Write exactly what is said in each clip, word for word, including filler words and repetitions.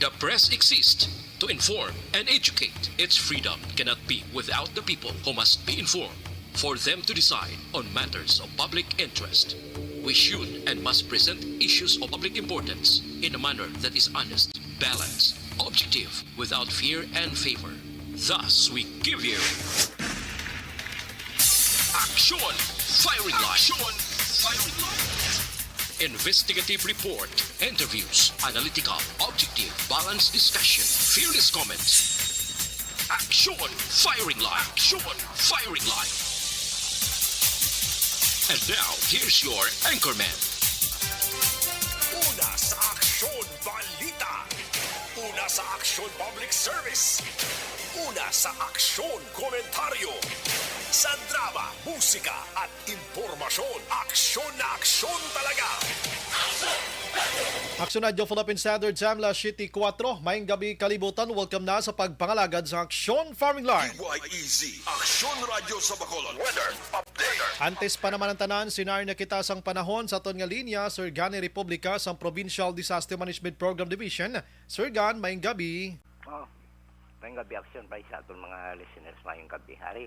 The press exists to inform and educate. Its freedom cannot be without the people, who must be informed for them to decide on matters of public interest. We should and must present issues of public importance in a manner that is honest, balanced, objective, without fear and favor. Thus, we give you Action Firing Line. Action Firing Line. Investigative report, interviews, analytical, objective, balanced discussion, fearless comments. Action Firing Line. Action Firing Line. And now, here's your anchorman. Una sa Aksyon Balita. Una sa Aksyon Public Service. Una sa Aksyon Komentaryo. Sa drama, musika, at impormasyon, aksyon na aksyon talaga. Aksyon Radyo Philippine Standard Time, alas siyete kuwatro. Maayong gabi, kalibutan. Welcome na sa pagpangalagad sa Aksyon Firing Line. D Y E Z, Aksyon Radyo sa Bacolod. Weather update. Antes pa naman ang tanan, sinari na kita sang panahon sa aton nga linya, Sir Gani Republica sang Provincial Disaster Management Program Division. Sir Gan, maayong gabi. Oh, maayong gabi, Aksyon, pa sa aton mga listeners, maayong gabi. Ari,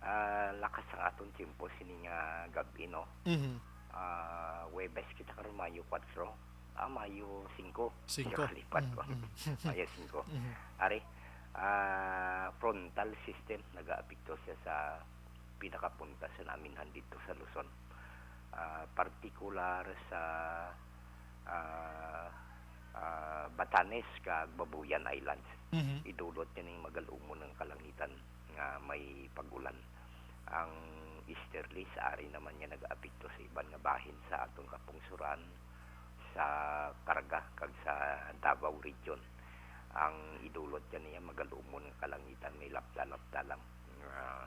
ah, lakas ang aton tiyempo sini nga gabi, no? Mhm. Ah, Huwebes kita karon, Mayo kuwatro. Ah, Mayo singko. Singko. Nakalipat Mm, ko. Mm. Mayo singko. Mhm. Ari, ah, frontal system, nagaapekto siya sa pinakapunta sa naminhan dito sa Luzon. Ah, partikular sa, ah, ah, Batanes kag Babuyan Islands. Mhm. Idulot niya ning magal-umon nga kalangitan nga may pag-ulan. Ang easterlies, ari naman niya nag-aapekto sa iban nga bahin sa aton kapungsuran, sa Caraga, kag sa Davao Region. Ang idulot niya niya, magal-umon nga kalangitan, may lapta-lapta lang nga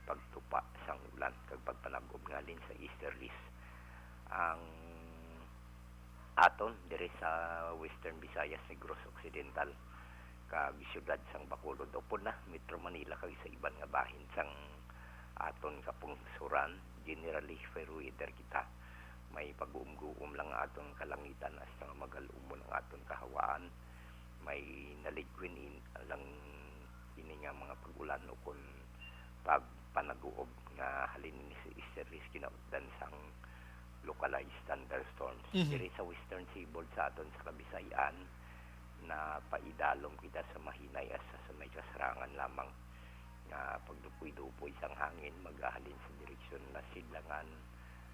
pagtupa sang ulan kag pagpanag-ob nga halin sa easterlies. Ang aton diri sa Western Visayas, Negros Occidental, kag siyudad sang Bacolod, upod na Metro Manila kag sa iban nga bahin sang aton kapungsuran, generally fair weather kita. May pag-uumguom lang ang aton kalangitan hasta nga magal-umon ang aton kahawaan. May naligwin in, lang ini nga mga pag-ulan ukon pagpanaguob nga halin ini sa easterlies kinaupdan sang localized thunderstorms. Mhm. Diri sa Western Seaboard sa aton sa Kabisayan, napaidalom kita sa mahinay hasta sa may kasarangan lamang nga pagdupoy-dupoy sang hangin, magahalin sa direksyon nasidlangan,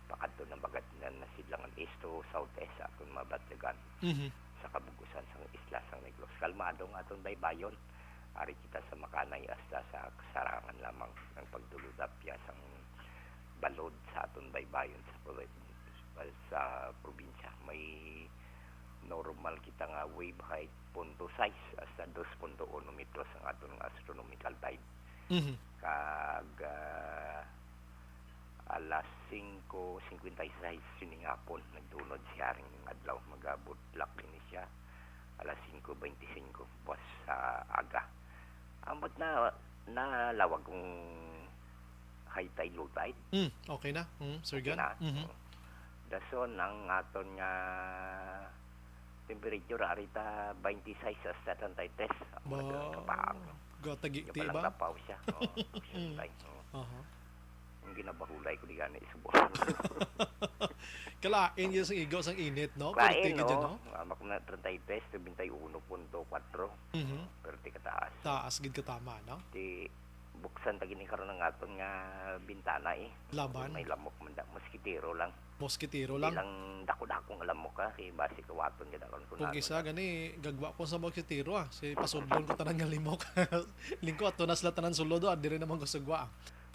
pakadto na bagat na nasidlangan east to southeast sa aton mabatyagan Mhm. sa kabug-usan sang isla sang Negros. Kalmado ang aton baybayon. Ari kita sa makanay hasta sa kasarangan lamang ang pagdulod-apya sang balod sa aton baybayon sa probi-, sa probinsya. May normal kita nga wave height, punto sais hasta dos punto uno metros ang aton nga astronomical tide. Mhm. Kag, ah, alas singko singkwenta y seis sining hapon, nagtunod siya ring adlaw. Magabutlak ini siya alas singko bente singko, buwas sa aga. Ambot na, nalawag kung high tide, low tide. Mm, okay na. Mm, Sir Okay Gan. na. Mhm. Oh. Dason, ang aton nga temperature, ari ta, twenty-six hasta thirty-three. Ang mga Ba, kapaang. Gatagi Yung ti palang ba? Lapaw siya. Oh, Mm. Siyempre. Oh. Aha. Ang ginabahulay ko di gani subong. Kalain gyud sang igo sang init, no? Kain, Pwerte gyud no? Dyan, no? Ah, makuna treinta y tres, treinta y uno punto cuatro. Mhm. Pero di kataas. Taas gid katama, no? Di buksan ta gini karon ang aton nga bintana, eh. Laban? May lamok man da, moskitero lang. Moskitero Di lang? lang dako-dako nga lamok, ha, kay basi kawaton ka daron ko Kung na, isa ano. Gani, gagwa ko sa moskitero, ah. Si pasudlon ko tanan nga limok. Lingko, ato na sila tanan sulod, ah. Diri naman ko sugwa, ah.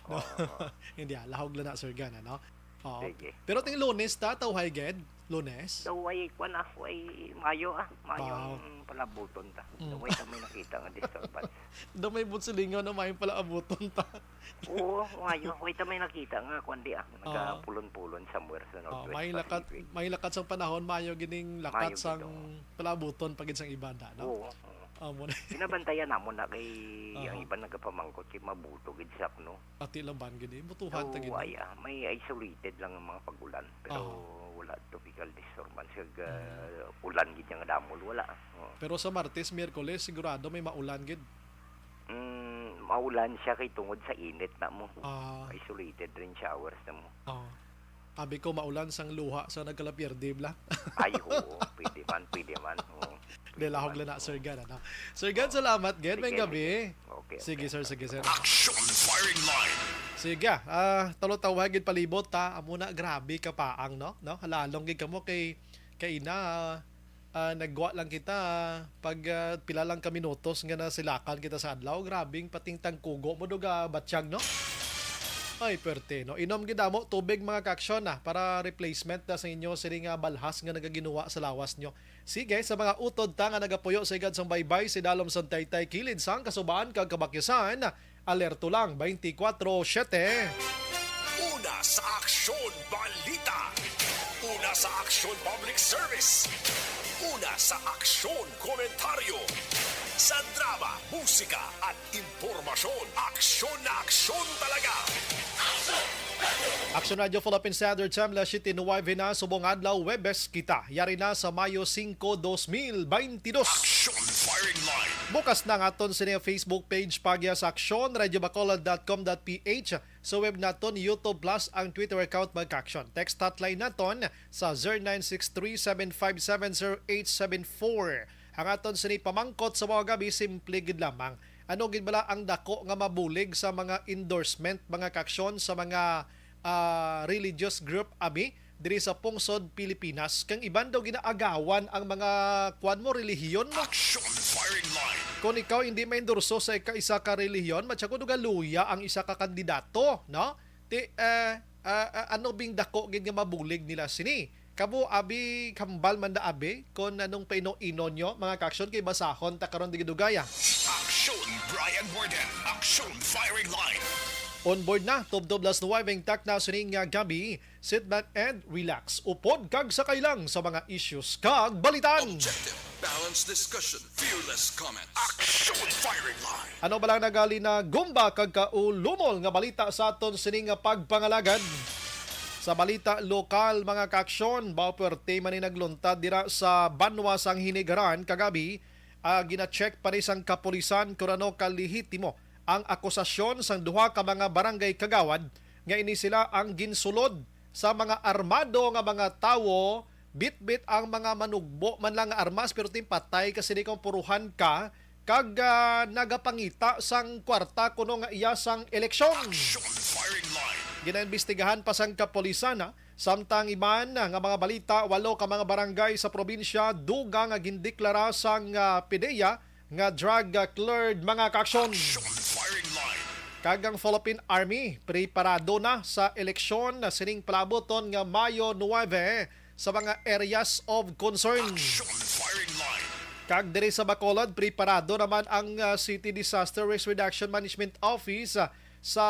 No? Oo, oo. Hindi, ah. Lahog lang na, Sir Gan, ano? Oo. Sige. Pero ting Lunes ta, tawhay gid? Lunes? Daw ay, kwan, ah, ay Mayo, ah. Mayo Wow. ang palabuton ta. Mm. Daw ay ta may nakita nga disturbance. Daw may bunsilingaw na may pala abuton ta. Oo, Mayo. Way ta may nakita nga, kwan di, ah. Oo. Nagapulon-pulon somewhere sa Oo, Northwest may lakat, Pacific. May lakat sang panahon, Mayo gining lakat Mayo sang gid, oo. Palabuton pa gid sang iban da, no? Oo, oo. Amo na. Binabantayan namon na kay Oo. ang iban nagapamangkot kay mabuto gid sa, no? Ati laban gid, eh. Butuhan ta So, gid. Ay, ah, may isolated lang ang mga pag-ulan, pero Aha. wala tropical disturbance. Kag, ah, ulan gid nga damol, wala. Oo. Pero sa Martes, Miyerkules, sigurado may maulan gid. Mm, maulan siya kay tungod sa init na mo. Ah. Isolated rain showers na mo. Ah. Abi ko, maulan sang luha sa nagkalapierde, bla. Ay, oo. Pwede man, pwede man. Oo. Pwede Dilahog man, lang na, oo. Sir Gan, ano? Sir Gan, Oo. salamat, Gan. Sige, Mayong gabi. sige. Okay, Sige, okay. sir, sige, sir. Action Firing Line. Sige, ah, tulo tawag gid palibot, ta. Amo na, grabe ka paang, no? No? Halalong gid kamo kay, kay ina, ah, nagwa lang kita, pag, ah, pila lang ka minutos nga nasilakan kita sa adlaw, grabing pating tangkugo mo, duga, batyag, no? Ay, perte, no? Inom gid amo tubig, mga kaaksyon, ah, para replacement na sa inyo, sini nga balhas nga nagaginuwa sa lawas nyo. Sige, sa mga utod ta nga nagapuyo sa igad sang baybay, si Dalom sang Taytay, kilid sang Kasubaan kag Kabakyasan, alerto lang, twenty-four seven. Una sa Aksyon Balita. Una sa Aksyon Public Service. Una sa Aksyon Komentaryo. Sa drama, musika, at impormasyon, aksyon na aksyon talaga. Action Radio Philippine Standard Time, las siete nuwebe na, subong adlaw, Huwebes kita. Yari na sa Mayo singko, dos mil beintidos. Action Firing Line. Bukas na ang aton sini Facebook page, Pagya sa Aksyon, radyo bacolod dot com dot P H, sa web naton, YouTube Plus, ang Twitter account, Mag-Aksyon. Text hotline naton sa zero nine six three, seven five seven, zero eight seven four. Ang aton sini pamangkot sa mga gabi, simple gid lamang. Ano gid bala ang dako nga mabulig sa mga endorsement, mga kaaksyon, sa mga, ah, religious group, abi, diri sa pungsod Pilipinas? Kang iban daw ginaagawan ang mga, kuwan mo, relihiyon mo. Action Firing Line. Kung ikaw hindi maendorso sa ika-, isa ka relihiyon, matsa ko duga luya ang isa ka kandidato, no? Ti, eh, ah, ah, ano bing dako gid nga mabulig nila sini? Kamo, abi, hambal man da, abi, kon anong paino-ino nyo, mga kaaksyon, kay basahon ta karon, di gid dugaya. Action Brian Warden. Action Firing Line. On board na, tubtob las nuwebe ang takna sining nga gabi. Sit back and relax. Upod kag sakay lang sa mga issues kag balitan. Objective, balanced discussion, fearless comments. Action Firing Line. Ano ba lang nagali na gumba kag kaulumol nga balita sa aton sining nga pagpangalagad? Sa balita lokal, mga kaaksyon, baw puwerte man ni nagluntad dira sa banwa sang Hinigaran kagabi. Ah, gina-check pa ni sang kapulisan kung ano ka lehitimo ang akusasyon sang duha ka mga barangay kagawad nga ini sila ang ginsulod sa mga armado nga mga tawo, bitbit ang mga manugbo man lang nga armas, pero ti patay ka sini kung puruhan ka, kag, ah, nagapangita sang kwarta kuno nga iya sang eleksyon. Action Firing Line. Ginaimbestigahan pa sang kapulisan, ha? Samtang iban nga mga balita, walo ka mga barangay sa probinsya dugang nga gindeklara sang, ah, PDEA nga drug, ah, cleared, mga kaaksyon. Action Firing Line. Kag ang Philippine Army preparado na sa eleksyon na sining palabuton nga Mayo nuwebe sa mga areas of concern. Action Firing Line. Kag diri sa Bacolod, preparado naman ang, ah, City Disaster Risk Reduction Management Office, ah, sa,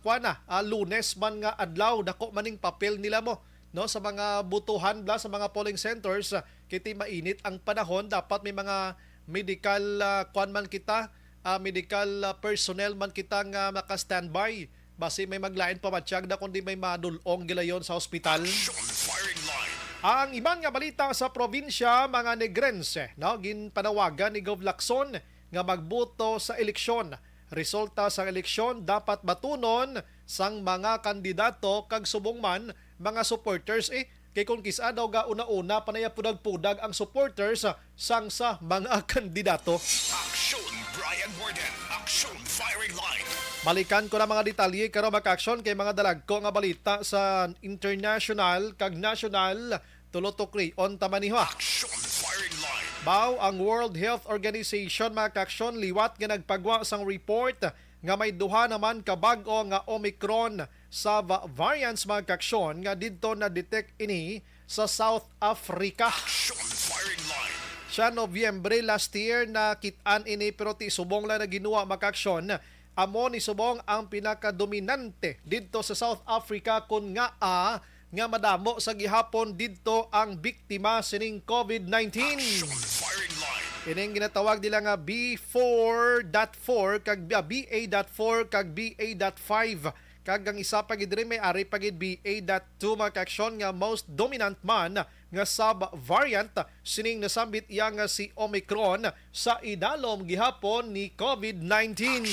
kuwan na, ah, Lunes man nga adlaw. Dako man ning papel nila mo, no, sa mga butuhan bala, sa mga polling centers, ah, kay ti mainit ang panahon, dapat may mga medical, ah, kuwan man kita, ah, medical, ah, personnel man kita nga maka-standby. Basi may maglain pa matiyag na kundi may madul-ong gilayon sa ospital. Action Firing Line. Ang iban nga balita sa probinsya, mga Negrense, no, ginpanawagan ni Gov Lacson nga magboto sa eleksyon. Resulta sang eleksyon dapat batunon sang mga kandidato kag subong man mga supporters, eh, kay kung kis-a daw ga una-una pa naya pudag-pudag ang supporters, ah, sang sa mga kandidato. Action Brian Warden. Action Firing Line. Balikan ko na mga detalye karon, mga kaaksyon, kay mga dalagko nga balita sa international kag national. Tulo to kri, on ta man niho. Action Firing Line. Baw, ang World Health Organization, mga kaaksyon, liwat nga nagpagwa sang report nga may duha naman ka bag-o nga Omicron sa va-, variants, mga kaaksyon, nga didto na-detect ini sa South Africa. Action Firing Line. Siya, Nobyembre last year, nakit-an ini, pero ti subong lang na ginuwa, mga kaaksyon. Amo ni subong ang pinakadominante didto sa South Africa, kun ngaa nga madamo sa gihapon didto ang biktima sining COVID nineteen. Action Firing Line. Ining ginatawag nila nga B four dot four kag, ah, B A dot four kag B A dot five Kag ang isa pa gid diri may ari pa gid B A dot two, mga kaaksyon, nga most dominant man nga sub-variant sining nasambit iya nga si Omicron sa idalom gihapon ni covid nineteen.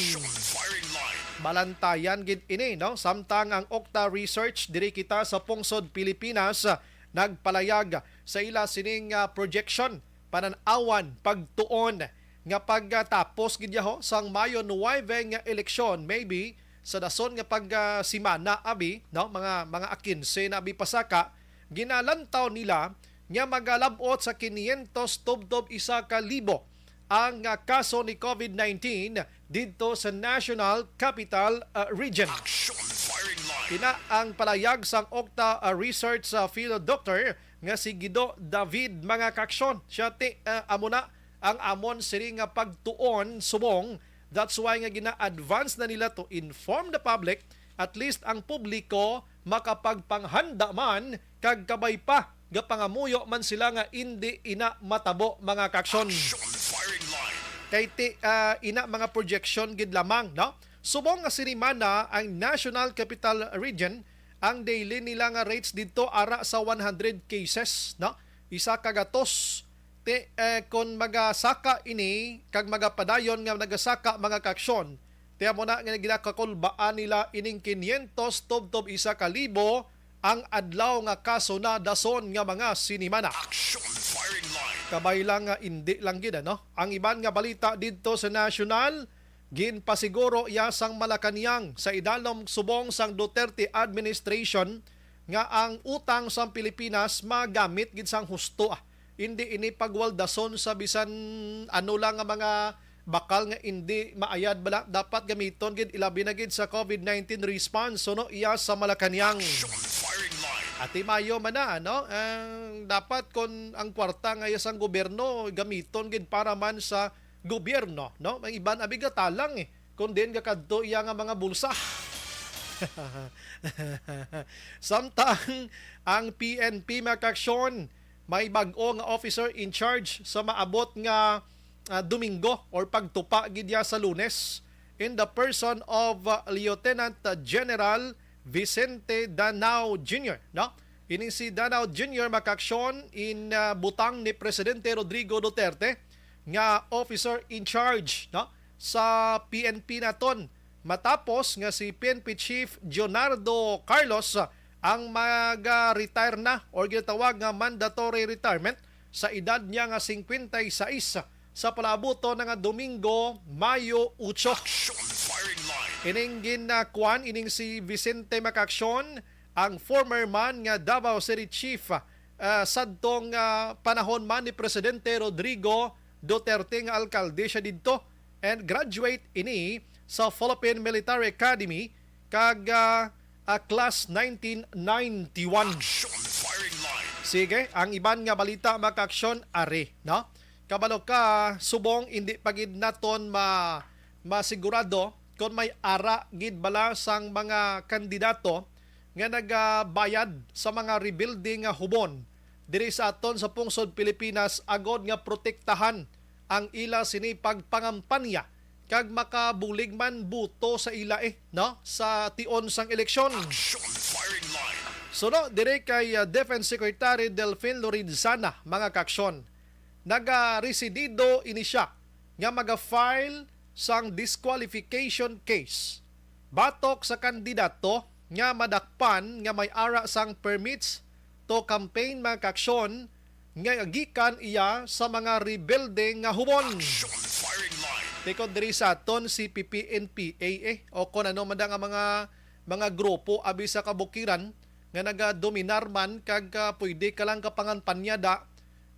Balantayan gid ini, no? Samtang ang Okta Research diri kita sa pungsod Pilipinas nagpalayag sa ila sining, ah, projection, panan-awan, pagtuon nga pagtapos gid yaho sang Mayo nuebe nga eleksyon, maybe sa dason nga pag, ah, semana, abi, no, mga, mga a kinse na abi pasaka, ginalantaw nila nga magalab-ot sa kinyentos tubtob isa ka libo ang, ah, kaso ni covid nineteen didto sa National Capital, ah, Region. Ina ang palayag sang Okta, ah, Research, ah, Field Doctor nga si Guido David, mga kaaksyon. Siya ti, ah, amo na ang amon sini nga pagtuon subong. That's why nga gina-advance na nila to inform the public, at least ang publiko makapagpanghanda man kag kabay pa gapangamuyo man sila nga indi ina matabo, mga kaaksyon. Kay ti, ah, ina mga projection gid lamang, no? Subong nga sinimana ang National Capital Region, ang daily nila nga rates didto ara sa one hundred cases, no? Isa ka gatos. Ti, eh, kon magasaka ini kag magapadayon nga nagasaka, mga kaaksyon, ti amo na nga ginakakulbaan nila ining kinyentos tubtob isa ka libo ang adlaw nga kaso na dason nga mga sinimana. Action Firing Line. Kabay lang nga indi lang gid, ano? Ang iban nga balita didto sa nasyonal, ginpasiguro iya sang Malacañang sa idalom subong sang Duterte administration nga ang utang sang Pilipinas magamit gid sang husto, ah. Indi ini pagwaldason sa bisan ano lang nga mga bakal nga indi maayad bala. Dapat gamiton gid, ilabi na gid sa covid nineteen response, no, iya sa Malacañang. Action Firing Line. Ati Mayo man na, ano? Ang dapat kon ang kwarta nga iya sang gobyerno gamiton gid para man sa gobyerno, no? Ang iban abi gatalang, eh, kun diin gakadto iya nga mga bulsa. Samtang ang P N P, mga kaaksyon, may bag-o nga officer in charge sa maabot nga, ah, Domingo or pagtupa gid iya sa Lunes in the person of, ah, Lieutenant General Vicente Danao Junior, no? Ining si Danao Junior, mga kaaksyon, in, ah, butang ni Presidente Rodrigo Duterte nga officer in charge, no, sa P N P naton, matapos nga si P N P Chief Jonardo Carlos ang mag-retire na or ginatawag nga mandatory retirement sa edad niya nga singkwenta y sais sa palaabuton na nga Domingo, Mayo otso. Action Firing Line. Ining gin, ah, kuwan, ining si Vicente, mga kaaksyon, ang former man nga Davao City Chief, ah, sadtong, ah, panahon man ni Presidente Rodrigo Duterte nga alkalde siya didto, and graduate ini sa Philippine Military Academy kag, ah, ah, class nineteen ninety-one. Action Firing Line. Sige, ang iban nga balita, mga kaaksyon, ari, no? Kabalo ka, subong indi pa gid naton ma-, masigurado kon may ara gid bala sang mga kandidato nga nagabayad sa mga rebelde nga hubon diri sa aton sa pungsod Pilipinas agod nga protektahan ang ila sini pagpangampanya kag makabulig man boto sa ila, eh, no, sa tion sang eleksyon. Action Firing Line. Suno diri kay, uh, Defense Secretary Delfin Lorenzana, mga kaaksyon, nagaresidido ini siya nga maga-file sang disqualification case batok sa kandidato nga madakpan nga may ara sang permits to campaign, mga kaaksyon, nga gikan iya sa mga rebelde nga hubon. Action Firing Line. Tikod diri sa aton si P P N P A, eh, o kon ano man da nga mga, mga grupo abi sa kabukiran nga nagadominar man kag, ah, pwede ka lang kapangampanya da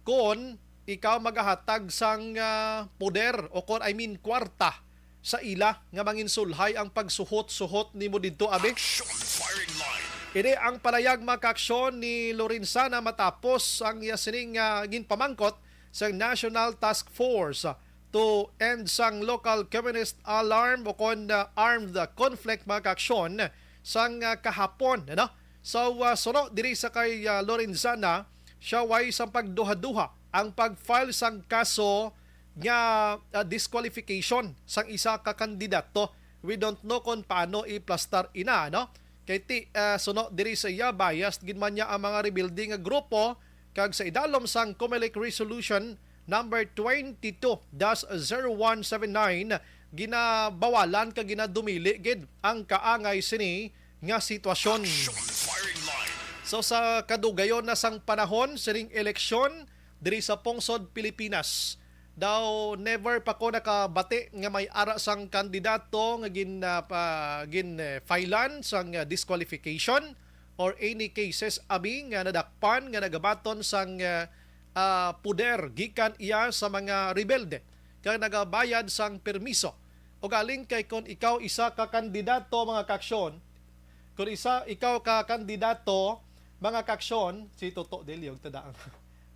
kon ikaw magahatag sang, ah, poder o kon, I mean, kwarta sa ila nga manginsulhay ang pagsuhot-suhot nimo didto, abi. Action Firing Line. Ini ang palayag, mga kaaksyon, ni Lorenzana matapos ang iya sining, ah, ginpamangkot sa National Task Force to End sang Local Communist Alarm o kon, ah, Armed Conflict, mga kaaksyon, sang, ah, kahapon, ano? So, ah, suno diri sa kay, ah, Lorenzana, siya way sang pagduha-duha ang pag-file sang kaso nga, ah, disqualification sang isa ka kandidato We don't know kung paano iplastar ina, no? Kay ti, ah, suno diri sa iya, biased gid man niya ang mga rebelde nga grupo, kag sa idalom sang Comelec Resolution number twenty-two dash zero one seven nine, ginabawalan kag ginadumili gid ang kaangay sini nga sitwasyon. Action firing line. So, sa kadugayon na sang panahon sining eleksyon diri sa pungsod Pilipinas, daw never pa ko nakabati nga may ara sang kandidato nga gin, ah, pa, gin, eh, filean sang, ah, disqualification or any cases abi nga nadakpan nga nagabaton sang, ah, ah, poder gikan iya sa mga rebelde kag nagabayad sang permiso. Ugaling kay kon ikaw isa ka kandidato, mga kaaksyon, kon isa ikaw ka kandidato, mga kaaksyon, si Toto Deliog, tadaan.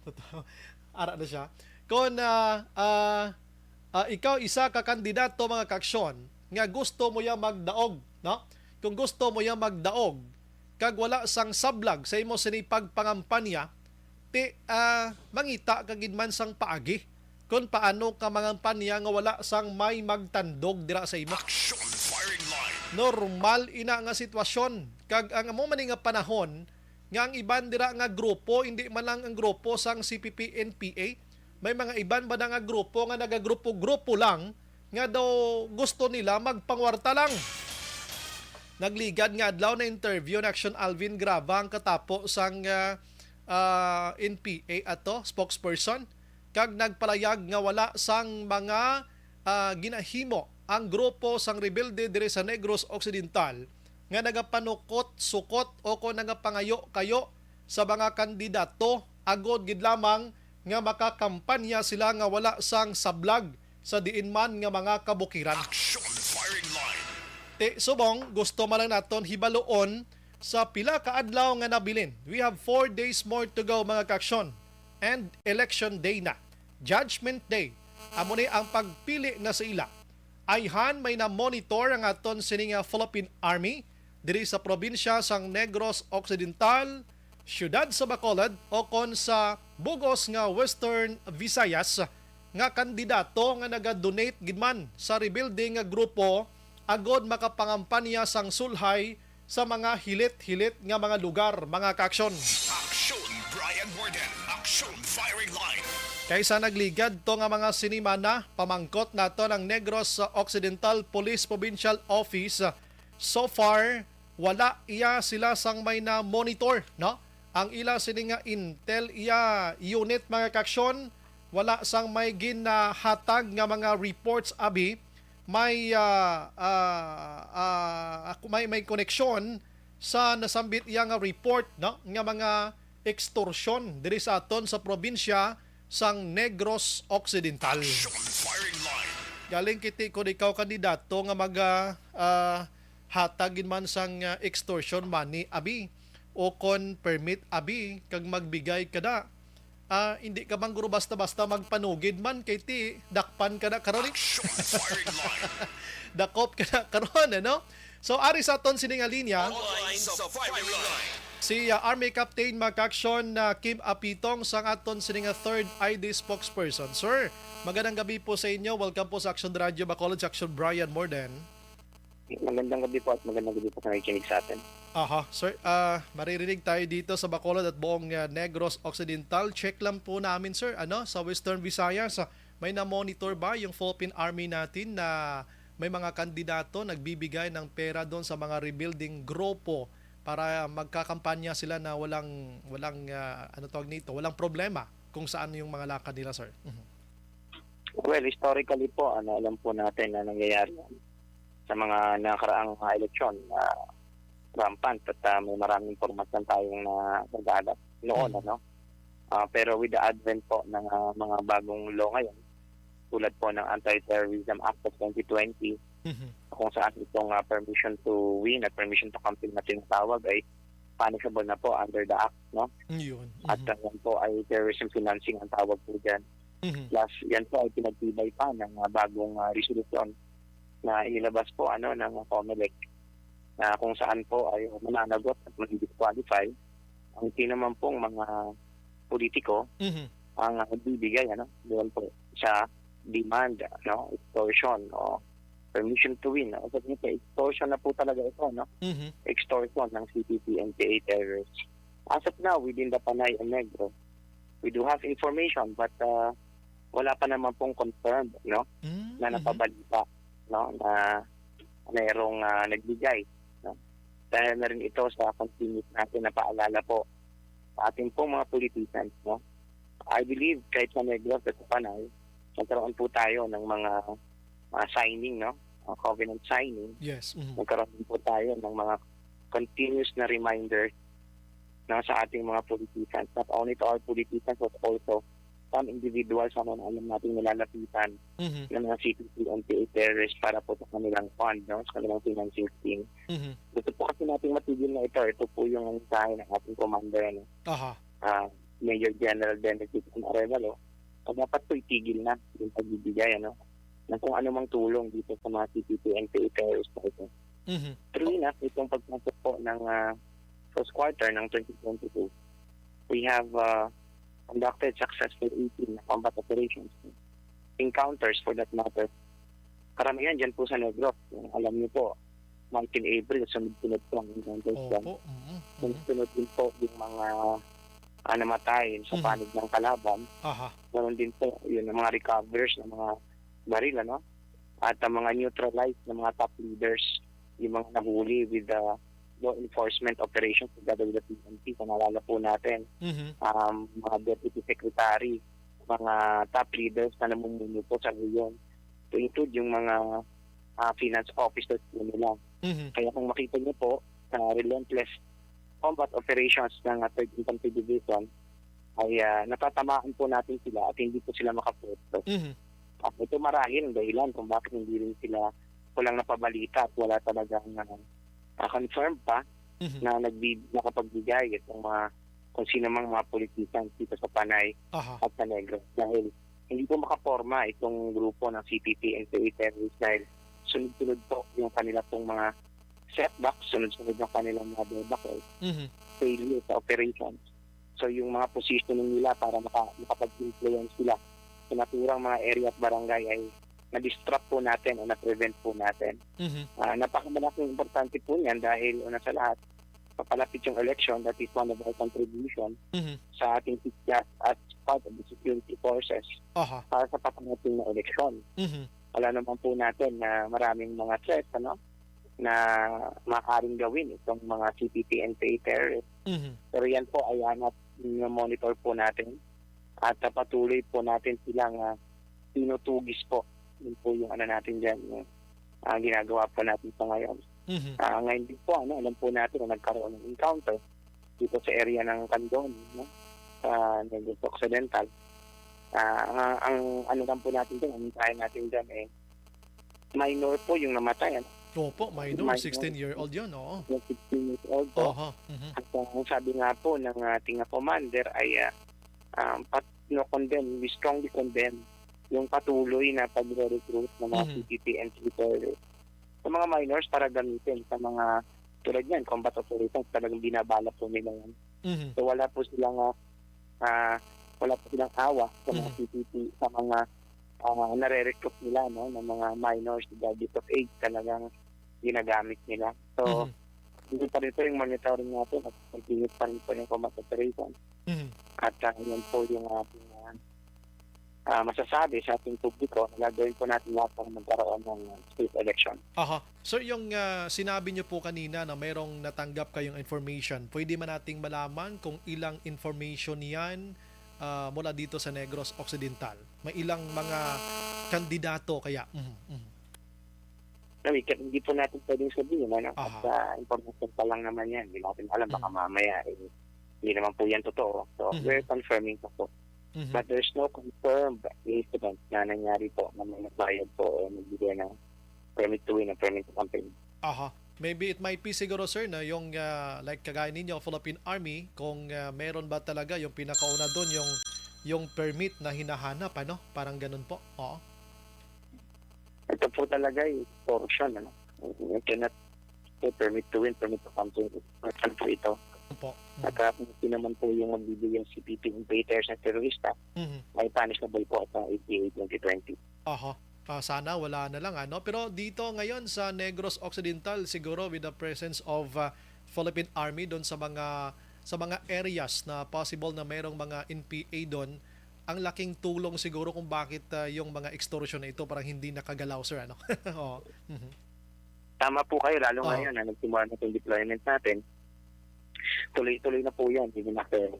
Toto, ara na siya. Kon, ah, ah, ah, ikaw isa ka kandidato, mga kaaksyon, nga gusto mo ya magdaog, no? Kung gusto mo ya magdaog, kag wala sang sablag sa imo sini pagpangampanya, ti, ah, mangita ka gid man sang paagi kon paano ka mangampanya nga wala sang may magtandog dira sa imo. Action firing line. Normal ina nga sitwasyon, kag ang amo man ni nga panahon nga ang iban dira nga grupo, hindi man lang ang grupo sang C P P N P A, may mga iban ba na nga grupo nga nagagrupo-grupo lang nga daw gusto nila magpangwarta lang. Nagligad nga adlaw na-interview ni Action Alvin Graba ang katapo sang, ah, ah, N P A ato, spokesperson, kag nagpalayag nga wala sang mga, ah, ginahimo ang grupo sang rebelde diri sa Negros Occidental nga nagapanukot-sukot o kon nagapangayo-kayo sa mga kandidato, agod gid lamang nga makakampanya sila nga wala sang sablag sa diin man nga mga kabukiran. Action firing line. Ti, subong, gusto man lang naton hibaluon sa pila ka adlaw nga nabilin. We have four days more to go, mga kaaksyon. And election day na. Judgment Day. Amo ni ang pagpili na sa ila. Ayhan, may na-monitor ang aton sini nga Philippine Army diri sa probinsya sang Negros Occidental, siyudad sa Bacolod, o kon sa bug-os nga Western Visayas, nga kandidato nga naga-donate gid man sa rebelde nga grupo agod makapangampanya sang sulhay sa mga hilit-hilit nga mga lugar, mga kaaksyon. Action, Brian Warden. Action, firing line. Kaysa nagligad to nga mga sinimana, pamangkot naton ang Negros Occidental Police Provincial Office. So far, wala iya sila sang may na-monitor, no? Ang ila sini nga intel iya unit, mga kaaksyon, wala sang may ginahatag nga mga reports abi may, ah, ah, ah, ako, may, may koneksyon sa nasambit iya nga report, no, nga mga extortion diri sa aton sa probinsya sang Negros Occidental. Action firing line. Galing kiti, kung ikaw kandidato nga maga, ah, hatag gid man sang, ah, extortion money abi o kon permit abi kag magbigay ka na, ah, hindi ka man guro basta-basta magpanugid man kay ti dakpan ka na karon, eh. Action firing line. Dakop ka na karon, ano? So, ari sa aton sini nga linya, all lines of firing line. Si, ah, Army Captain, mga kaaksyon, ah, Kim Apitong, sang aton sini nga third I D spokesperson. Sir, magandang gabi po sa inyo. Welcome po sa Action Radio Bacolod, sa Action Brian Morden. Magandang gabi po at magandang gabi po sa nakikinig sa atin. Aha, sir, ah, maririnig tayo dito sa Bacolod at buong, ah, Negros Occidental. Check lang po namin, sir, ano, sa Western Visayas, ah, may na-monitor ba yung Philippine Army natin na may mga kandidato nagbibigay ng pera doon sa mga rebuilding grupo para magkakampanya sila na walang, walang, ah, ano tawag nito, walang problema kung saan yung mga lakad nila, sir? Mhm. Well, historically po, ano, alam po natin na nangyayari yan sa mga nakaraang mga eleksyon na rampant at, ah, may maraming impormasyon tayong na nag-adapt noon, Mm. ano? Ah, pero with the advent po ng, ah, mga bagong law ngayon, tulad po ng Anti-Terrorism Act of twenty twenty, Mhm. kung saan itong, ah, permission to win at permission to campaign na tinatawag ay punishable na po under the Act, no? Yun. At, Mhm. ah, yan po ay terrorism financing ang tawag po dyan. Mhm. Plus, yan po ay pinagtibay pa ng, ah, bagong, ah, resolusyon na inilabas po, ano, ng Comelec, na kung saan po ay mananagot at madidisqualify ang sino man pong mga politiko Mhm. ang, ah, nagbibigay, ano, doon po sa demand, no, extortion o Permission to Win, no? Kasi extortion na po talaga ito, no? Mhm. Extortion ng C P P N P A terrorists. As of now, within the Panay and Negros, we do have information, but, ah, wala pa naman pong confirmed, no, Mm, na mhm. napabalita, no, na mayroong, ah, nagbigay, no? Dahil na rin ito sa continuous natin na paalala po sa ating pong mga politicians, no? I believe kahit sa Negros at sa Panay, nagkaroon po tayo ng mga, mga signing, no? Ah, covenant signing. Yes, mhm. Nagkaroon din po tayo ng mga continuous na reminder, no, sa ating mga politicians, not only to our politicians, but also some individuals na alam nating nilalapitan Mhm. ng mga C P P N P A terrorists para po sa kanilang fund, no, sa kanilang financing scheme. Mhm. Gusto po kasi nating matigil na ito. Ito po yung mensahe ng ating commander, ano, Aha. ah, Major General Benedict Arevalo, na dapat po itigil na yung pagbibigay, ano, ng kung anumang tulong dito sa mga C P P N P A terrorists na ito. Mhm. True enough, itong pagpasok po ng, ah, first quarter ng twenty twenty-two, we have, ah, conducted successful eighteen na combat operations, encounters for that matter. Karamihan dyan po sa Negros. Alam niyo po, March and April, sunod-sunod po ang encounters dyan. Opo, mm, mm. Sunod-sunod din po yung mga, ah, namatay sa Mhm. panig ng kalaban. Aha. Meron din po, yun, ang mga recovers ng mga baril, ano? At ang mga neutralized na mga top leaders, yung mga nahuli with the law enforcement operations together with the P N P, kung naalala po natin, Mhm. um, mga deputy secretary, mga top leaders na namumuno po sa rehiyon, to include yung mga, ah, finance officers po nila. Mhm. Kaya kung makita niyo po, sa relentless combat operations ng, ah, Third Infantry Division, ay, ah, natatamaan po natin sila at hindi po sila makapwesto. Mhm. Ah, ito marahil ang dahilan kung bakit hindi rin sila, walang napabalita at wala talagang, ah, ah, confirmed pa Mhm. na nagbi-, nakapagbigay itong mga, kung sino mang mga politician dito sa Panay Aha. at sa Negros. Dahil hindi po makaporma itong grupo ng C P P N P A terrorists dahil sunod-sunod po yung kanila pong mga setbacks, sunod-sunod yung kanilang mga debacle, Mhm. failure sa operations. So, yung mga positioning nila para maka-, makapag-influence sila sa naturang mga area at barangay ay na-disrupt po natin o na-prevent po natin. Mhm. Ah, napakamalaking importante po niyan dahil una sa lahat, papalapit yung election, that is one of our contribution Mhm. sa ating success as part of the security forces Aha. para sa paparating na eleksyon. Mhm. Alam naman po natin na maraming mga threats, ano, na maaaring gawin itong mga C P P N P A terrorists. Mhm. Pero yan po ay, ah, nat-, monitor po natin at, ah, patuloy po natin silang, ah, tinutugis po. Yun po yung ano natin dyan, yung, ah, ginagawa po natin sa ngayon. Mhm. Ah, ngayon din po, ano, alam po natin na nagkaroon ng encounter dito sa area ng Candon, no? Sa Negros Occidental. Ah, ang, ang ano lang po natin dyan, ang mensahe natin dyan, eh, minor po yung namatay, ano? Opo, minor, Minor. sixteen-year-old yun, oo. Yung sixteen years old po. Oho, mhm. At ang sabi nga po ng ating commander ay, ah, um, pat-, no, condemn, we strongly condemn yung patuloy na pagre-recruit ng mga Mhm. C P P N P A terrorists sa mga minors para gamitin sa mga, tulad niyan, combat operations, talagang binabala po nila yan. Mhm. So, wala po silang, ah, ah, wala po silang awa sa mga Mhm. C P P, sa mga, ah, nare-recruit nila, no, ng mga minors, graduates of age, talagang ginagamit nila. So, Mhm. hindi pa rin po yung monitoring natin at continuous pa rin po yung combat operation. Mhm. At, ah, yun po yung ating, ah, ah, masasabi sa ating publiko na gagawin po natin lahat para magkaroon ng, ah, safe election. Aha. Sir, yung, ah, sinabi niyo po kanina na mayroong natanggap kayong information, pwede man nating malaman kung ilang information yan, ah, mula dito sa Negros Occidental? May ilang mga kandidato kaya? Mhm, mhm. No, we can, hindi po natin pwedeng sabihin, ano? At, Aha. ah, information pa lang naman yan. Hindi natin alam, baka Mm. mamaya, eh, hindi naman po yan totoo. So, Mhm. we're confirming pa po. Mhm. But there's no confirmed incident na nangyari po na may nagbayad po o nagbigay ng permit to win o permit to campaign. Aha. Maybe it might be siguro, sir, na yung, ah, like, kagaya ninyo, Philippine Army, kung, ah, meron ba talaga yung pinakauna dun, yung, yung permit na hinahanap, ano? Parang ganun po. Oo. Ito po talaga yung extortion, ano? You cannot say permit to win, permit to campaign. Extortion po ito. Opo. At, ah, kung sino man po yung magbibigay ng C P P invaders na terorista, Mhm. may punishable po sa A P A twenty twenty. Aha. Ah, sana wala na lang, ano? Pero dito ngayon sa Negros Occidental, siguro with the presence of, ah, Philippine Army doon sa mga, sa mga areas na possible na mayroong mga N P A doon, ang laking tulong siguro kung bakit, ah, yung mga extortion na ito parang hindi nakagalaw, sir, ano? Oo. Mhm. Tama po kayo, lalo Oo. ngayon na nagsimula na itong deployment natin. Tuloy-tuloy na po yan, even after.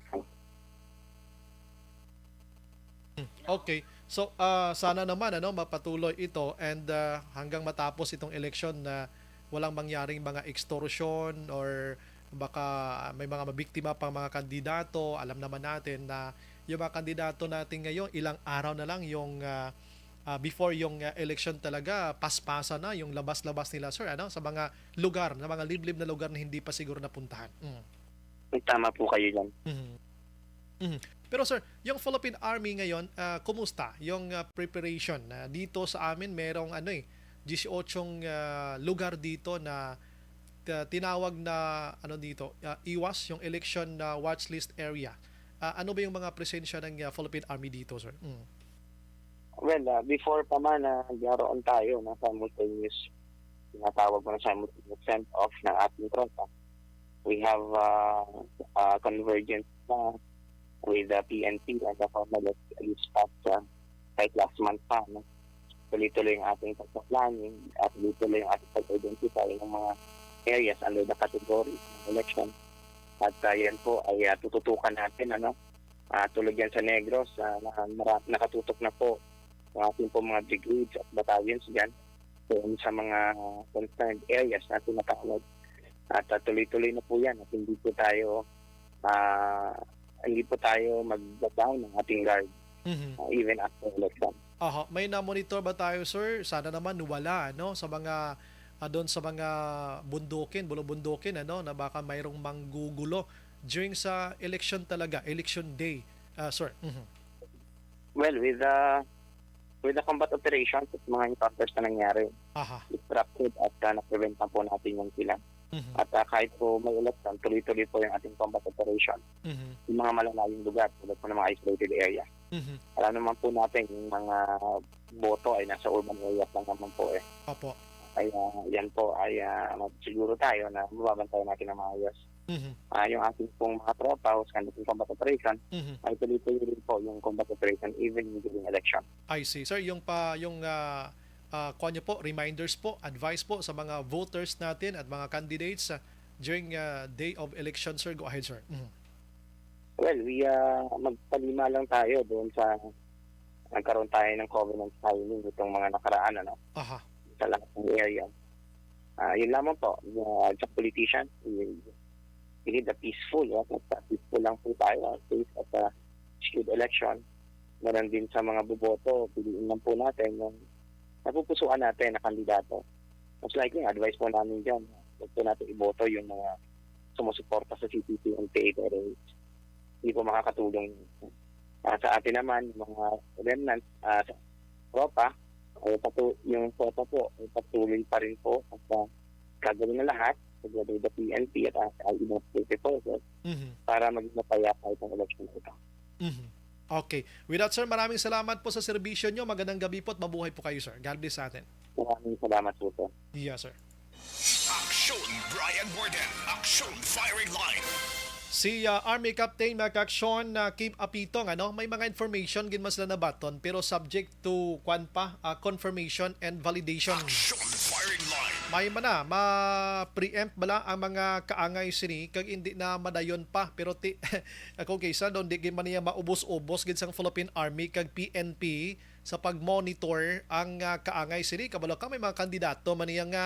Hmm, okay. So, ah, sana naman, ano, mapatuloy ito and, ah, hanggang matapos itong eleksyon na walang mangyaring mga extortion or baka may mga mabiktima pang mga kandidato. Alam naman natin na yung mga kandidato natin ngayon, ilang araw na lang yung, ah, ah, before yung, ah, election talaga, paspasan na yung labas-labas nila, sir, ano, sa mga lugar, na mga liblib na lugar na hindi pa siguro napuntahan. Mm. Tama po kayo dyan. Mhm. Mhm. Pero sir, yung Philippine Army ngayon, ah, kumusta yung, ah, preparation, ah, dito sa amin? Merong ano eh, diyesyotsong, ah, lugar dito na ta- tinawag na ano dito, ah, iwas, yung election na watch list area. Ah, ano ba yung mga presensya ng, ah, Philippine Army dito, sir? Mm. Well, ah, before pa man na nagkaroon tayo ng simultaneous, tinatawag mo na simultaneous send-off ng ating tropa, we have uh, uh, convergence na with the P N P and the former dispatch uh, kahit last month pa. No? Tuloy-tuloy ang ating pagpa-planning at tuloy-tuloy ang ating pag-identify ng mga areas under the category ng election. At uh, yan po ay uh, tututukan natin, ano, uh, tulad yan sa Negros, uh, na, nara- nakatutok na po ang ating po mga brigades at battalions dyan doon sa mga concerned areas na tinatawag. At uh, tuloy-tuloy na po yan at hindi po tayo uh, hindi po tayo mag-down ng ating guard Mhm. uh, even after election. Aha, may na-monitor ba tayo, sir? Sana naman wala, no, sa mga ah, doon sa mga bundukin, bulubundukin, ano, na baka mayroong manggugulo during sa election talaga, election day, ah, sir. Mhm. Well, with the with the combat operations at mga encounters na nangyari, Aha. Disrupted at uh, na-prevent na po natin yung sila. Mhm. At uh, kahit po may election, tuloy-tuloy po yung ating combat operation. Mhm. Yung mga malalayong lugar, tulad po ng mga isolated area. Mhm. Alam naman po natin, yung mga boto ay nasa urban areas lang naman po eh. Opo. Kaya yan po ay uh, siguro tayo na mababantayan natin ng maayos. Mhm. Uh, yung ating pong mga tropa, who's conducting combat operation, Mhm. Ay tuloy-tuloy rin po yung combat operation even during election. I see. Sir, yung pa yung ah ah, kuwan niyo po, reminders po, advice po sa mga voters natin at mga candidates ah, during ah, day of election, sir. Go ahead, sir. Mhm. Well, we uh, magpalima lang tayo doon sa nagkaroon tayo ng covenant signing itong mga nakaraan, ano, Aha. sa lahat ng area. Ah, yun lamang po, uh, sa politician, we, we need a peaceful, uh, peaceful lang po tayo, uh, safe at uh, secured election. Meron din sa mga boboto, piliin lang po natin yung napupusuan natin na kandidato. Most likely, ang advice po namin dyan, huwag po natin iboto yung mga sumusuporta sa C P P, N P A, terrorists. Hindi po makakatulong. Ah, sa atin naman, mga remnant, ah, sa tropa, ay patu yung tropa po, ay patuloy pa rin po at ah, gagawin na lahat together with the P N P at ah, ang ibang security forces Mhm. para maging mapayapa itong election na ito. Mhm. Okay. With that, sir, maraming salamat po sa serbisyo nyo. Magandang gabi po at mabuhay po kayo, sir. God bless sa atin. Maraming salamat po, sir. Yes, sir. Aksyon Brian Warden, Aksyon Firing Line. Si ah, Army Captain, mga kaaksyon, na Kim Apitong, ano, may mga information gid man sila nabaton, pero subject to, kwan pa, ah, confirmation and validation. Aksyon Firing Line. May man na, ma-preempt bala ang mga kaangay sini kag hindi na madayon pa, pero ti ako kaysa doon, di gid man niya maubos-ubos gid sang Philippine Army kag P N P sa pag-monitor ang ah, kaangay sini. Kabalo ka, may mga kandidato man niya nga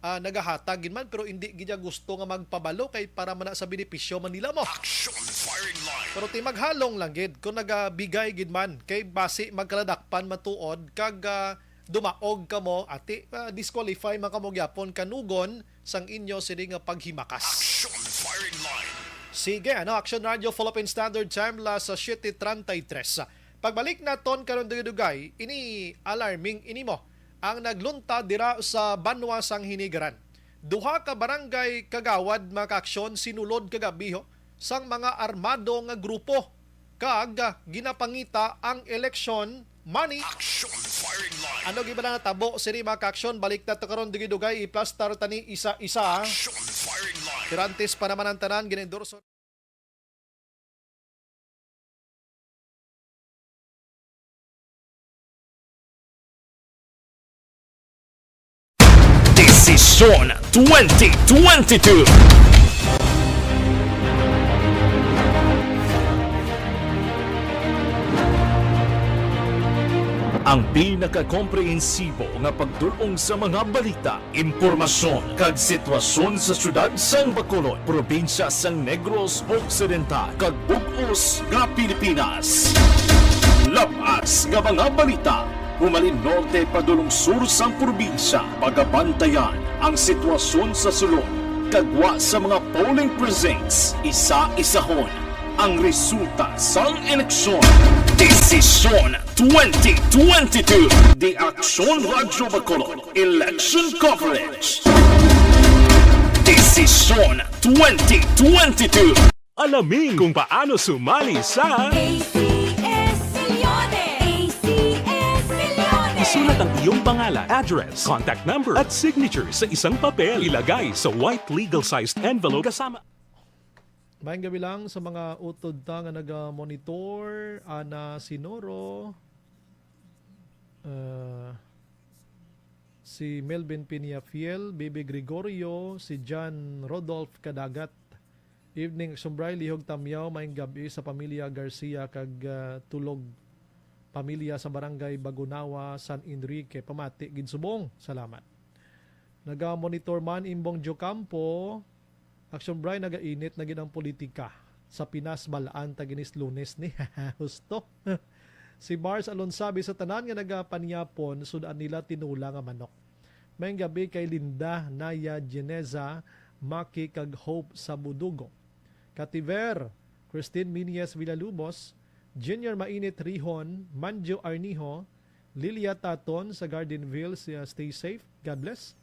ah, nagahatag gid man, pero hindi gid niya gusto nga magpabalo kay para man na sa benepisyo man nila mo. Aksyon Firing Line. Pero ti maghalong lang gid kung nagabigay gid man kay basi magkaladakpan matuod kag ah, dumaog kamo ati ah, disqualify man kamo gyapon kanugon sang inyo sini nga paghimakas. Aksyon Firing Line. Sige, ano, Action Radio Philippine Standard Time, las siyete treinta y tres. Pagbalik naton karon dugay-dugay, ini alarming ini mo ang nagluntad dira sa Banwa sang Hinigaran. Duha ka barangay kagawad, mga kaaksyon, sinulod kagabi ho sang mga armado nga grupo kag ginapangita ang eleksyon Money. Action Firing Line. Ano gid bala natabo sini, mga ka-aksyon? Balik na to karon, dugay-dugay, iplastar tani isa-isa. Action Firing Line. Pero antes pa naman ang tanan, gin-endorso. Desisyon twenty twenty-two. Ang pinakakomprehensibo nga pagdul-ong sa mga balita, impormasyon, kag sitwasyon sa siyudad sang Bacolod, probinsya sang Negros Occidental, kag bug-os nga Pilipinas. Lab-as nga mga balita, humalin norte padulong sur sang probinsya, pagabantayan ang sitwasyon sa sulod, kag gwa sa mga polling precincts, isa-isahon ang resulta sang eleksyon. Desisyon twenty twenty-two. The Aksyon Radyo Bacolod Election Coverage. Desisyon twenty twenty-two. Alamin kung paano sumali sa A C S Millones! A C S Millones! Isulat ang iyong pangalan, address, contact number, at signature sa isang papel. Ilagay sa white legal-sized envelope kasama. Maayong gabi lang sa mga utod ta nga naga-monitor, Ana Sinoro, ah, si Melvin Peñafiel, Bibi Gregorio, si John Rodolph Kadagat. Evening, Aksyon Bri, lihog tamyaw, maayong gab-i sa pamilya Garcia kag, ah, Tulog, pamilya sa Barangay Bagunawa, San Enrique. Pamati gid subong. Salamat. Naga-monitor man, Imbong Jocampo, Aksyon Bri, nagainit na gid ang politika sa Pinas, bal-an ta ginis Lunes ni. Husto. Si Mars Alonsabi, sa tanan nga nagapanyapon, sud-an nila tinola nga manok. Maayong gab-i kay Linda, Naya, Geneza, Maki, kag Hope sa Budugo. Kativer, Christine Minyes Villalubos, Junior Mainit Rihon, Manjo Arniho, Lilia Taton sa Gardenville, siya, stay safe. God bless.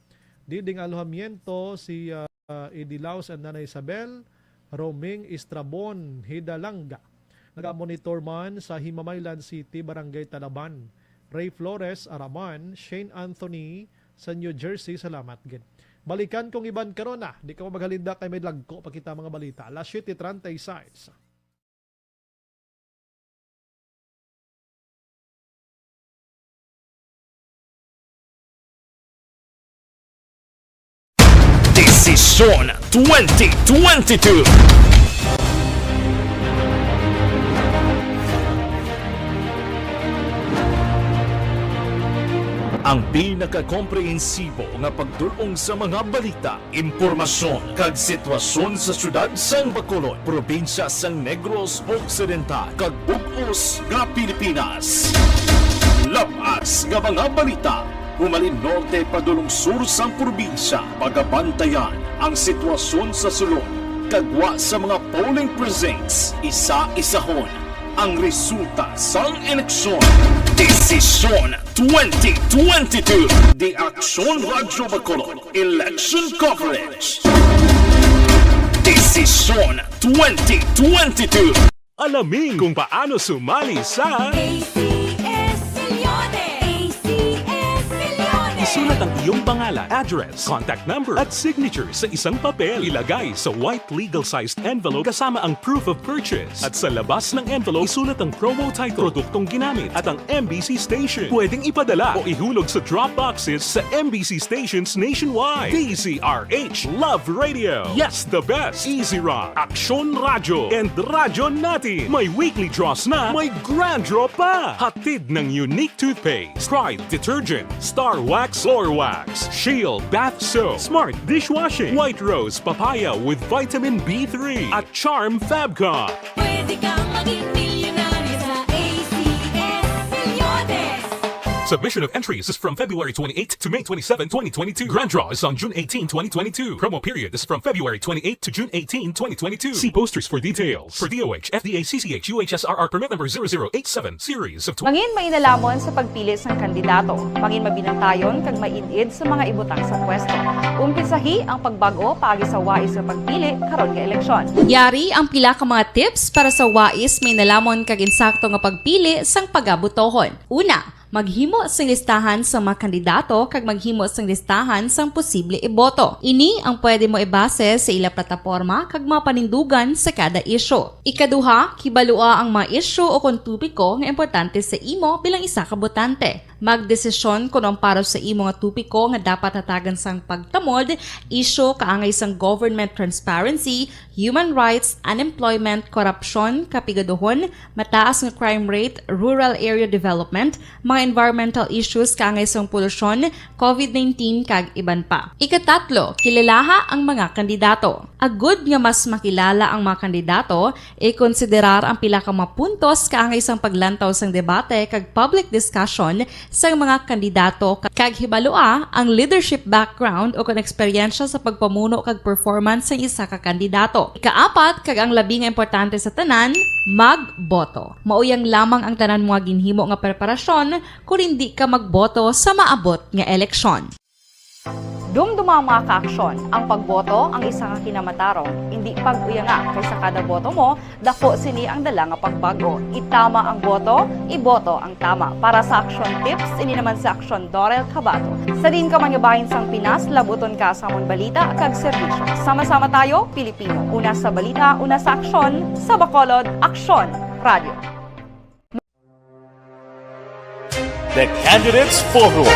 Diding Alojamiento, si, ah, Edilaus and Nanay Isabel, Roming Estrabon Hidalanga. Naga-monitor man sa Himamaylan City, Barangay Talaban. Ray Flores, Araman, Shane Anthony sa New Jersey, salamat gid. Balikan kong iban karon na, di ka maghalinda kay may lagko pa kita mga balita. Alas siyete treinta y seis. Desisyon twenty twenty-two. Ang pinakakomprehensibo nga pagdul-ong sa mga balita, impormasyon, kag sitwasyon sa siyudad sang Bacolod, probinsya sang Negros Occidental, kag bug-os nga Pilipinas. Lab-as nga mga balita, humalin norte padulong sur sang probinsya, pagabantayan ang sitwasyon sa sulod, kag gwa sa mga polling precincts, isa-isahon ang resulta sang eleksyon. Desisyon twenty twenty-two. The Aksyon Radyo Bacolod Election Coverage. Desisyon twenty twenty-two. Alamin kung paano sumali sa A C S Millones! A C S Millones! Isulat ang iyong pangalan, address, contact number, at signature sa isang papel. Ilagay sa white legal-sized envelope kasama ang proof of purchase. At sa labas ng envelope, isulat ang promo title, produktong ginamit, at ang M B C station. Pwedeng ipadala o ihulog sa drop boxes sa M B C stations nationwide. D Z R H Love Radio. Yes, the best. Easy Rock, Aksyon Radyo, and Radyo Natin. May weekly draws na, may grand draw pa. Hatid ng Unique Toothpaste, Pride Detergent, Star Wax Floor Wax, Shield Bath Soap, Smart Dishwashing, White Rose Papaya with Vitamin B three, at Charm Fabcon. Pwede kang maging milyonaryo sa A C S Millones. Submission of entries is from February twenty-eighth to May twenty-seven, twenty twenty-two. Grand draw is on June eighteen, twenty twenty-two. Promo period is from February twenty-eighth to June eighteen, twenty twenty-two. See posters for details. For D O H, F D A, C C H, U H S R R permit number zero zero eight seven, series of twenty. Mangin mainalamon sa pagpili sang kandidato. Mangin mabinantayon kag maid-id sa mga ibutang sa pwesto. Umpisahi ang pagbag-o paagi sa wais nga pagpili karon nga eleksyon. Yari ang pila ka mga tips para sa wais, mainalamon kag insakto nga pagpili sang pagabotohon. Una, maghimo sing listahan sa mga kandidato kag maghimo sing listahan sang posible iboto. Ini ang pwede mo ibase sa ila plataporma kag mga panindugan sa kada isyu. Ikaduha, kibalua ang mga isyu o kon topiko nga importante sa imo bilang isa ka botante. Magdesisyon kon ang para sa imo nga topiko nga dapat hatagan sang pagtamod, isyu kaangay sang government transparency, human rights, unemployment, korupsyon, kapigaduhon, mataas nga crime rate, rural area development, mga environmental issues kaangay sang polusyon, covid nineteen, kag iban pa. Ikatatlo, kilalaha ang mga kandidato. Agud nga mas makilala ang mga kandidato, ikonsiderar ang pila ka mga puntos kaangay sang paglantaw sang debate kag public discussion sang mga kandidato, kag hibalua ang leadership background o kon eksperyensya sa pagpamuno kag performance sang isa ka kandidato. Ikaapat, kag ang labi nga importante sa tanan, magboto. Mauyang lamang ang tanan mga ginhimo nga preparasyon kon indi ka magboto sa maabot nga eleksyon. Dumduma ang mga kaaksyon. Ang pagboto ang isa ka kinamatarong. Indi pag-uyanga, kay sa kada boto mo, dako sini ang dala nga pagbag-o. Itama ang boto, iboto ang tama. Para sa Aksyon Tips, ini naman si Aksyon Dorel Cabato. Sa diin ka man nga bahin sang Pinas, labuton ka sa amon balita kag serbisyo. Sama-sama tayo, Pilipino. Una sa balita, una sa aksyon, sa Bacolod, Aksyon Radio. The Candidates Forum.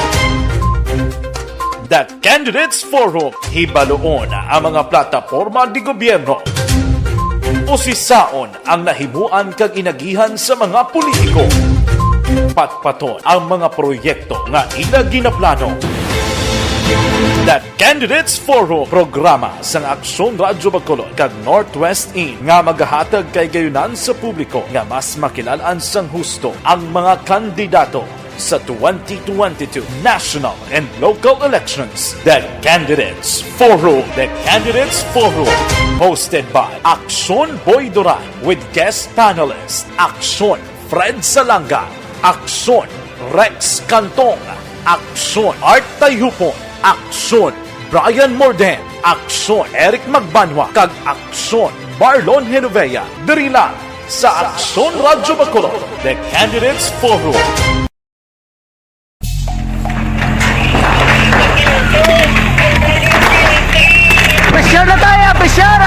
The Candidates Forum, hibaluon ang mga plataporma de gobierno. Usisaon ang nahimuan kag inagihan sa mga politiko. Patpaton ang mga proyekto nga ila ginaplano. The Candidates Forum, programa sang Aksyon Radyo Bacolod kag Northwest In nga magahatag kahigayonan sa publiko nga mas makilal-an sang husto ang mga kandidato sa twenty twenty-two national and local elections. The Candidates Forum. The Candidates Forum, hosted by Aksyon Boy Duran with guest panelist Aksyon Fred Salanga, Aksyon Rex Cantong, Aksyon Art Tayhupon, Aksyon Brian Morden, Aksyon Eric Magbanwa, kag Aksyon Marlon Genovea, diri lang sa Aksyon Radyo Bacolod, The Candidates Forum. Pressure na tayo, pressure!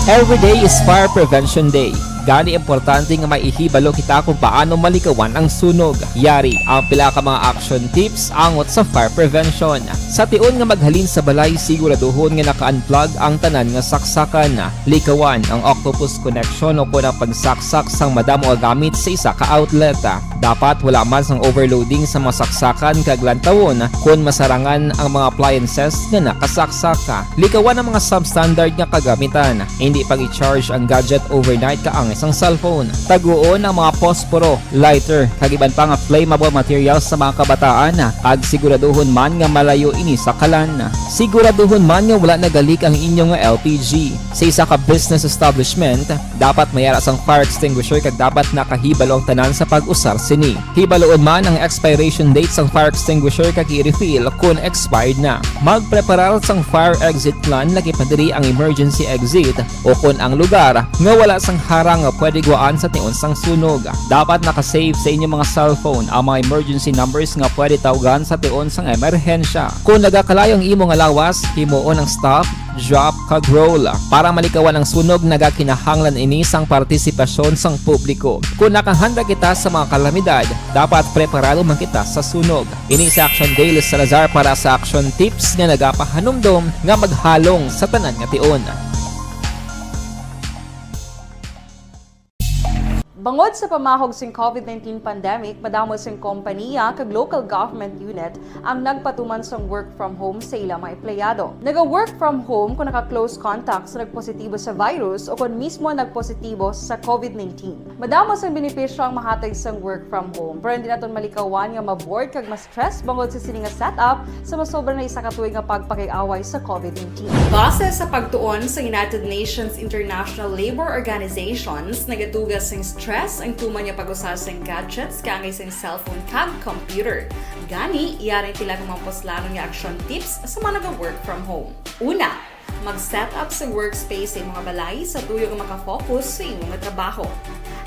Every day is Fire Prevention Day. Gani, importante nga may ihibalo kita kung paano malikawan ang sunog. Yari ang pila ka mga action tips angot sa fire prevention. Sa tion nga maghalin sa balay, siguraduhon nga naka-unplug ang tanan nga saksakan. Likawan ang octopus connection o kon ang pagsaksak sang madamo nga gamit sa isa ka outlet. Dapat wala man sang overloading sa mga saksakan kag lantawon kon masarangan ang mga appliances nga nakasaksak. Likawan ang mga substandard nga kagamitan. Hindi pag-i-charge ang gadget overnight kaangay sang cellphone. Taguon ang mga posporo, lighter, kag iban pa nga flammable materials sa mga kabataan, kag siguraduhon man nga malayo ini sa kalan. Siguraduhon man nga wala nagalik ang inyo nga L P G. Sa isa ka business establishment, dapat may ara sang fire extinguisher kag dapat nakahibalo ang tanan sa pag-usar sini. Hibaluon man ang expiration date sang fire extinguisher kag i-refill kon expired na. Magpreparar sang fire exit plan, lakip na diri ang emergency exit o kon ang lugar nga wala sang harang nga pwede guwaan sa tion sang sunog. Dapat naka-save sa inyo mga cellphone ang mga emergency numbers nga pwede tawgan sa tion sang emerhensya. Kon nagakalayo ang imo nga lawas, himuon ang stop, drop, kag roll. Para malikawan ang sunog, nagakinahanglan ini sang partisipasyon sang publiko. Kon nakahanda kita sa mga kalamidad, dapat preparado man kita sa sunog. Ini si Action Dale Salazar para sa Action Tips nga nagapahanumdom nga maghalong sa tanan nga tion. Bangod sa pamahog sing COVID nineteen pandemic, madamo sing kompaniya kag local government unit ang nagpatuman sang work from home sa ilang mga empleyado. Naga-work from home kung naka-close contact sa nagpositibo sa virus o kon mismo nagpositibo sa COVID nineteen. Madamo sang benepisyo ang mahatag sang work from home, pero hindi naton malikawan nga ma-bored kag ma-stress bangod sa sini nga setup sa masobra na isa ka tuig nga pagpakig-away sa COVID nineteen. Base sa pagtuon sa United Nations International Labour Organizations, nagatuga sing stress ang tuman nga pag-usa sing gadgets kaangay sing cellphone kag computer. Gani, yari ang pila ka mga puslanon nga action tips sa mga naga-work from home. Una, mag-set up sa workspace sa imong balay sa tuyo nga makafocus sa imong trabaho.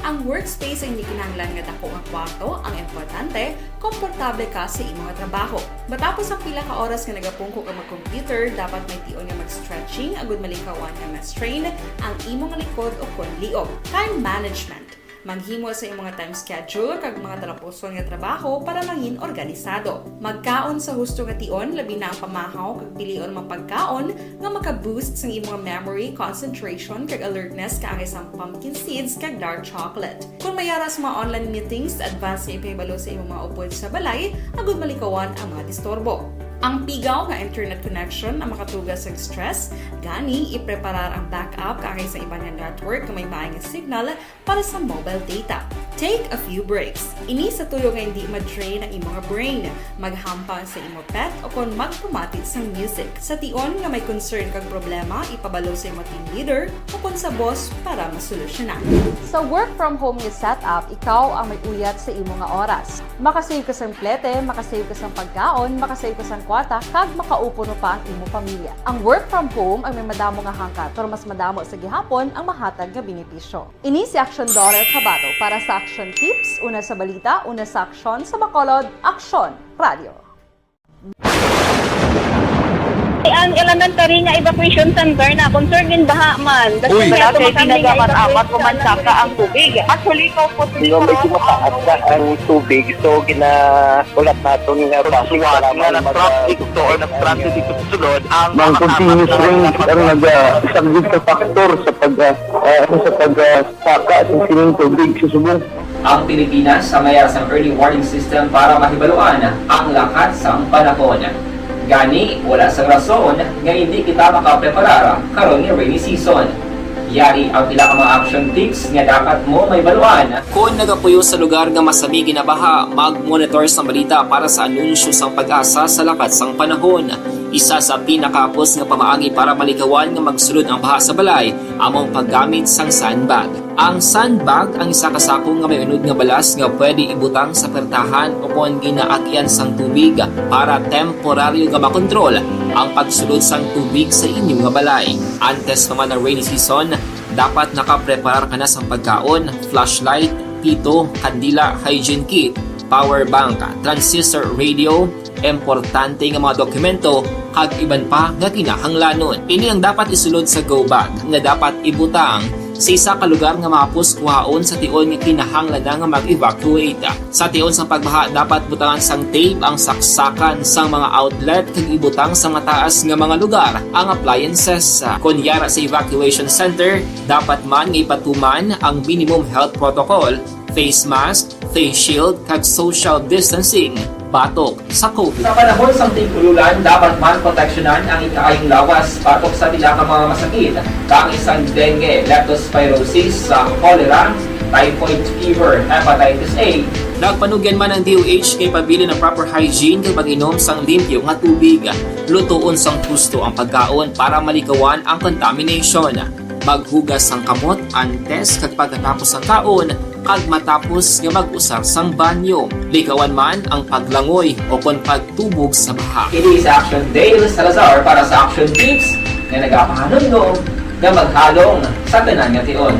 Ang workspace ay hindi kinahanglan nga dako nga kwarto ang importante, komportable ka sa imong trabaho. Matapos ang pila ka oras nga nagapungko ka mag-computer, dapat may tion nga mag-stretching agud malikawan nga ma-strain ang imong likod o kon liog. Time management. Maghimo sa imong time schedule kag mga talapuson nga trabaho para mangin organisado. Magkaon sa husto nga tion, labi na ang pamahaw kag pilion mga pagkaon nga maka-boost sang imong memory, concentration, kag alertness kaangay sang pumpkin seeds kag dark chocolate. Kung may ara sa mga online meetings, advance nga ipahibalo sa imong mga upod sa balay agud malikawan ang mga disturbo. Ang pigaw nga internet connection ang makatuga sa stress, gani ipreparar ang backup kaangay sa iban nga network nga may maay nga signal para sa mobile data. Take a few breaks. Ini sa tuyo nga hindi ma-drain ang imong brain. Maghampang sa imo pet o kon magpamati sang music. Sa tion nga may concern kag problema, ipabalo sa imo team leader o kon sa boss para masolusyonan. Sa work from home nga setup, ikaw ang may uyat sa imo nga oras. Makasave ka sang plete, makasave ka sang pagkaon, makasave ka sang kwarta, kag makaupod pa ang imo pamilya. Ang work from home ang may madamo nga hangkat, pero mas madamo sa gihapon ang mahatag nga benepisyo. Ini si Action Dorer Cabato para sa Action Tips, una sa balita, una sa aksyon, sa Bacolod, Aksyon Radio. Ang elementary nga evacuation center na concerned din baha man. Uy. Kasi may Malaki, tumakang nga tinaga man evacuation amat o man center. Saka ang tubig. Actually, ikaw po, di ba, medyo mataas na ang tubig, so ginaulat naton nga basi Suwat para nga mag-, nag-traffic to or nag-transit dito sa sulod ang Mang mga continuous tapat na rain ang nag-, ah, isa gid ka factor sa pag, ah, ah, sa pag, ah, saka sa sining tubig sa subong. Ang Pilipinas ang may sang early warning system para mahibaluan ang lakat sang panahon. Gani, wala sang rason nga hindi kita makapreparar karon nga rainy season. Yari ang pila ka mga action tips nga dapat mo mahibaluan. Kon nagapuyo sa lugar nga masami ginabaha, mag-monitor sang balita para sa anunsyo sang PAGASA sa lakat sang panahon. Isa sa pinakahapos nga pamaagi para malikawan nga magsulod ang baha sa balay amo ang paggamit sang sandbag. Ang sandbag ang isa ka sako nga may unod nga balas nga pwede ibutang sa pertahan o kon ginaagian sang tubig para temporaryo nga makontrol ang pagsulod sang tubig sa inyo nga balay. Antes pa man ang rainy season, dapat nakapreparar ka na sang pagkaon, flashlight, pito, kandila, hygiene kit, power bank, transistor radio, importante nga mga dokumento, kag iban pa nga kinahanglanon. Ini ang dapat isulod sa go bag nga dapat ibutang sa isa ka lugar nga mahapos kuhaon sa tion nga kinahanglan na nga mag-evacuate. Sa tion sang pagbaha, dapat butangan sang tape ang saksakan sang mga outlet kag ibutang sa mataas nga mga lugar ang appliances. Kon yara sa evacuation center, dapat man nga ipatuman ang minimum health protocol, face mask, face shield, kag social distancing batok sa COVID. Sa panahon sang tig-ululan, dapat man proteksyonan ang ikaayong lawas batok sa pila ka mga masakit, kaangay sang dengue, leptospirosis, sa cholera, typhoid fever, hepatitis A. Nagpanugyan man ang D O H nga ipabilin ang proper hygiene kag pag-inom sang limpyo nga tubig. Lutoon sang husto ang pagkaon para malikawan ang contamination. Maghugas sang kamot antes kag pagkatapos sang kaon, kag matapos nga mag-usar sang banyo. Likawan man ang paglangoy o kon pagtubog sa baha. Ini si Action Dale Salazar para sa Action Tips nga nagapahanumdom nga maghalong sa tanan nga tion.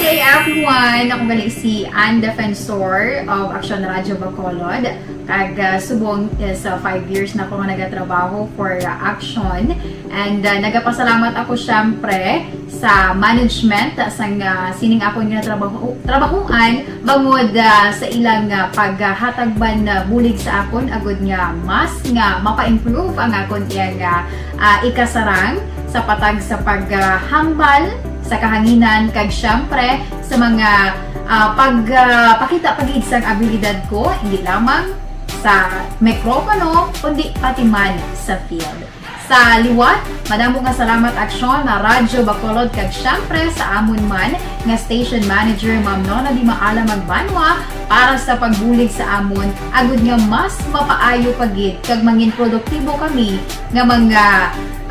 Hey everyone! Ako gali si Ann Defensor of Action Radio Bacolod. Kag, ah, subong is, ah, five years na ako nga nagatrabaho for, ah, Action. And, ah, nagapasalamat ako, syempre, sa management sang, ah, sining akon nga trabaho, trabahuan, bangod, ah, sa ilang, ah, paghatag man, ah, bulig sa akon, agud nga mas nga mapa-improve ang akon iyang, ah, ah, ikasarang sa patag sa paghambal sa kahanginan, kag siyempre sa mga, ah, pag, ah, pakita pa gid sang abilidad ko, hindi lamang sa mikropono, kundi pati man sa field. Sa liwat, madamo nga salamat, Aksyon na Radyo Bacolod, kag siyempre sa amon man nga station manager, Ma'am Nona Di Maala Magbanwa, para sa pagbulig sa amon, agud nga mas mapaayo pa gid kag mangin produktibo kami nga mga,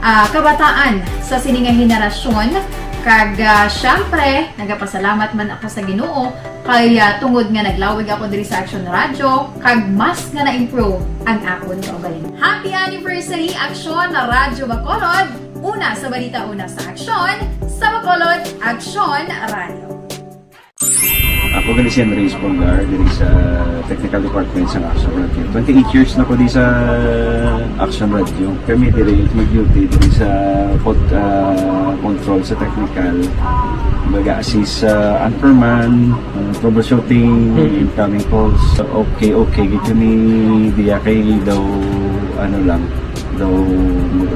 ah, kabataan sa sini nga henerasyon. Kag, ah, siyempre, nagapasalamat man ako sa Ginoo kay, ah, tungod nga naglawig ako diri sa Aksyon Radyo, kag mas nga na-improve ang akon kaugalingon. Happy anniversary, Aksyon na Radyo Bacolod! Una sa balita, una sa aksyon, sa Bacolod, Aksyon Radyo. Ako gani si Henry Espolgar, diri sa technical department sa Aksyon Radyo. Twenty-eight years na ko di sa Aksyon Radyo. Kami diri mag-duty diri sa pod-, ah, control sa technical. Mag-assist sa anchorman, ah, troubleshooting, Mm. incoming calls. Okay, okay. Gito ni diya kay daw, ano lang, daw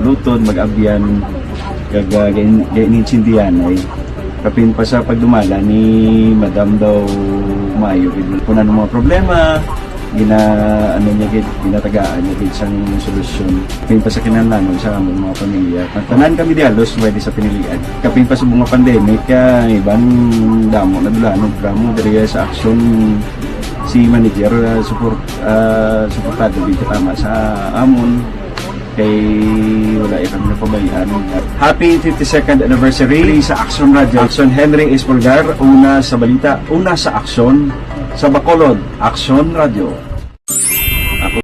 luton, mag-abyan, kag, ah, gain-, gain-, gain-, intindihan ay. Kapin pa sa pagdumala ni Madam daw maayo gid. Kung ano mga problema, gina-, ano niya gid, ginatagaan niya gid sang solusyon. Kapin pa sa kinahanglanon sa among mga pamilya. Tanan kami di halos pwede sa pinilian. Kapin pa sa mga pandemic, ah, iban damo na dula, no, damo diri sa aksyon si manager, ah, support, ah, suportado gid katama sa amon. Kay wala ya kami napabayaan. Happy fifty-second anniversary sa Aksyon Radyo. Aksyon Henry Espolgar, una sa balita, una sa aksyon, sa Bacolod, Aksyon Radyo. Ako.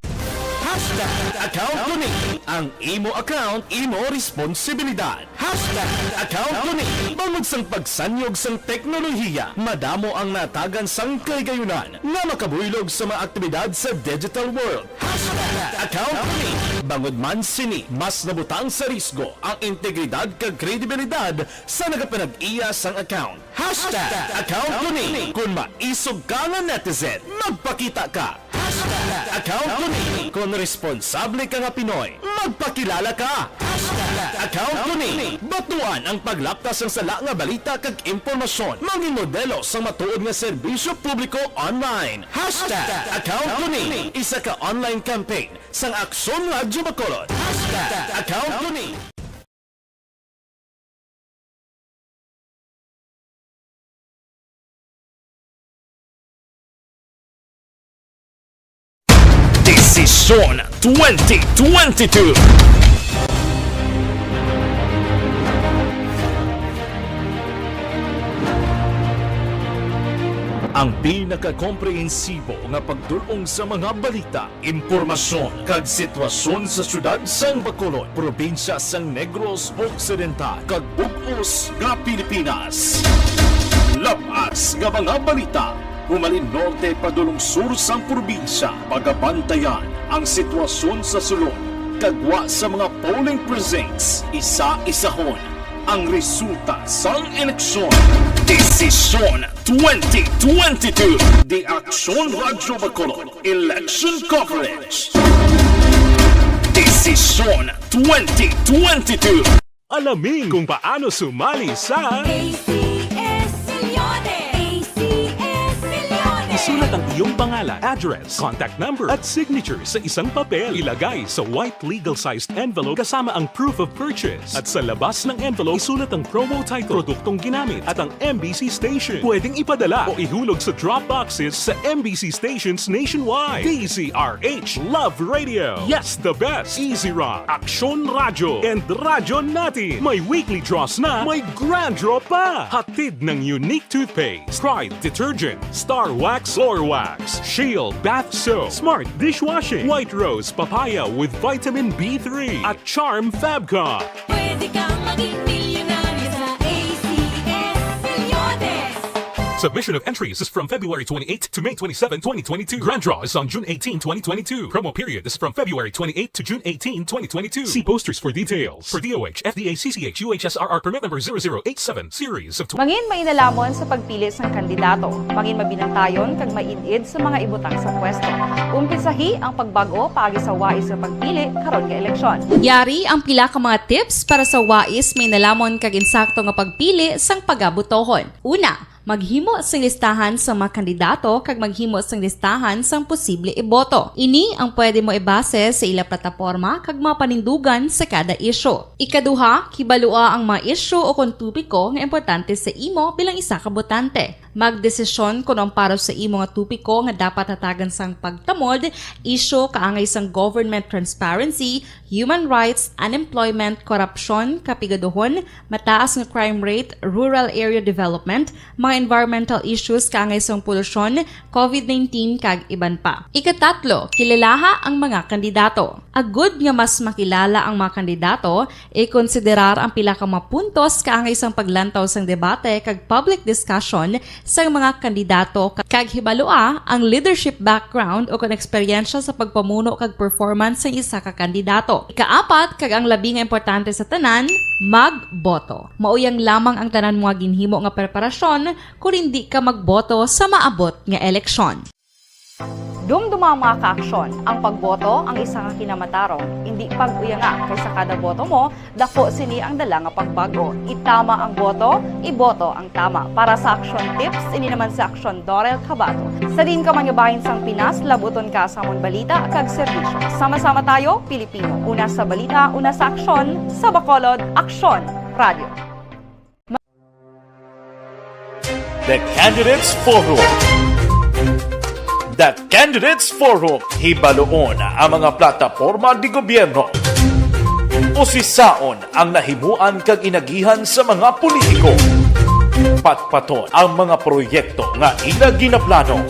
Hashtag account ko ni. Ang imo account, imo responsibilidad. Hashtag account ko ni. Bangod sang pagsanyog sang teknolohiya, madamo ang natagan sang kahigayonan nga makabuylog sa mga aktibidad sa digital world. Hashtag account ko ni. Bangod man sini, mas nabutang sa risgo ang integridad kag kredibilidad sa nagapanag-iya sang account. Hashtag account ko ni. Kon maisog ka nga netizen, magpakita ka. Hashtag account ko ni. Kon responsable ka nga Pinoy, magpakilala ka. Hashtag account ko ni. Batuan ang paglapta sang sala nga balita kag impormasyon. Mangin modelo sang matuod nga serbisyo publiko online. Hashtag account ko ni. Isa ka online campaign sang Aksyon Radyo Bacolod. Hashtag account ko ni. Desisyon twenty twenty-two. Ang pinakakomprehensibo nga pagdul-ong sa mga balita, impormasyon, kag sitwasyon sa siyudad sang Bacolod, probinsya sang Negros Occidental, kag bug-os nga Pilipinas. Lab-as nga mga balita, humalin norte padulong sur sang probinsya. Pagabantayan ang sitwasyon sa sulod, kag gwa sa mga polling precincts, isa-isahon ang resulta sang eleksyon. Desisyon twenty twenty-two. The Aksyon Radyo Bacolod Election Coverage. Desisyon twenty twenty-two. Alamin kung paano sumali sa A C S Millones. A C S Millones. Isulat ang iyong pangalan, address, contact number, at signature sa isang papel. Ilagay sa white legal-sized envelope kasama ang proof of purchase. At sa labas ng envelope, isulat ang promo title, produktong ginamit, at ang M B C station. Pwedeng ipadala o ihulog sa drop boxes sa M B C stations nationwide. D Z R H Love Radio. Yes, the best. Easy Rock, Aksyon Radyo, and Radyo Natin. May weekly draws na, may grand draw pa. Hatid ng Unique Toothpaste, Pride Detergent, Star Wax Floor Wax, Shield Bath Soap, Smart Dishwashing, White Rose Papaya with Vitamin B three, at Charm Fabcon. Pwede kang maging milyonaryo sa A C S Millones. Submission of entries is from February twenty-eighth to May twenty-seven, twenty twenty-two. Grand draw is on June eighteen, twenty twenty-two. Promo period is from February twenty-eighth to June eighteen, twenty twenty-two. See posters for details. For D O H, F D A, C C H, U H S R R permit number zero zero eight seven, series of tw- Mangin mainalamon sa pagpili sang kandidato. Mangin mabinantayon kag maid-id sa mga ibutang sa pwesto. Umpisahi ang pagbag-o paagi sa wais nga pagpili karon nga eleksyon. Yari ang pila ka mga tips para sa wais, mainelamon kag insakto nga pagpili sang pagabotohon. Una, maghimo sing listahan sa mga kandidato kag maghimo sing listahan sang posible iboto. Ini ang pwede mo ibase sa ila plataporma kag mga panindugan sa kada isyu. Ikaduha, kibalua ang mga isyu o kon topiko nga importante sa imo bilang isa ka botante. Magdesisyon kon ang para sa imo nga topiko nga dapat hatagan sang pagtamod, isyu kaangay sang government transparency, human rights, unemployment, korupsyon, kapigaduhon, mataas nga crime rate, rural area development, mga environmental issues kaangay sang polusyon, covid nineteen, kag iban pa. Ikatatlo, kilalaha ang mga kandidato. Agud nga mas makilala ang mga kandidato, ikonsiderar ang pila ka mga puntos kaangay sang paglantaw sang debate kag public discussion sang mga kandidato, ka-, kag hibalua ang leadership background o kon eksperyensya sa pagpamuno kag performance sang isa ka kandidato. Ikaapat, kag ang labi nga importante sa tanan, magboto. Mao yang lamang ang tanan mo nga ginhimo nga preparasyon kon hindi ka magboto sa maabot nga eleksyon. Dumduma ang mga kaaksyon. Ang pagboto ang isa ka kinamatarong. Indi pag-uyanga, kay sa kada boto mo, dako sini ang dala nga pagbag-o. Itama ang boto, iboto ang tama. Para sa Aksyon Tips, ini naman si Aksyon Dorel Cabato. Sa diin ka man nga bahin sang Pinas, labuton ka sa amon balita kag serbisyo. Sama-sama tayo, Pilipino. Una sa balita, una sa aksyon, sa Bacolod, Aksyon Radio. The Candidates Forum. The Candidates Forum, hibaluon ang mga plataporma di gobyerno. Usisaon ang nahimuan kag inagihan sa mga politiko. Patpaton ang mga proyekto nga ila ginaplano.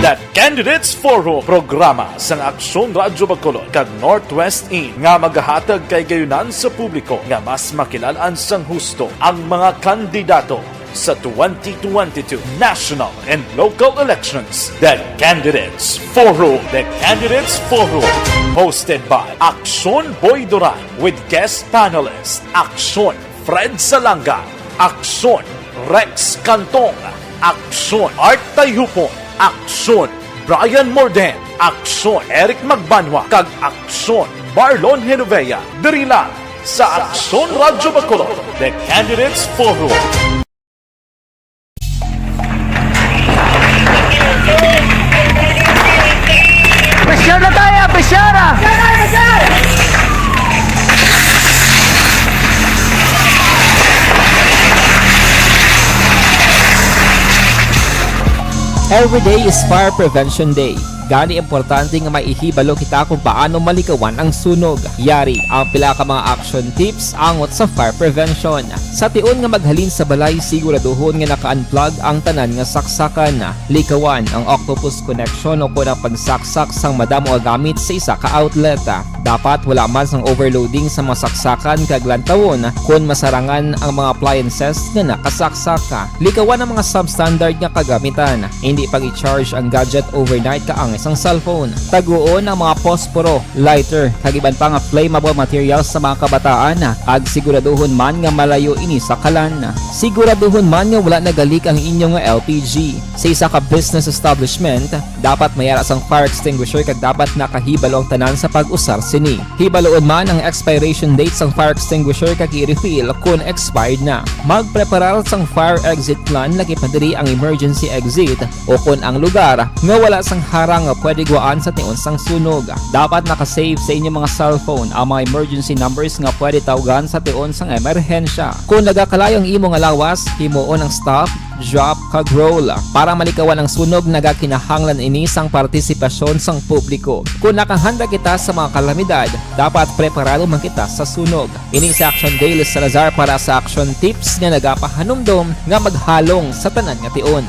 The Candidates Forum, programa sang Aksyon Radyo Bacolod kag Northwest In nga magahatag kay gayunan sa publiko nga mas makilal-an sang husto ang mga kandidato sa twenty twenty-two national and local elections. The Candidates Forum. The Candidates Forum, hosted by Aksyon Boy Duran with guest panelist Aksyon Fred Salanga, Aksyon Rex Cantong, Aksyon Art Tayhupon, Aksyon Brian Morden, Aksyon Eric Magbanwa, kag Aksyon Marlon Genovea. Diri lang sa Aksyon Radyo Bacolod, The Candidates Forum. Pressure na tayo, pressure na! Every day is Fire Prevention Day. Gani, importante nga may ihibalo kita kung paano malikawan ang sunog. Yari ang pila ka mga action tips angot sa fire prevention. Sa tion nga maghalin sa balay, siguraduhon nga naka-unplug ang tanan nga saksakan. Likawan ang octopus connection o kon ang pagsaksak sang madamo nga gamit sa isa ka outlet. Dapat wala man sang overloading sa mga saksakan kag lantawon kon masarangan ang mga appliances nga nakasaksak. Likawan ang mga substandard nga kagamitan. Hindi pag-i-charge ang gadget overnight kaangay sang cellphone. Taguon ang mga posporo, lighter, kag iban pa nga flammable materials sa mga kabataan, kag siguraduhon man nga malayo ini sa kalan. Siguraduhon man nga wala nagalik ang inyo nga L P G. Sa isa ka business establishment, dapat may ara sang fire extinguisher kag dapat nakahibalo ang tanan sa pag-usar sini. Hibaluon man ang expiration date sang fire extinguisher kag i-refill kon expired na. Magpreparar sang fire exit plan, lakip na diri ang emergency exit o kon ang lugar nga wala sang harang nga pwede guwaan sa tion sang sunog. Dapat naka-save sa inyo mga cellphone ang mga emergency numbers nga pwede tawgan sa tion sang emerhensya. Kon nagakalayo ang imo nga lawas, himuon ang stop, drop, kag roll. Para malikawan ang sunog, nagakinahanglan ini sang partisipasyon sang publiko. Kon nakahanda kita sa mga kalamidad, dapat preparado man kita sa sunog. Ini si Action Dale Salazar para sa Action Tips nga nagapahanumdom nga maghalong sa tanan nga tion.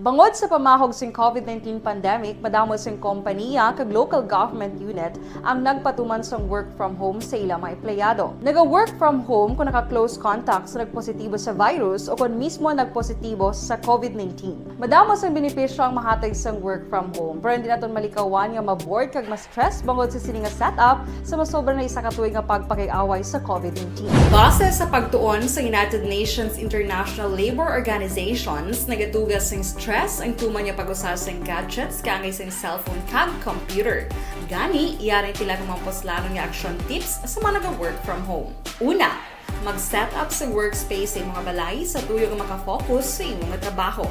Bangod sa pamahog sing COVID nineteen pandemic, madamo sing kompaniya kag local government unit ang nagpatuman sang work from home sa ila mga empleyado. Naga-work from home kung naka-close contact sa nagpositibo sa virus o kon mismo nagpositibo sa COVID nineteen. Madamo sang benepisyo ang mahatag sang work from home, pero hindi naton malikawan nga ma-bored kag ma-stress bangod sa sini nga setup sa masobra na isa ka tuig nga pagpakig-away sa COVID nineteen. Base sa pagtuon sa United Nations International Labour Organizations, nagatuga sing stress ang tuman nga pag-usa sing gadgets kaangay sing cellphone kag computer. Gani, yari tila ang mga puslanon nga action tips sa mga naga-work from home. Una, mag-set up sa workspace sa imong balay sa tuyo nga makafocus sa imong trabaho.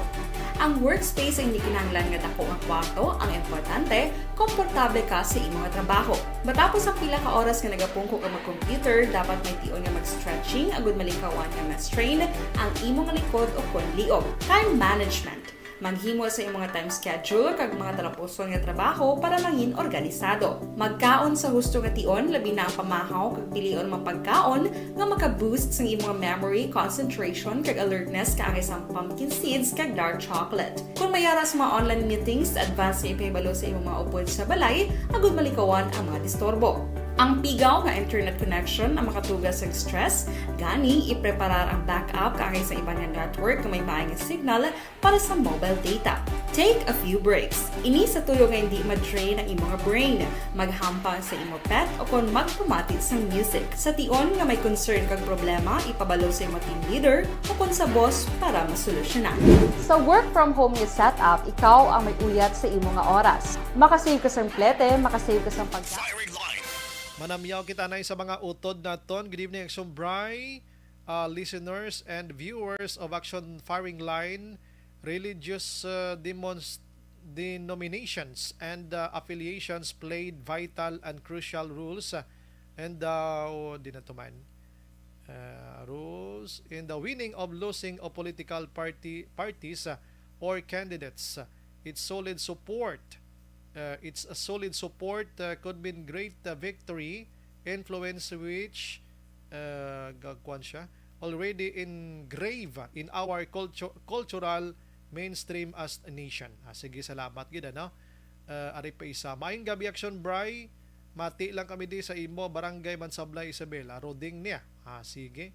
Ang workspace ay hindi kinahanglan nga dako nga kwarto, ang importante, komportable ka sa imong trabaho. Matapos ang pila ka oras nga nagapungko ka mag-computer, dapat may tion nga mag-stretching agud malikawan nga ma-strain ang imong likod o kon liog. Time management. Maghimo sa imong time schedule kag mga talapuson nga trabaho para mangin organisado. Magkaon sa husto nga tion, labi na ang pamahaw kag pilion mga pagkaon nga maka-boost sang imong memory, concentration, kag alertness kaangay sang pumpkin seeds kag dark chocolate. Kung may ara sa mga online meetings, advance nga ipahibalo sa imong mga upod sa balay agud malikawan ang mga disturbo. Ang pigaw nga internet connection ang makatuga sang stress, gani ipreparar ang backup kaangay sa iban nga network nga may maay nga signal para sa mobile data. Take a few breaks. Ini sa tuyo nga hindi ma-drain ang imo nga brain. Maghampang sa imo pet o kon magpamati sang music. Sa tion nga may concern kag problema, ipabalo sa imo team leader o kon sa boss para masolusyonan. Sa work from home nga setup, ikaw ang may uyat sa imo nga oras. Makasave ka sang plete, makasave ka sang pagkaon. Manamyaw kita na sa mga utod naton. Good evening, Action Bry, uh, listeners and viewers of Action Firing Line. Religious uh, demonst- denominations and uh, affiliations played vital and crucial roles uh, and uh, oh, di na to man uh, rules in the winning of losing of political party parties uh, or candidates. Its solid support, uh, its a solid support uh, could mean great uh, victory, influence which uh, gagkuan siya already engraved in our culture, cultural mainstream as a nation. Ah, sige, salamat gid ano. Uh, ari pa isa. Maayong gabi, Action Bry. Mati lang kami di sa imo, Barangay Mansablay, Isabela. Roding niya. Ah, sige.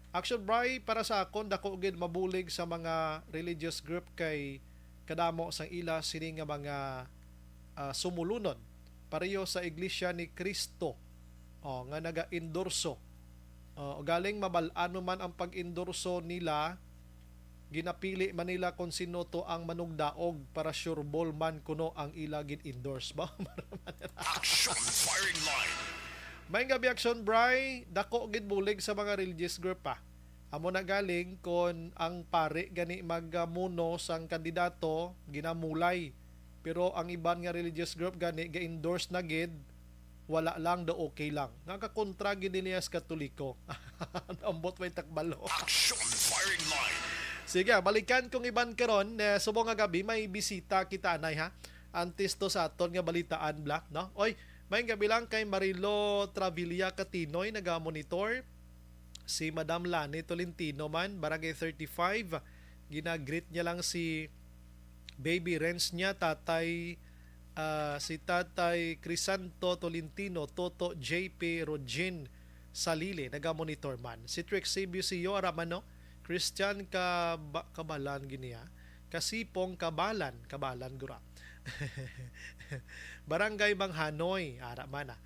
Action Bry, para sa akon, dako gid mabulig sa mga religious group kay kadamo sang ila sini nga mga uh, sumulunod pareho sa Iglesia ni Cristo oh, nga naga-endorso. Oh, galing mabal-an man ang pag-endorso nila, ginapili man nila kung sino to ang manugdaog para sure ball man kuno ang ila gin-endorse ba? Action Firing Line. May gabi Action Bry, dako gid bulig sa mga religious group pa. Amo na galing kon ang pari gani magamuno sang kandidato ginamulay, pero ang iban nga religious group gani ga-endorse na gid, wala lang daw okay lang. Nga kakontra gid nila sa Katoliko. Ambot may takbalo. Action Firing Line. Sige, balikan kong iban karon. Eh, subong nga gabi may bisita kita anay ha. Antes to sa aton nga balitaan, Black, no? Oy, may gabi lang kay Marilo Travilla Katinoy naga-monitor. Si Madam Lani Tolentino man, Barangay thirty-five, ginagreet niya lang si baby Renz niya, tatay, ah, si Tatay Crisanto Tolentino, Toto J P Rogin Salili, naga-monitor man. Si Trixie Busio, ara man, no? Christian Kaba-, Kabalan gini, ha? Kasipong Kabalan, Kabalan gura. Barangay Manghanoy, ara man, ah.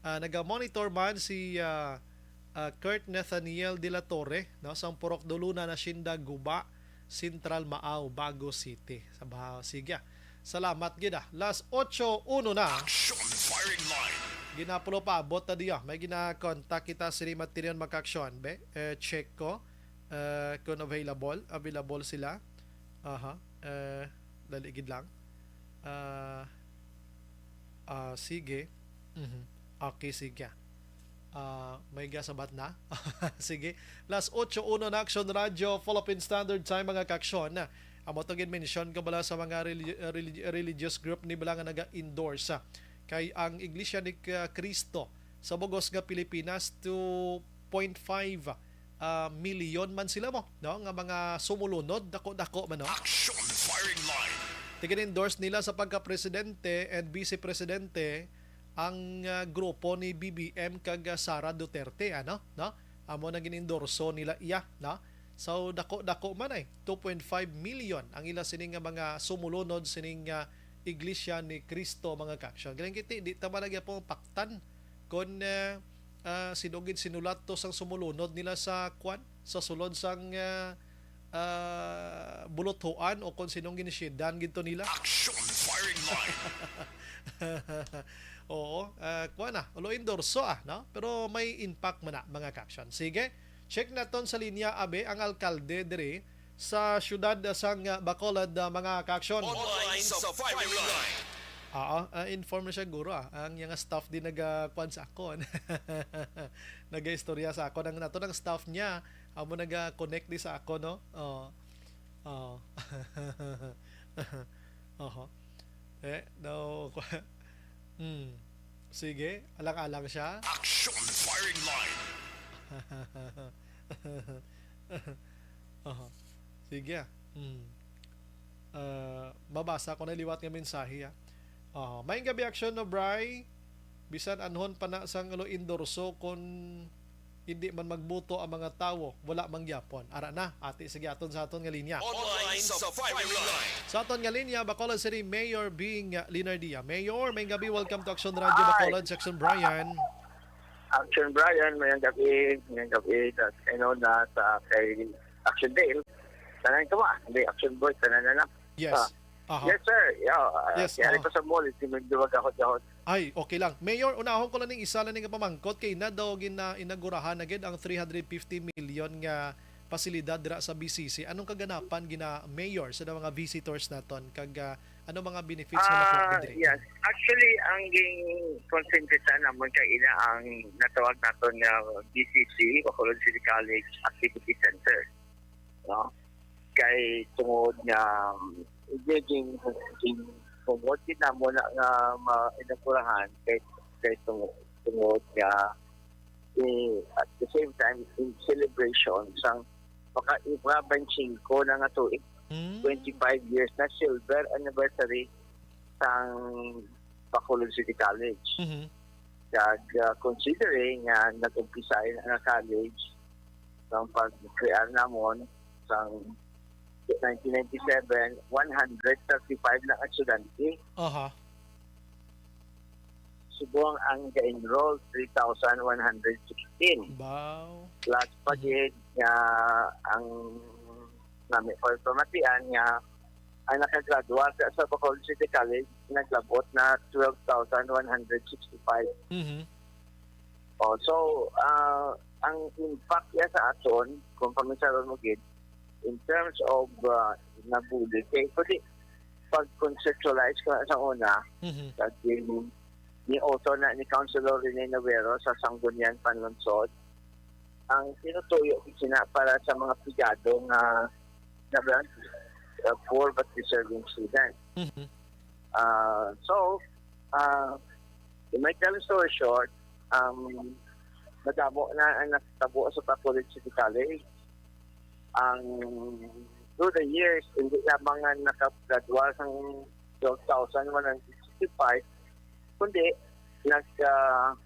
Ah, naga-monitor man si, ah, ah, Kurt Nathaniel de la Torre, no, sang Purok Duluna, Hacienda Guba, Central Maao, Bago City. Sa Baha-, sige, ah. Salamat gid, ah. Las otso uno na. Action Firing Line. Ginapulo pa abot na diya. May gina-contact kita sini Matinion Makaaksyon, be. Eh, check ko. Eh, kung available, available sila. Aha. Eh, dali gid lang. Ah, ah, sige. Mhm. Okay, sige. Ah, may gasabat na. Sige. Las otso uno na, Action Radio, Philippine Standard Time, mga kaaksyon. Amo to gid mention ko bala sa mga reli-, reli-, religious group ni bala nga naga-endorse, ah. Kay ang Iglesia ni K-, Cristo sa bugos nga Pilipinas, two point five ah, milyon man sila mo, no? Nga mga sumulunod, dako-dako man, no? Action firing line. Tigin-endorse nila sa pagka-presidente and vice-presidente ang, ah, grupo ni B B M kag, ah, Sara Duterte, ano? No? Amo na gin-endorso nila iya, no? So, dako-dako man ay, two point five million ang ila sining nga mga sumulunod sining, ah, Iglesia ni Cristo, mga ka-action. Galing kiti, di ta man lagi po paktan kon, ah, ah, sino gid sinulat to sang sumulunod nila sa kwan, sa sulod sang, ah, ah, buluthuan o kon sinong ginisyedan gid to nila. Action firing line. Oo, ah, kwan na, ulo endorso, ah, no? Pero may impact man na, mga ka-action. Sige, check naton sa linya, abe, ang alkalde diri sa siyudad sang, ah, Bacolod, ah, mga ka-action. Online sa firing line. Oo, ah, inform na siya, guro, ah. Ang iyang staff din naga-, kwan sa akon. Nagaistorya sa akon. Ang nato ng staff niya, amo naga-connect di sa akon, no? Oh. Oh. Oho. Eh, daw, hmm. Sige, alang-alang siya. Action firing line. Oho. Sige, ah. Hmm. Ah, mabasa ko na liwat nga mensahe, ah. Oho. Maayong gabi, action, no, Bri? Bisan anhon pa na sang ulo endorso, kon hindi man magboto ang mga tawo, wala man gyapon. Ara na, ati, sige, aton sa aton nga linya. Online sa firing line. Sa aton nga linya, Bacolod City Mayor Bing Linardia. Mayor, maayong gabi, welcome to Action Radio Hi. Bacolod, Section Brian. Action Brian, maayong gabi, maayong gabi, tas, you know, na sa kay Action Dale. Tanan ka ba? Hindi, Action Boy, tanan na lang. Yes. Ah. Aha. Yes, sir. Yeah, ah, Yes, kaya ah. Ito sa mall, hindi magduwag ako dyan. Ay, okay lang. Mayor, unahon ko lang ning isa lang nga pamangkot kay na daw gina-, inagurahan na gid ang three hundred fifty million nga pasilidad dira sa B C C. Anong kaganapan gina Mayor sa mga visitors naton kag, ah, ano mga benefits nga Ah, makuha diri? Yes. Actually, ang ging concentrate namon kay ina ang natawag naton nga B C C, Bacolod City College Activity Center. No? Kay tungod nga, um, ging, ging, ging, tungod gid namo na nga ma-inaugurahan kay, kay tungod, tungod nga, eh, at the same time, in celebration sang maka-, ika-twenty-five na nga tuig, Mm. twenty-five years na silver anniversary sang Bacolod City College. Mhm. Kag, ah, considering nga nag-umpisa ang college sang pag-crear namon sang nineteen ninety-seven, one hundred thirty-five lang ang estudyante. Aha. Subong ang ga-enroll, three thousand one hundred sixteen. Wow. Plus pa Mhm. gid nga ang nami pa pamatian nga ang nakagraduate sa Bacolod City College naglabot na twelve thousand one hundred sixty-five. Mhm. Oh, so, ah, ang impact niya sa aton, kung pamisaron mo gid, in terms of, ah, nabulig, kay pwede pag-conceptualize ko na sa una, Mhm. sa gin-, ni author na ni Councilor Rene Navarro sa Sangguniang Panlungsod, ang tinutuyo ko sina para sa mga pigado nga, nga, uh, poor but deserving student. Mhm. Ah, so, ah, to make the long story short, um, madamo na ang natabo sa Bacolod City College. Ang, through the years, hindi lamang nga nakagraduar sang twelve thousand one hundred sixty-five, kundi nag, ah,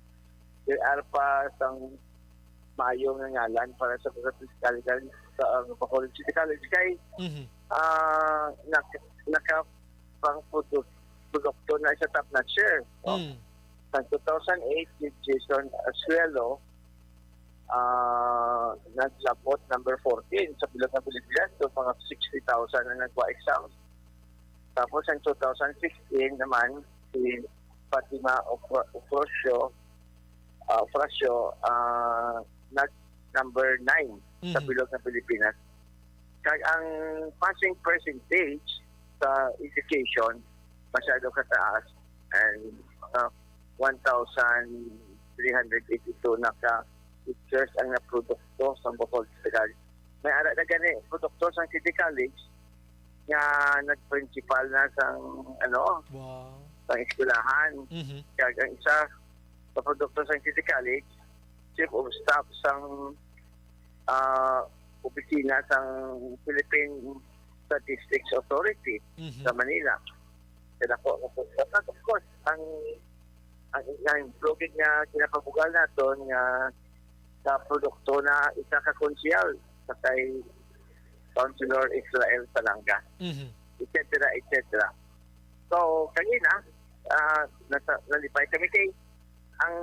J R pa sang maayo nga ngalan para sa mga physical sa, ah, Bacolod City College kay, Mhm. ah, nak-, naka-, pang produ-, produkto na sa top notcher, no? Mm. Sa two thousand eight, si Jason Asuelo, ah, naglabot number fourteen sa bilog nga Pilipinas, so mga sixty thousand ang nagwa exam. Tapos ang two thousand sixteen naman, si Fatima Ofra-, Ofrocio, ah, Ofracio, ah, nag number nine sa Mhm. bilog nga Pilipinas. Kag ang passing percentage sa education masyado kataas, and, ah, one thousand three hundred eighty-two na ka teachers ang naprodukto sa Bohol City College. May ara na gani produkto sa City College nga nagprinsipal na sang, ano, Wow. sang eskwelahan. Mhm. Kag ang isa sa produkto sa City College, chief of staff sang ah, opisina sang Philippine Statistics Authority Mhm. sa Manila. Kaya ako, of course, ang, ang, ang blogger nga ginapabugal naton nga sa produkto na isa ka konsehal sa kay Councilor Israel Salanga, Mhm. et cetera, et cetera. So, kanina, ah, nasa, nalipay kami kay ang,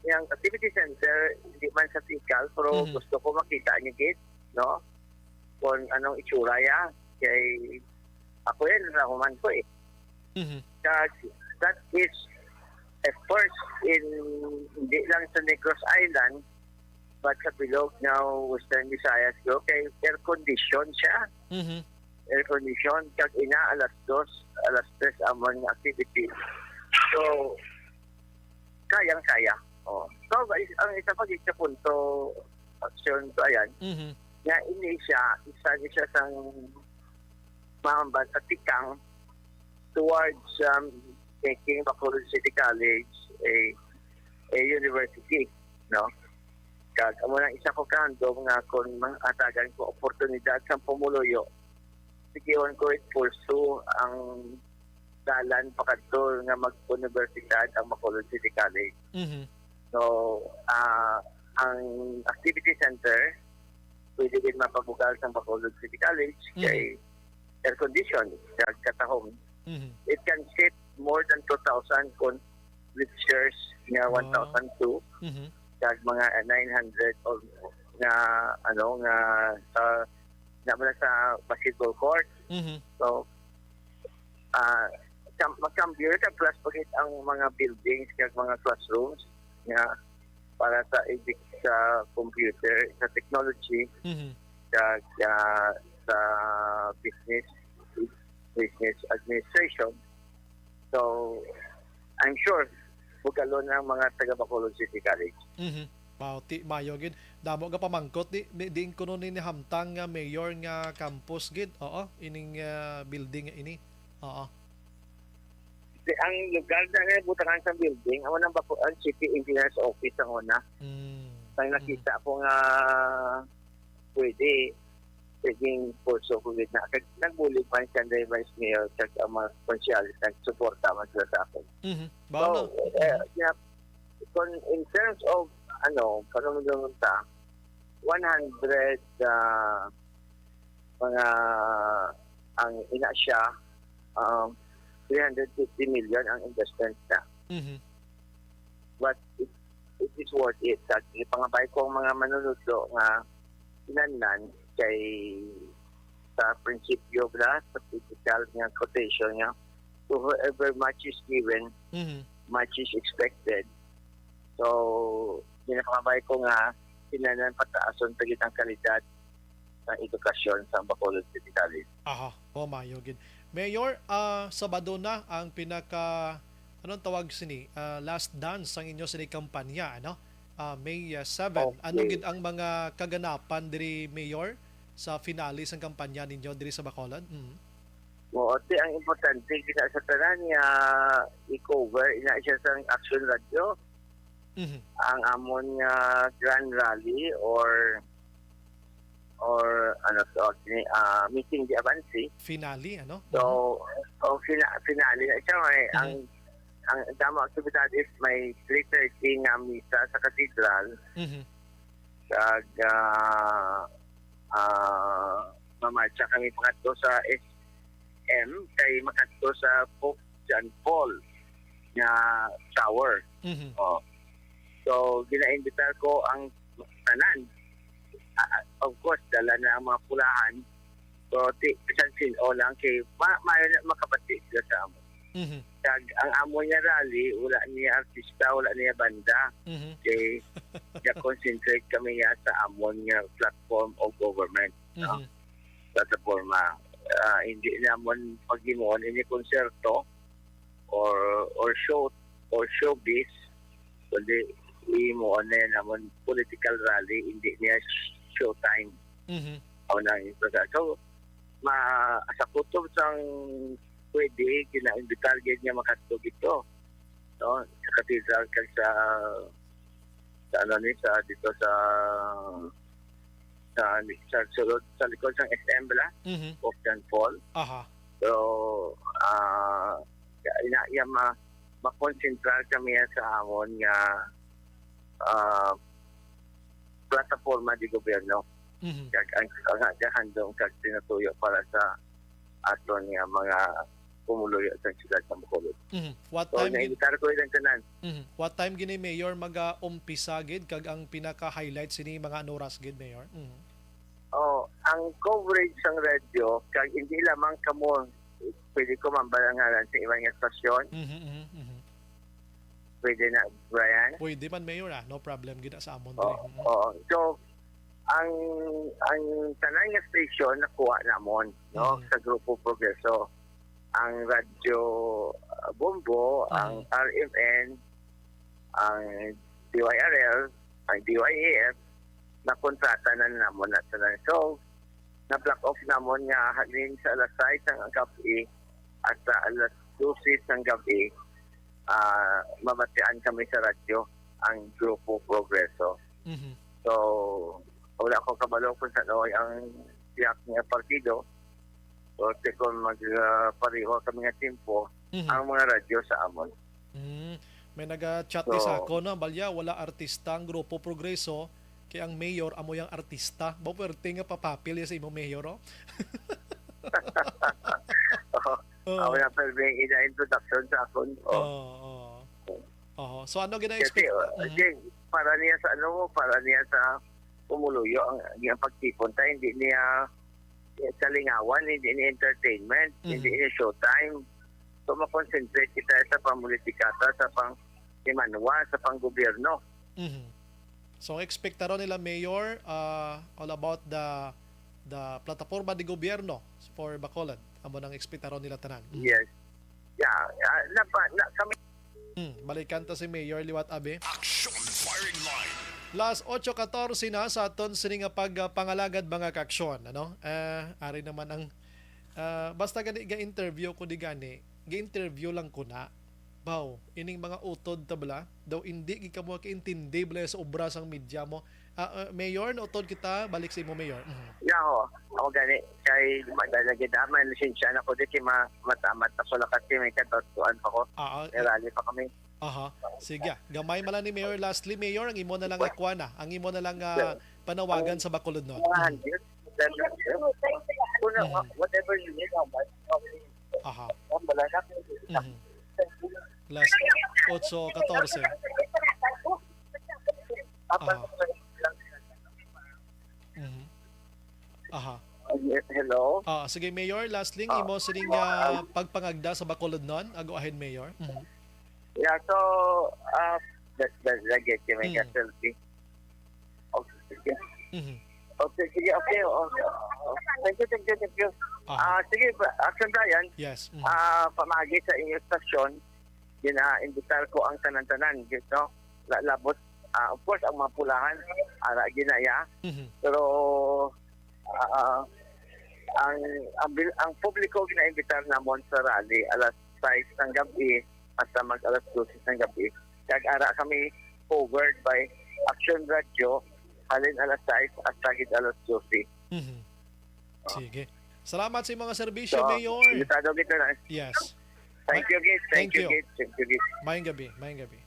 yang activity center, hindi man sa tikal, pero Mhm. gusto ko makita niya gid, no? Kung anong itsura ya. Kay ako yan, nahuman ko eh. Mhm. Kag, that is a first in, hindi lang sa Negros Island, but sa bilog nga Western Visayas, ko kay air condition siya. Mhm. Air condition, kag ina alas dos, alas tres amon nga activity. So, kayang-kaya. Oh. So, guys, ang isa pa gid sa punto, action ko, ayan, Mhm. nga ini siya, isa ni siya sang mahambal sa tikang towards, um, making Bacolod City College a, a university, no? Kag amo lang isa ko kahandom nga kung mahatagan ko oportunidad sa pumuluyo, sige, on ko it pursue ang dalan pakadto nga mag-universidad ang Bacolod City College. Mhm. So, ah, ang activity center, pwede din mapabugal sa Bacolod City College Mhm. kay air condition, kag katahom. Mhm. It can seat more than two thousand con-, lectures nga Wow. one thousand two, Mhm. kag mga nine hundred o nga, ano, nga sa, nga mula sa basketball court. Mhm. So, ah, kam-, magkambyo ka, plus pagit ang mga buildings kag mga classrooms nga para sa edu-, sa computer, sa technology, Mhm. kag, ah, sa business, business administration. So, I'm sure bugalon ang mga taga Bacolod City College. Mhm. Wow, ti, mayo gid. Damo nga pamangkot di, di, diin kuno ni nahamtang nga mayor nga campus gid. Oo, ining, ah, building nga ini. Oo. Di, ang lugar na nga butangan sa building, amo nang Baco-, ang city engineer's office ang una. Mm. Ang Mm. nakita ko nga pwede, pwedeng pursue ko gid na. Kag nagbulig man siya, Vice Mayor, kag ang mga konsehales nagsuporta man sila sa akon. Mhm. So, Baon na. eh, Mhm. yeah, kung in terms of, ano, paano mo naman ta, one hundred, ah, mga, ang ina siya, um, three hundred fifty million ang investment na. Mhm. But it, it is worth it. Kag ipangabay ko ang mga manunudlo nga kinahanglan kay sa prinsipyo bala, sa physical nga quotation nga, "To whoever much is given, Mhm. much is expected." So, ginapangabay ko nga kinahanglan pataason pa gid ang kalidad sa edukasyon sa Bacolod City College. Aha, oh, mayo gid. Mayor, ah, Sabado na ang pinaka, anong tawag sini? Ah, last dance sang inyo sini kampanya, ano? Ah, May, ah, seven. Ano Okay. gid ang mga kaganapan diri, Mayor, sa finale sang kampanya ninyo diri sa Bacolod? Mm. Oo, ti, ang importante kita sa tanan nga i-cover ina siya sang Action Radio, Mhm. ang amon nga grand rally or, or ano to, ah, meeting de avance. Finale, ano? So, Mhm. o fina-, finale na siya, may Mhm. ang, ang damo aktibidades, may three thirty nga misa sa cathedral. Mhm. Kag, ah, ah, mamarcha kami pakadto sa S M kay makadto sa Pope John Paul nga tower. Mhm. Oh. So, ginaimbitar ko ang tanan. Ah, of course, dala na ang mga pulahan. So, ti, bisan sin-o lang kay ma-, maayo na makabati sila sa amon. Mhm. Kag ang amon nga rally, wala niya artista, wala niya banda. Mhm. Kay ga-concentrate kami nga sa amon nga platform o government, no? Mhm. Plataporma. Ah, hindi namon paghimuon ini konserto or, or show, or showbiz, kundi himuon na namon political rally, hindi niya showtime. Mhm. Aw na yung program. So, ma-, sa kutob sang pwede, ginaimbitar gyud nga makadto dito, no? Sa cathedral kag sa, sa ano ni, sa, dito sa, sa, sa sulod, sa likod sang S M bala, Mhm. Oakland Falls. Aha. So, ah, ina, iya ma-, makonsentrar kami sa amon nga, ah, plataporma di gobyerno. Mhm. Kag ang, ang, ang handom kag pinatuyo para sa aton nga mga pumuluyo sa siyudad sa Bacolod. Mhm. What So, time gid, naimbitar ko ilang tanan. Mhm. What time gini, Mayor, mag-umpisa gid, kag ang pinaka-highlight sini mga anuras gid, Mayor? Mhm. Oh, ang coverage sang radyo, kag hindi lamang kamo, pwede ko mambal ang ngalan sa iban nga stasyon. Mhm, mhm, mhm. Pwede na, Brian? Pwede man, Mayor, ah. No problem gid sa amon diri. Oo, Mhm. oo. So, ang, ang tanan nga station nakuha namon, no, Mhm. sa Grupo Progreso. Ang Radyo, ah, Bombo, Mhm. ang R M N, ang D Y R L, ang D Y A F, nakontrata na namon na tanan. So, na-block off namon nga halin sa alas sais sang gab-i hasta alas dose sang gab-i, ah, mabatian kami sa radyo ang Grupo Progreso. Mhm. So, wala ko kabalo kung saan ang siyak nga partido. O, kung mag, ah, pareho kami nga tempo, Mhm. ang mga radyo sa amon. Mm. May naga-chat So, ni sa ako, no? Balya, wala artista ang Grupo Progreso, kay ang mayor amo yang artista. Ba, pwerte nga papapil ya sa imo mayor, oh? Oo. Oh. Ako na, pero may ina-introduction sa akon. Oh. Oo, oo. Oho. So, ano Kasi, gina-expect? Uh, Mhm. Jing, para niya sa ano mo, para niya sa pumuluyo ang, ang pagtipon ta, hindi niya, eh, kalingawan, hindi niya entertainment, Mhm. hindi niya showtime. So, makonsentrate kita sa pamolitika ta, sa pang-, imanwa, sa panggobyerno. Mhm. So, ang ekspektaron nila, Mayor, uh, all about the, the plataforma de gobierno for Bacolod. Amo nang ekspektaron nila tanan. Mhm. Yes. Yeah. Ah, napa-, na, kami Hmm, balikan ta si Mayor liwat, abi. Action Firing Line. Las ocho katorse na sa aton sini nga pagpangalagad, mga kaaksyon, ano? Eh, ari naman ang, ah, basta gani ga-interview ko di gani, ga-interview lang ko na. Baw, ining mga utod ta bala, daw indi gid kamo kaintindi bala sa obra sang media mo. Ah, ah, Mayor, nautod kita, balik sa imo, Mayor. Mhm. Yaho, ako gani, kay madala gid, ah, may lisensya na ko di, kay ma-, matamat ako lakat, kay may katatuan pa ko. Ah, ah, May rally pa kami. Aha. Sige, ah, gamay man lang ni Mayor. Lastly, Mayor, ang imo na lang ikuan na. Ang imo na lang, ah, panawagan sa Bacolodnon. Mga Mhm. hundred. Kung na, Mhm. whatever you need, how much, how many, Aha. ang wala na. Mhm. Last, otso katorse. Aha. Mhm. Aha. Yes, hello? Ah, sige, Mayor, lastly, ang Ah, imo sining, ah, ah, pagpangagda sa Bacolodnon. Ah, go ahead, Mayor. Mhm. Yeah, so, ah, that, that, that gets you, may Mm. casualty. Okay, sige. Mhm. Okay, sige, okay, oh, oh. Thank you, thank you, thank you. Aha. Ah, sige, Bra-, Action Brian, Yes. Mhm. ah, pamagi sa inyong stasyon, gina-imbitar ko ang tanan-tanan, you know, la-, labot, ah, of course, ang mga pulahan, ara, ginaya. Mhm. Pero, ah, ang, ang bil-, ang publiko ginaimbitar namon sa rally alas sais ng gabi hasta mag alas dose ng gabi. Kag ara kami covered by Action Radio, halin alas sais hasta gid alas dose. Mhm. Sige. Salamat sa imong serbisyo, So, Mayor. Invitado kita na. Yes. Thank you, Git. Thank Thank you, you. Git. Thank you, Git. Mayong gabi, mayong gabi.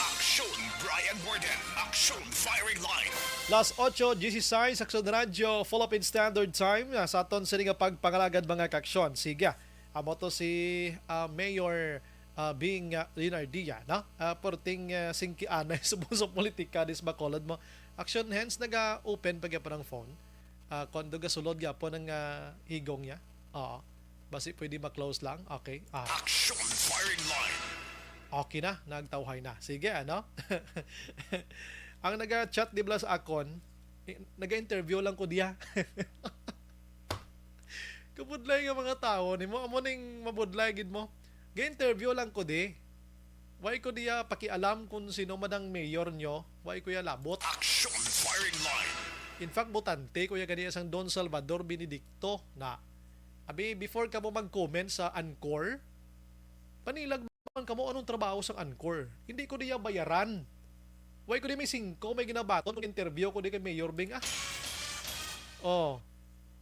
Action, Brian Warden. Action Firing Line. Las ocho dieciséis, Action Radio, Philippine Standard Time. Ah, sa aton sini nga pagpangalagad, mga kaaksyon. Sige, amo to si, ah, Mayor, ah, Bing, ah, Leonardia, no? Ah, perting, ah, singkianay subong sa politika dis Bacolod mo. Action hands, naga-open pa gyapon ang phone. Ah, kuan, gasulod gyapon ang, ah, higong niya. Oo. Basi pwede ma-close lang. Okay. Ah. Action Firing Line. Okay na, nagtawhay na. Sige, ano? Ang naga-chat di bala sa akon, eh, naga-interview lang ko diya. Kabudlay nga mga tawo nimo, amo ning mabudlay gid mo. Ga-interview lang ko di. Why ko diya pakialam kung sino man ang mayor nyo? Why ko ya labot? Action Firing Line. In fact, botante ko ya gani sang Don Salvador Benedicto na, abi, before kamo mag-comment sa Anchor, panilag man kamo anong trabaho sang Anchor. Hindi ko diya bayaran. Why ko di may singko, may ginabaton kung interview ko di kay Mayor Bing, ah? Oh.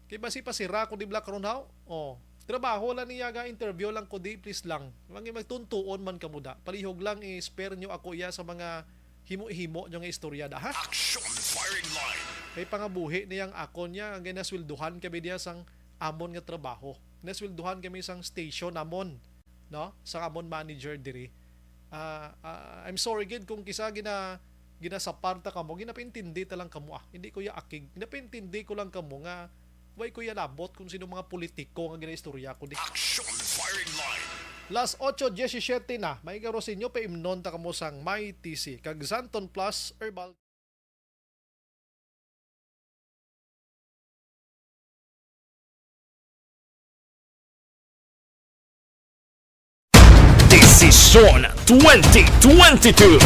Kay basi pa sira ko di Black Ron How? Oh. Trabaho lang niya ga, interview lang ko di, please lang. Mangi magtuntuon man kamo da. Palihog lang i-spare nyo ako iya sa mga himo-himo nyo nga istorya da, ha? Action firing line. Kay pangabuhi niyang akon niya, ang ginasweldohan kami diya sang amon nga trabaho. Ginasweldohan kami sang station amon, no? Sang amon manager diri. Ah, ah, I'm sorry gid kung kisa gina ginasaparta kamo, ginapaintindi ta lang kamo, ah. Hindi ko ya akig. Ginapaintindi ko lang kamo nga way ko ya labot kung sino mga politiko nga ginaistorya ko di. Action firing line. Las ocho diecisiete na, may garo sa inyo, paimnon ta kamo sang My T C kag Xanthone Plus Herbal. Desisyon twenty twenty-two.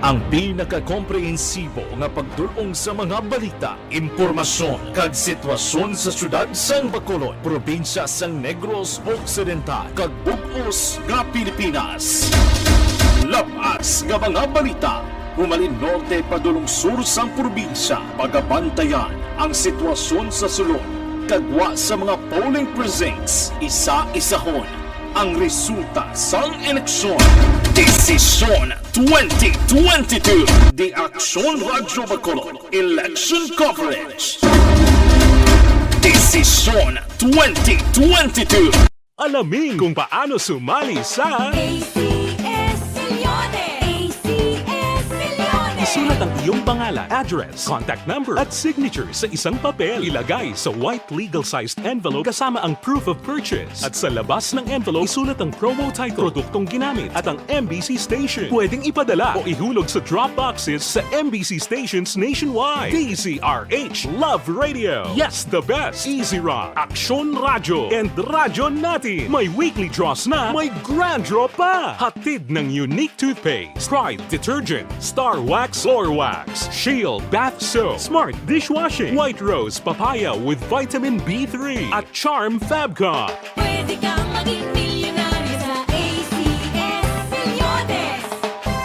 Ang pinakakomprehensibo nga pagdul-ong sa mga balita, impormasyon, kag sitwasyon sa siyudad sang Bacolod, probinsya sang Negros Occidental, kag bug-os nga Pilipinas. Lab-as nga mga balita, humalin norte padulong sur sang probinsya, pagabantayan ang sitwasyon sa sulod, kag gwa sa mga polling precincts, isa-isahon ang resulta sang eleksyon. Desisyon twenty twenty-two. The Action Radio Bacolod Election Coverage. Desisyon twenty twenty-two. Alamin kung paano sumali sa A C S Millones. A C S Millones. Isulat ang iyong pangalan, address, contact number, at signature sa isang papel. Ilagay sa white legal-sized envelope kasama ang proof of purchase. At sa labas ng envelope, isulat ang promo title, produktong ginamit, at ang M B C station. Pwedeng ipadala o ihulog sa drop boxes sa M B C stations nationwide. D Z R H Love Radio. Yes, the best. Easy Rock, Aksyon Radyo, and Radyo Natin. May weekly draws na, may grand draw pa. Hatid ng Unique Toothpaste, Pride Detergent, Star Wax Floor Wax, Shield Bath Soap, Smart Dishwashing, White Rose Papaya with Vitamin B three, at Charm Fabcon. Pwede kang maging milyonaryo sa A C S Millones.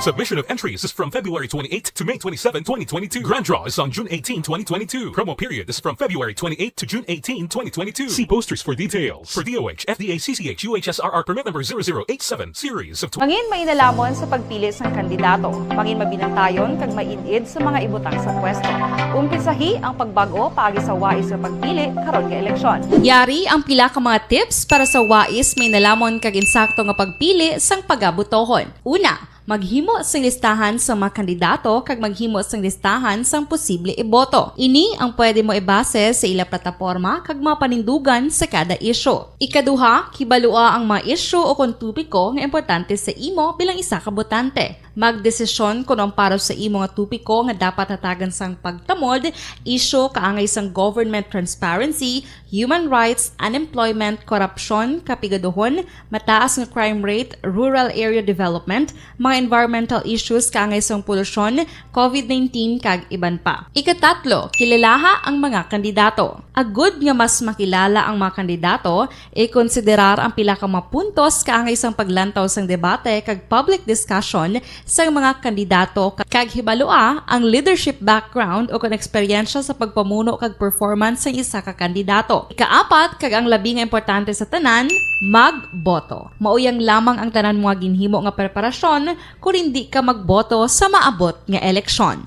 Submission of entries is from February twenty-eight to May twenty-seven, twenty twenty-two. Grand draw is on June eighteen, twenty twenty-two. Promo period is from February twenty-eight to June eighteen, twenty twenty-two. See posters for details. For D O H, F D A, C C H, U H S R R permit number zero zero eight seven, series of tw- Mangin mainalaman sa pagpili sang kandidato. Mangin mabinantayon kag maid-id sa mga ibutang sa pwesto. Umpisahi ang pagbag-o paagi sa wais nga pagpili karon nga eleksyon. Yari ang pila ka mga tips para sa wais, mainalamon kag insakto nga pagpili sang pagabotohon. Una, maghimo sing listahan sa mga kandidato kag maghimo sing listahan sang posible iboto. Ini ang pwede mo ibase sa ila plataporma kag mga panindugan sa kada isyu. Ikaduha, kibalua ang mga isyu o kon topiko nga importante sa imo bilang isa ka botante. Magdesisyon kon ang para sa imo nga topiko nga dapat hatagan sang pagtamod, isyu kaangay sang government transparency, human rights, unemployment, korupsyon, kapigaduhon, mataas nga crime rate, rural area development, mga environmental issues kaangay sang polusyon, covid nineteen, kag iban pa. Ikatatlo, kilalaha ang mga kandidato. Agud nga mas makilala ang mga kandidato, ikonsiderar ang pila ka mga puntos kaangay sang paglantaw sang debate kag public discussion sang mga kandidato, kag hibalua ang leadership background o kon eksperyensya sa pagpamuno kag performance sang isa ka kandidato. Ikaapat, kag ang labi nga importante sa tanan, magboto. Mauyang lamang ang tanan mo nga ginhimo nga preparasyon kon indi ka magboto sa maabot nga eleksyon.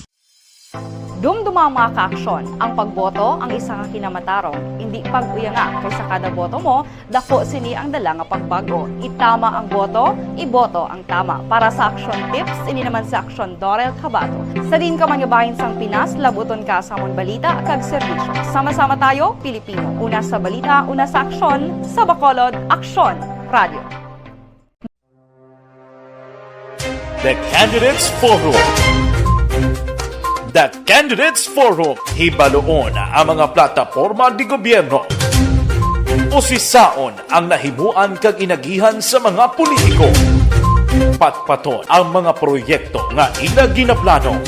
Dumduma ang mga kaaksyon, ang pagboto ang isa ka kinamatarong, indi pag-uyanga, kay sa kada boto mo, dako sini ang dala nga pagbag-o. Itama ang boto, iboto ang tama. Para sa Aksyon Tips, ini naman si Aksyon Dorel Cabato. Sa diin ka man nga bahin sang Pinas, labuton ka sa amon balita kag serbisyo. Sama-sama tayo, Pilipino. Una sa balita, una sa aksyon, sa Bacolod, Aksyon Radio. The Candidates Forum. The Candidates Forum, hibaluon ang mga plataporma de gobierno. Usisaon ang nahimuan kag inagihan sa mga politiko. Patpaton ang mga proyekto nga ila ginaplano.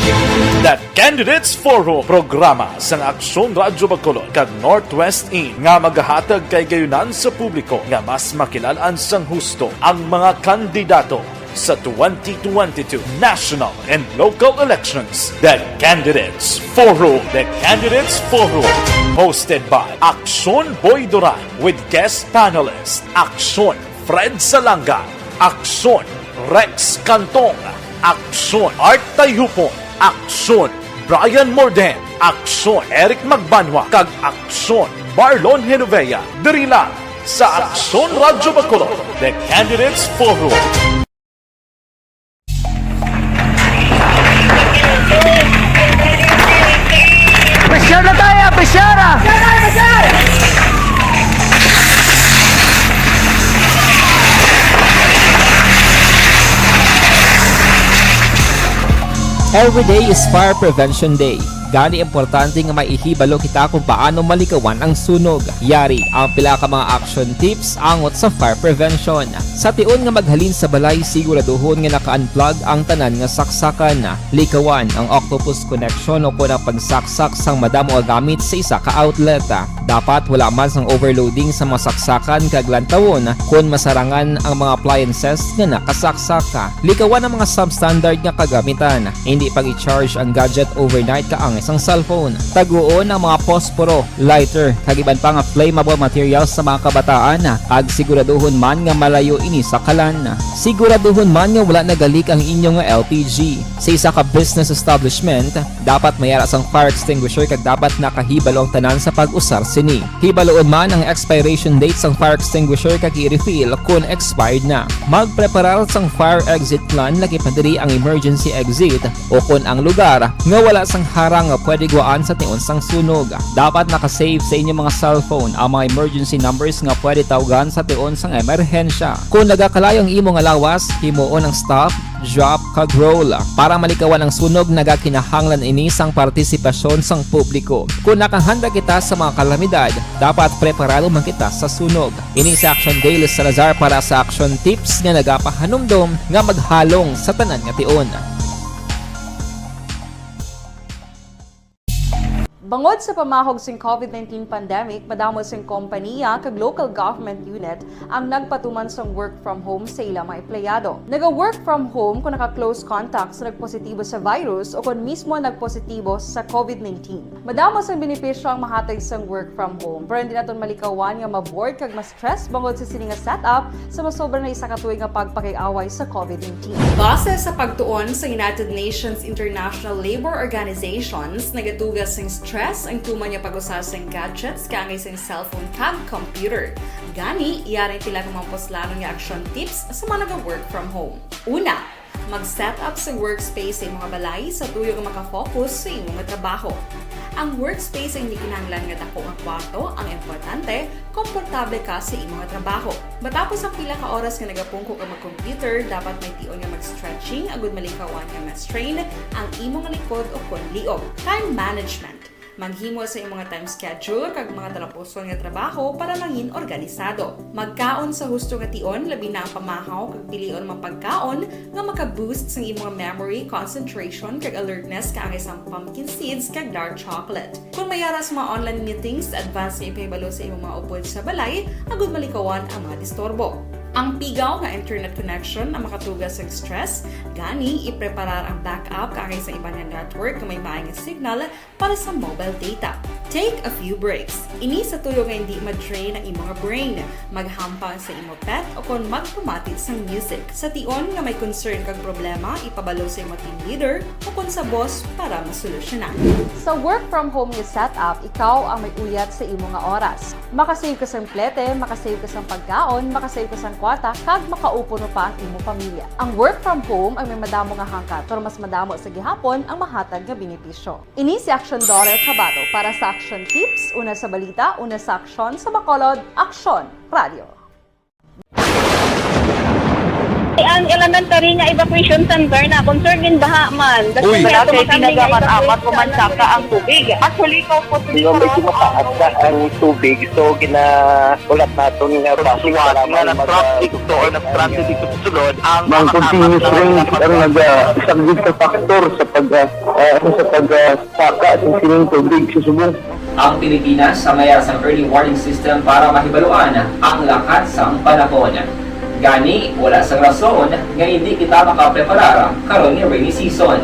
The Candidates Forum, programa sang Aksyon Radyo Bacolod kag Northwest Inn nga magahatag kay gayunan sa publiko nga mas makilalan sang husto ang mga kandidato sa twenty twenty-two national and local elections. The Candidates Forum. The Candidates Forum, hosted by Aksyon Boy Duran with guest panelist Aksyon Fred Salanga, Aksyon Rex Cantong, Aksyon Art Tayupon, Aksyon Brian Morden, Aksyon Eric Magbanwa, kag Aksyon Marlon Genovea. Diri lang sa Aksyon Radyo Bacolod, The Candidates Forum. Presyar na tayo! Presyar! Every day is Fire Prevention Day. Gani importante nga may ihibalo kita kung paano malikawan ang sunog. Yari ang pila ka mga action tips angot sa fire prevention. Sa tion nga maghalin sa balay, siguraduhon nga naka-unplug ang tanan nga saksakan. Likawan ang octopus connection o kon ang pagsaksak sang madamo nga gamit sa isa ka outlet. Dapat wala man sang overloading sa mga saksakan kag lantawon kon masarangan ang mga appliances nga nakasaksak. Likawan ang mga substandard nga kagamitan. Hindi pag-i-charge ang gadget overnight kaangay sang cellphone. Taguon ang mga posporo, lighter, kag iban pa nga flammable materials sa mga kabataan, kag siguraduhon man nga malayo ini sa kalan. Siguraduhon man nga wala nagalik ang inyo nga L P G. Sa isa ka business establishment, dapat may ara sang fire extinguisher kag dapat nakahibalo ang tanan sa pag-usar sini. Hibaloon man ang expiration date sang fire extinguisher kag i-refill kon expired na. Magpreparar sang fire exit plan, lakip na diri ang emergency exit o kon ang lugar nga wala sang harang nga pwede guwaan sa tion sang sunog. Dapat naka-save sa inyo mga cellphone ang mga emergency numbers nga pwede tawgan sa tion sang emerhensya. Kon nagakalayo ang imo nga lawas, himuon ang stop, drop, kag roll. Para malikawan ang sunog, nagakinahanglan ini sang partisipasyon sang publiko. Kon nakahanda kita sa mga kalamidad, dapat preparado man kita sa sunog. Ini si Action Dale Salazar para sa Action Tips nga nagapahanumdom nga maghalong sa tanan nga tion. Bangod sa pamahog sing COVID nineteen pandemic, madamo sing kompaniya kag local government unit ang nagpatuman sang work from home sa ila mga empleyado. Naga-work from home kon naka-close contact sa nagpositibo sa virus o kon mismo nagpositibo sa COVID nineteen. Madamo sang benepisyo ang mahatag sang work from home, pero hindi naton malikawan nga ma-bored kag ma-stress bangod sa sini nga setup sa masobra na isa ka tuig nga pagpakig-away sa COVID nineteen. Base sa pagtuon sa United Nations International Labor Organizations, nagatuga sing stress ang tuman nga pag-usa sing gadgets kaangay sing cellphone kag computer. Gani, yari ang pila ka mga puslanon nga action tips sa mga naga-work from home. Una, mag-set up sa workspace sa imong balay sa tuyo nga maka-focus sa imo nga trabaho. Ang workspace ay hindi kinahanglan nga dako nga kwarto, ang importante, komportable ka sa imo nga trabaho. Matapos ang pila ka oras nga nagapungko ka mag-computer, dapat may tion nga mag-stretching agud malikawan nga ma-strain ang imo nga likod o kon liog. Time management. Maghimo sa imong nga time schedule kag mga talapuson nga trabaho para mangin organisado. Magkaon sa husto nga tion, labi na ang pamahaw kag pilion mga pagkaon nga maka-boost sang imong memory, concentration, kag alertness kaangay sang pumpkin seeds kag dark chocolate. Kon may ara sa mga online meetings, advance nga ipahibalo sa imong mga upod sa balay agud malikawan ang mga disturbo. Ang pigaw nga internet connection ang makatuga sang stress, gani ipreparar ang backup kaangay sa iban nga network nga may maay nga signal para sa mobile data. Take a few breaks. Ini sa tuyo nga hindi ma-drain ang imo nga brain. Maghampang sa imo pet o kon magpamati sang music. Sa tion nga may concern kag problema, ipabalo sa imo team leader o kon sa boss para masolusyonan. Sa work from home nga setup, ikaw ang may uyat sa imo nga oras. Makasave ka sang plete, makasave ka sang pagkaon, makasave ka sang kwarta, kag makaupod pa ang imo pamilya. Ang work from home ang may madamo nga hangkat, pero mas madamo sa gihapon ang mahatag nga benepisyo. Ini si Aksyon Dorel Cabato para sa Aksyon Tips, una sa balita, una sa aksyon, sa Bacolod, Aksyon Radio. Ang elementary nga evacuation center na concern din baha man. Uy. Wala kay pinagamat-amat ko man saka ang tubig. Actually, ko po. Di ba, medyo mataas na ang tubig, so ginaulat naton nga basi nga nag-traffic to or nag-traffic dito sa sulod ang mga continuous rain ang nag-, ah, isang big factor sa pag, ah, ah, sa pag, ah, saka sa sining tubig sa subong. Ang Pilipinas sa mayar sang early warning system para mahibaluan ang lakat sang panahon. Gani, wala sang rason nga hindi kita makapreparar karon nga rainy season.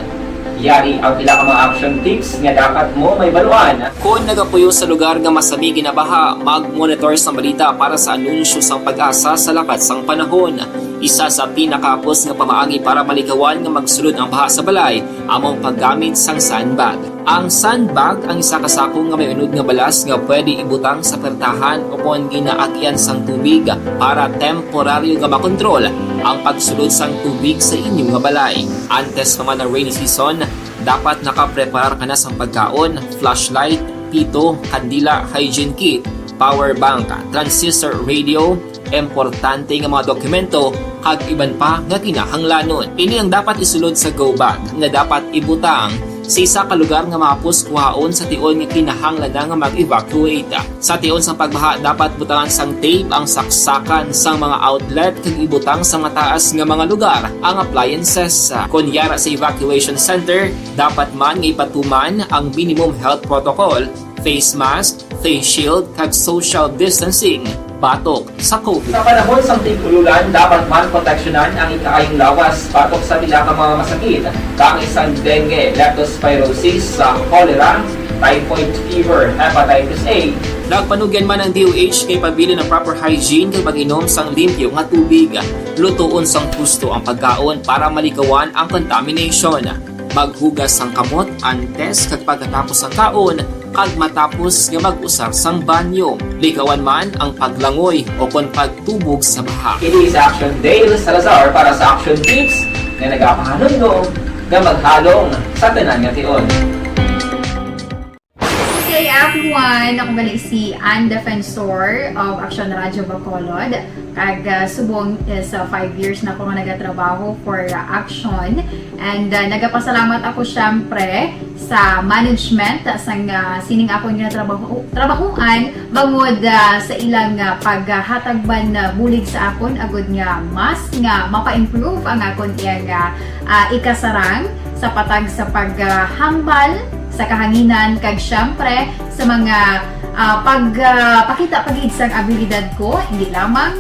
Yari ang pila ka mga action tips nga dapat mo mahibaluan. Kon nagapuyo sa lugar nga masami ginabaha, mag-monitor sang balita para sa anunsyo sang PAGASA sa lakat sang panahon. Isa sa pinakahapos nga pamaagi para malikawan nga magsulod ang baha sa balay amo ang paggamit sang sandbag. Ang sandbag ang isa ka sako nga may unod nga balas nga pwede ibutang sa pertahan o kon ginaagian sang tubig para temporaryo nga makontrol ang pagsulod sang tubig sa inyo nga balay. Antes pa man ang rainy season, dapat nakapreparar ka na sang pagkaon, flashlight, pito, kandila, hygiene kit, power bank, transistor radio, importante nga mga dokumento, kag iban pa nga kinahanglanon. Ini ang dapat isulod sa go bag nga dapat ibutang sa isa ka lugar nga mahapos kuhaon sa tion nga kinahanglan na nga mag-evacuate. Sa tion sang pagbaha, dapat butangan sang tape ang saksakan sang mga outlet kag ibutang sa mataas nga mga lugar ang appliances. Kon yara sa evacuation center, dapat man nga ipatuman ang minimum health protocol, face mask, face shield, kag social distancing batok sa COVID. Sa panahon sang tig-ululan, dapat man proteksyonan ang ikaayong lawas batok sa pila ka mga masakit, kaangay sang dengue, leptospirosis, sa cholera, typhoid fever, hepatitis A. Nagpanugyan man ang D O H kay pabilin ang proper hygiene kag pag-inom sang limpyo nga tubig, lutoon sang husto ang pagkaon para malikawan ang contamination. Maghugas sang kamot antes kag pagkatapos sang kaon, kag matapos nga mag-usar sang banyo. Likawan man ang paglangoy o kon pagtubog sa baha. Ini si Action Dale Salazar para sa Action Tips nga nagapahanumdom nga maghalong sa tanan nga tion. Good day, everyone. Ako gali si Ann Defensor of Action Radio Bacolod. Kag, ah, subong is, ah, five years na ako nga nagatrabaho for, ah, Action. And, ah, nagapasalamat ako, syempre, sa management sang, ah, sining akon nga trabaho, trabahoan bangod, ah, sa ilang, ah, paghatag man, ah, bulig sa akon agud nga mas nga mapa-improve ang akon iyang, ah, ah, ikasarang sa patag sa paghambal sa kahanginan kag, syempre, sa mga, ah, pag, ah, pakita pa gid sang abilidad ko, hindi lamang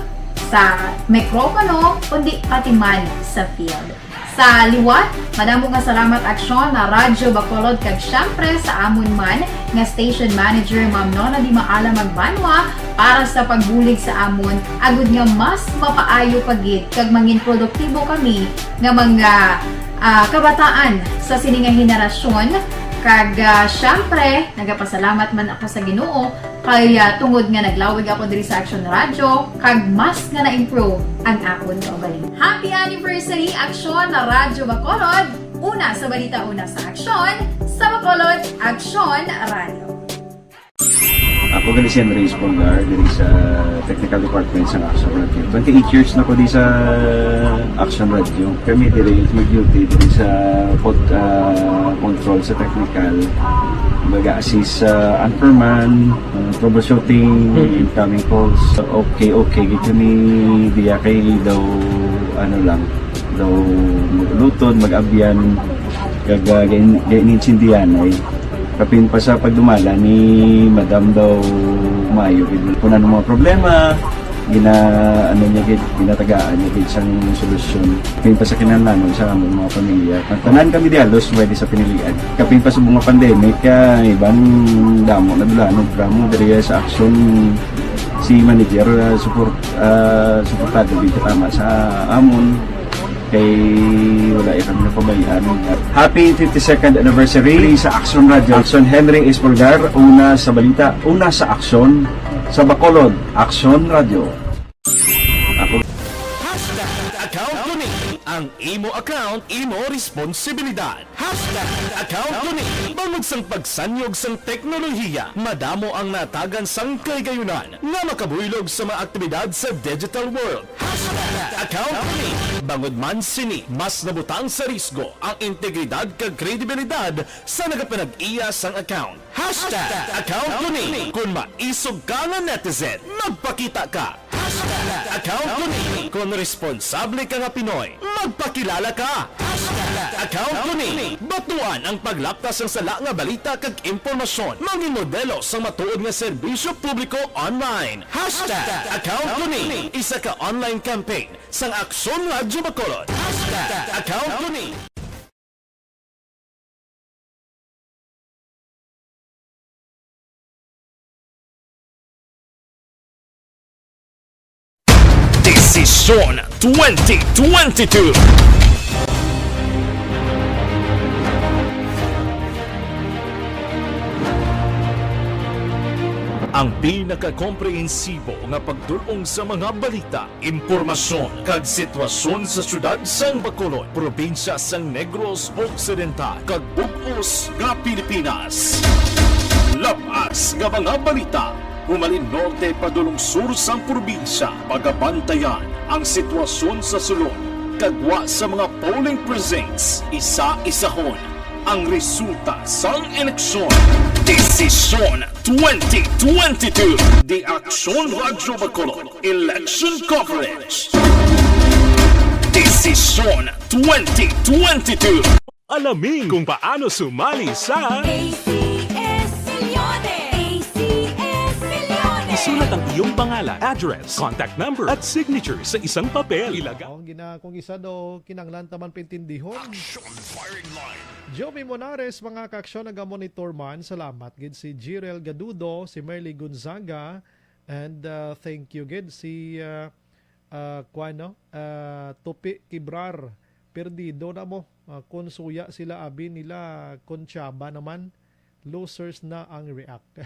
sa mikropono, kundi pati man sa field. Sa liwat, madamo nga salamat, Aksyon, na Radyo Bacolod, kag syempre sa amon man nga station manager, Ma'am Nona Di Maala Magbanwa, para sa pagbulig sa amon, agud nga mas mapaayo pa gid kag mangin produktibo kami nga mga, ah, kabataan sa sini nga henerasyon. Kag, ah, syempre, nagapasalamat man ako sa Ginoo kay, ah, tungod nga naglawig ako diri sa Action Radio, kag mas nga na-improve ang akon kaugalingon. Happy anniversary, Action na Radyo Bacolod! Una sa balita, una sa aksyon, sa Bacolod, Action Radio. Ako gali si Henry Espolgar, diri sa Technical Department sa Action Radio. Twenty-eight years na ko di sa Action Radio. Kami diri mag-duty diri sa pod-, ah, control sa technical. Mag-assist sa anchorman, ah, troubleshooting, Mm. incoming calls. Okay, okay. Gid kami diya kay daw, ano lang, daw magluton, mag-abyan. Kag, ah, gain-, gain-, gaintindihan ay. Kapin pa sa pagdumala ni Madam daw maayo gid. Kung ano mga problema, gina-, ano niya gid, ginatagaan niya gid sang solusyon. Kapin pa sa kinahanglanon sa among mga pamilya. Tanan kami di halos pwede sa pinilian. Kapin pa sa mga pandemic, ah, iban damo na dula, no, drama diri sa aksyon si manager, ah, support, ah, suportado gid katama sa amon. Kay wala ya kami napabayaan. Happy fifty-second anniversary sa Action Radio. Action Henry Espolgar, una sa balita, una sa aksyon, sa Bacolod, Action Radio. Ako. Hashtag account ko ni. Ang imo account, imo responsibilidad. Hashtag account ko ni. Bangod sang pagsanyog sang teknolohiya, madamo ang natagan sang kahigayunan nga makabuylog sa mga aktibidad sa digital world. Hashtag account ko ni. Bangod man sini, mas nabutang sa risgo ang integridad kag kredibilidad sa nagapanag-iya sang account. Hashtag account ko ni. Kung maisog ka nga netizen, magpakita ka. Hashtag account ko ni. Kung responsable ka nga Pinoy, magpakilala ka. Hashtag account ko ni. Batuan ang paglapta sang sala nga balita kag impormasyon. Mangin modelo sang matuod nga serbisyo publiko online. Hashtag account ko ni. Isa ka online campaign sang Aksyon Radyo Bacolod. Hashtag account ko ni. Desisyon twenty twenty-two. Ang pinakakomprehensibo nga pagdul-ong sa mga balita, impormasyon, kag sitwasyon sa siyudad sang Bacolod, probinsya sang Negros Occidental, kag bug-os nga Pilipinas. Labas nga mga balita, humalin norte padulong sur sang probinsya, pagabantayan ang sitwasyon sa sulod, kag gwa sa mga polling precincts, isa-isahon ang resulta sang eleksyon. Desisyon twenty twenty-two. The Aksyon Radyo Bacolod Election Coverage. Desisyon twenty twenty-two. Alamin kung paano sumali sa A C S Milyones! A C S Milyones! Isulat ang iyong pangalan, address, contact number, at signature sa isang papel. Ilaga Ang gina-, kung isa daw kinanglan taman paintindihon. Action Firing Line. Joey Monares, mga kaaksyon, naga-monitor man. Salamat gid si Jirel Gadudo, si Merly Gonzaga, and, uh, thank you gid si, uh, uh, kuwan, no? Uh, Tupi Kibrar, perdido na mo. Uh, kun suya sila, abi nila, Conchaba naman. Losers na ang React.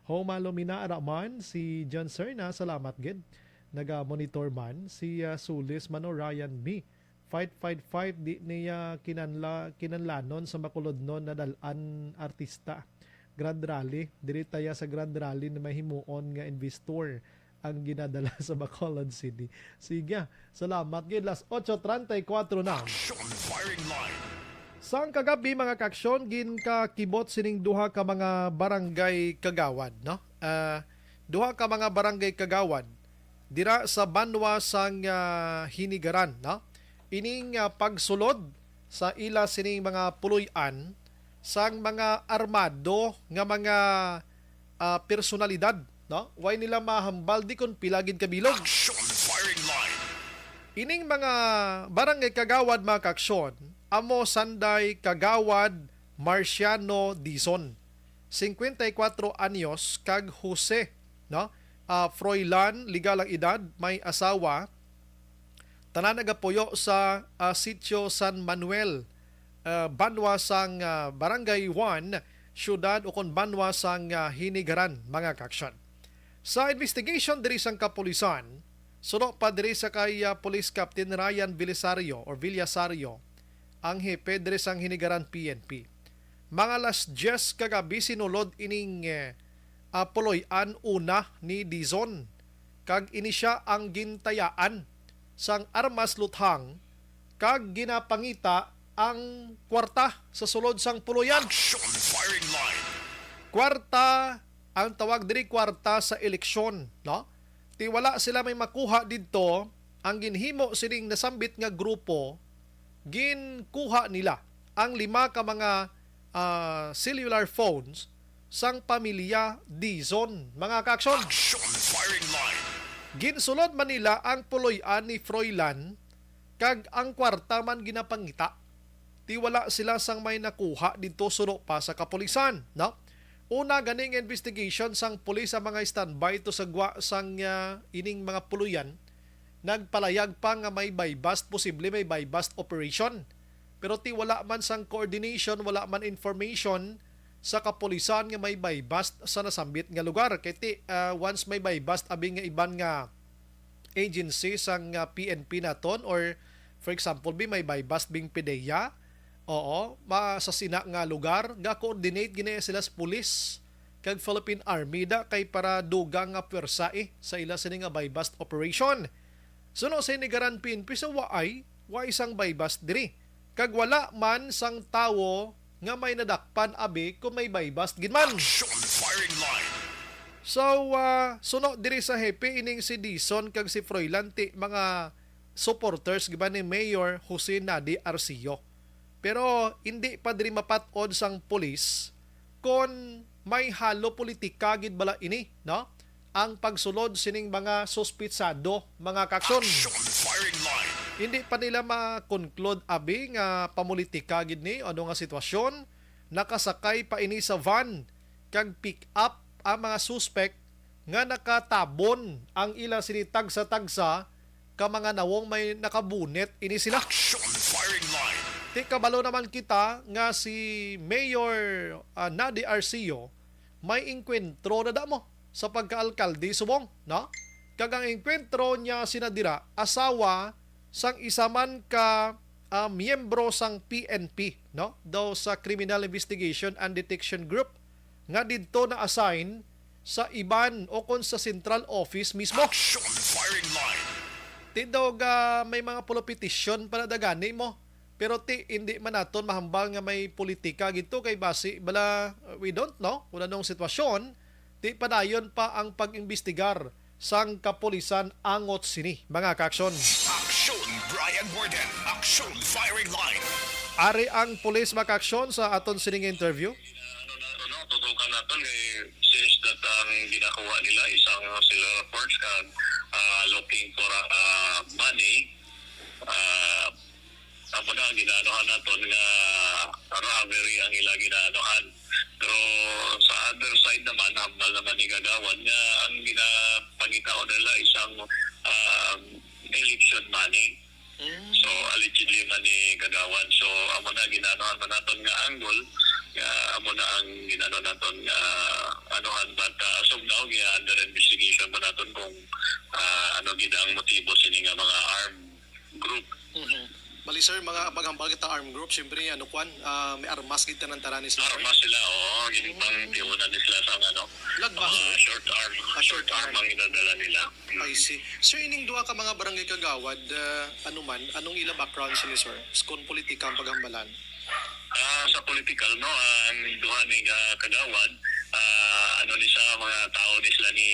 Homa Lumina, ara man si John Serna, salamat gid. Naga-monitor man si, uh, Sulis Mano Ryan Mi. Fight, fight, fight, di niya kinanla-, kinanlanon sa Bacolodnon nadal-an artista. Grand Rally, diri taya sa Grand Rally na may himuon nga investor ang ginadala sa Bacolod City. Sige, salamat gid. Las ocho treinta y cuatro na. Action Firing Line. Sang kagabi, mga kaaksyon, ginkakibot sining duha ka mga barangay kagawad, no? Ah, duha ka mga barangay kagawad dira sa banwa sang, ah, Hinigaran, no? Ining, ah, pagsulod sa ila sining mga puloy-an sang mga armado nga mga, ah, personalidad, no? Way nila mahambal di kon pila gid ka bilog. Action Firing Line. Ining mga barangay kagawad, mga kaaksyon, amo sanday Kagawad Marciano Dizon, cincuenta y cuatro anyos, kag Jose, no? Ah, Froilan, legal ang edad, may asawa. Tanan nagapuyo sa, ah, Sitio San Manuel, ah, banwa sang, ah, Barangay one, siyudad ukon banwa sang, ah, Hinigaran, mga kaaksyon. Sa investigation diri sang kapulisan, suno pa diri sa kay, ah, Police Captain Ryan Belisario or Villasario, ang hepe diri sang Hinigaran P N P. Mga alas diyes kagabi sinulod ining, eh, ah, puloy-an una ni Dizon, kag ini sia ang gintayaan sang armas luthang kag ginapangita ang kwarta sa sulod sang puloy-an. Action Firing Line. Kwarta, ang tawag diri kwarta sa eleksyon, no? Ti wala sila may makuha didto, ang ginhimo sining nasambit nga grupo, ginkuha nila ang lima ka mga, ah, cellular phones sang pamilya Dizon, mga kaaksyon. Action Firing Line. Ginsulod man nila ang puloy-an ni Froilan kag ang kwarta man ginapangita. Ti wala sila sang may nakuha didto suno pa sa kapulisan, no? Una gani nga investigation sang pulis ang mga standby to sa gwa sang, ah, ining mga puloy-an. Nagpalayag pa nga may buy-bust, posible may buy-bust operation. Pero ti wala man sang coordination, wala man information sa kapulisan nga may buy-bust sa nasambit nga lugar. Kay ti, ah, once may buy-bust, abi nga iban nga agency sang, ah, P N P naton or For example, bi may buy-bust bing PDEA, oo, ma-, sa sina nga lugar, ga-coordinate gini sila sa pulis kag Philippine Army da kay para dugang nga pwersa, eh, sa ila sini nga buy-bust operation. Suno sa Hinigaran P N P, sa waay, waay sang buy-bust diri. Kag wala man sang tawo nga may nadakpan abi kung may buy-bust gid man. Action firing line. So, ah, suno diri sa hepe ining si Dison kag si Froilan, ti mga supporters gid ba ni Mayor Jose Nadi Arceo. Pero hindi pa diri mapat-od sang pulis kon may halo politika gid bala ini, no? Ang pagsulod sining mga suspitsado, mga kaakson. Action firing line. Hindi pa nila ma-conclude abi nga pamulitika gid ni ano nga sitwasyon. Nakasakay pa ini sa van kag pick up ang mga suspek nga nakatabon ang ila sini tagsa-tagsa ka mga nawong may nakabunit ini sila. Action firing line. Ti kabalo naman kita nga si Mayor, ah, Nadi Arceo may engkwentro na damo sa pagkaalkalde subong, no? Kag ang engkwentro niya sina dira, asawa sang isa man ka, ah, miyembro sang P N P, no? Daw sa Criminal Investigation and Detection Group nga didto na-assign sa iban o kon sa central office mismo. Action firing line. Ti daw ga may mga pulong petisyon pala da gani mo. Pero ti, hindi man naton mahambal nga may politika gito kay basi bala, uh, we don't know kung anong sitwasyon. Ti padayon pa ang pag-imbestigar sang kapulisan angot sini, mga kaaksyon. Action, Brian Warden. Action, firing line. Ari ang pulis, mga kaaksyon, sa aton sining interview. Ano na, ano, tutukan naton kay since that ang ginakuha nila is ang sila reports kag, ah, looking for, ah, money, ah, amo na ang ginaanuhan naton nga robbery ang ila ginaanuhan. Pero sa other side naman, hambal naman ni Kagawad nga ang ginapangitaon nila is ang, ah, election money. Mm. So, allegedly man ni Kagawad. So, amo na, ginaanuhan man naton nga angle, nga amo na ang ginaano naton nga anuhan. But, ah, as of now, gi-under investigation pa naton kung, ah, ano gid ang motibo sini nga mga armed group. Mhm. Bali, sir, mga paghambal kita armed group, siyempre, ano, kwan, ah, may armas gid tanan-tanan ni sila, sir? Armas sila, oo. Gini pang Mm. tiunan ni sila sa, ano, Lagba, mga sir? Short arm. Ah, short Short arm arm. Ang inadala nila. Mm. I see. Sir, ining duha ka mga barangay kagawad, ah, ano man, anong ila background sini, sir? Kon politika ang paghambalan? Ah, sa political, no, ang duha ni ka-, kagawad, ah, ano ni sa mga tao ni sila ni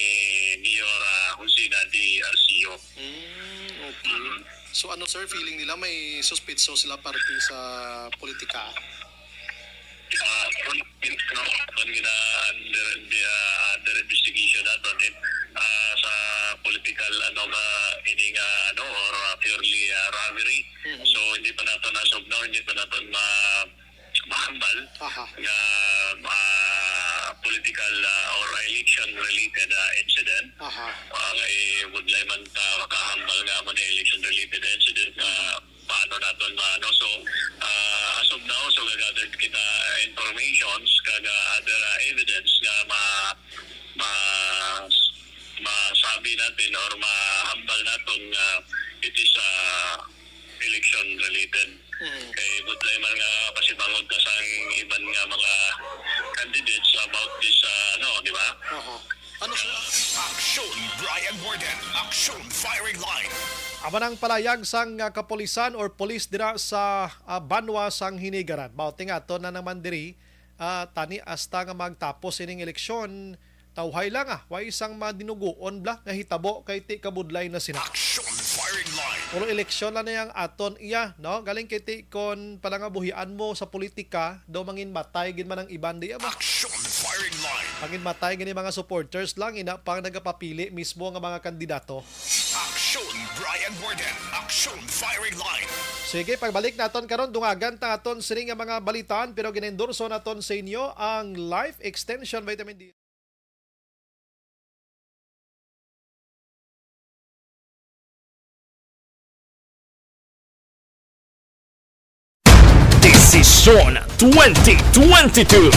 Mayor, ah, Jose Nadi Arceo. Mm, okay. Mm. So, ano, sir, feeling nila may suspitso sila parte sa politika? Ah, kun, kun, no, kun gina under, ah, under investigation naton, eh, ah, sa political, ano ba, ini nga, ano, or, ah, purely, ah, robbery. Mhm. So, hindi pa naton as of now, hindi pa naton ma-, mahambal Aha. nga, ah, political, ah, or election-related, ah, incident. Aha. Ah, kay budlay man ta makahambal nga amo ni election-related incident nga Mhm. paano naton maano. So, ah, as of now, so gagather kita informations kag, ah, other, ah, evidence nga ma-, ma-, masabi natin or mahambal naton nga it is, ah, election related. Mm. Kay budlay man nga pasibangod ka sang iban nga mga candidates about this, ah, ano, di ba? Aha. Ano sila? Action, Brian Warden. Action, firing line. Amo nang palayag sang, ah, kapulisan or police dira sa, ah, banwa sang Hinigaran. Mao ti nga ato na naman diri, ah, tani hasta nga magtapos ining eleksyon, tawhay lang, ah, way sang madinuguon bala nga hitabo kay ti kabudlay na sina. Action, firing line. Puro eleksyon lang na yang aton iya, no? Galing kay ti kon palangabuhian mo sa politika, daw mangin matay gid man ang iban diya ba? Action, firing line. Mangin matay gani mga supporters lang, ina pang nagapapili mismo nga mga kandidato. Action, Brian Warden. Action, firing line. Sige, pagbalik naton karon, dungagan ta aton sini nga mga balitaan, pero ginendorso naton sa inyo ang Life Extension Vitamin D. Desisyon twenty twenty-two.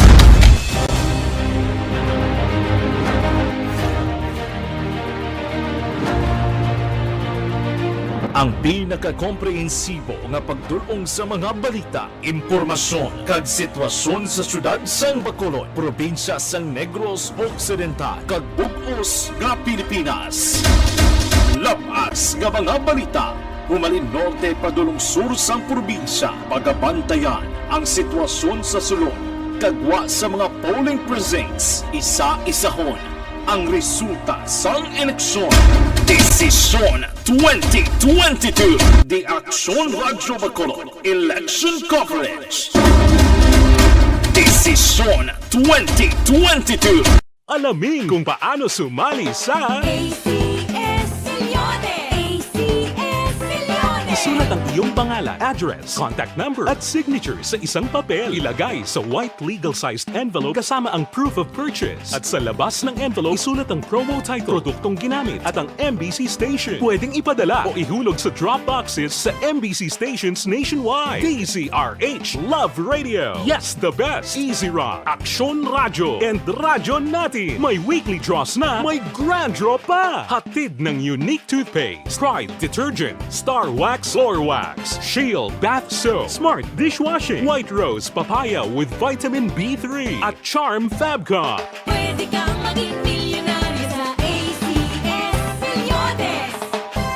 Ang pinakakomprehensibo nga pagdul-ong sa mga balita, impormasyon, kag sitwasyon sa siyudad sang Bacolod, probinsya sang Negros Occidental, kag bug-os nga Pilipinas. Lab-as nga mga balita, humalin norte padulong sur sang probinsya, pagabantayan ang sitwasyon sa sulod, kag gwa sa mga polling precincts, isa-isahon ang resulta sang eleksyon. Desisyon twenty twenty-two, The Aksyon Radyo Bacolod Election Coverage. Desisyon twenty twenty-two. Alamin kung paano sumali sa A C S Millones! A C S Millones! Isulat ang iyong pangalan, address, contact number, at signature sa isang papel. Ilagay sa white legal-sized envelope kasama ang proof of purchase. At sa labas ng envelope, isulat ang promo title, produktong ginamit, at ang M B C station. Pwedeng ipadala o ihulog sa drop boxes sa M B C stations nationwide. D Z R H, Love Radio, Yes the Best, Easy Rock, Aksyon Radyo, and Radyo Natin. May weekly draws na, may grand draw pa. Hatid ng Unique Toothpaste, Pride Detergent, Star Wax Floor Wax, Shield Bath Soap, Smart Dishwashing, White Rose Papaya with Vitamin B three, at Charm Fab Cup. Pwede kang maging milyonaryo sa A C S Millones.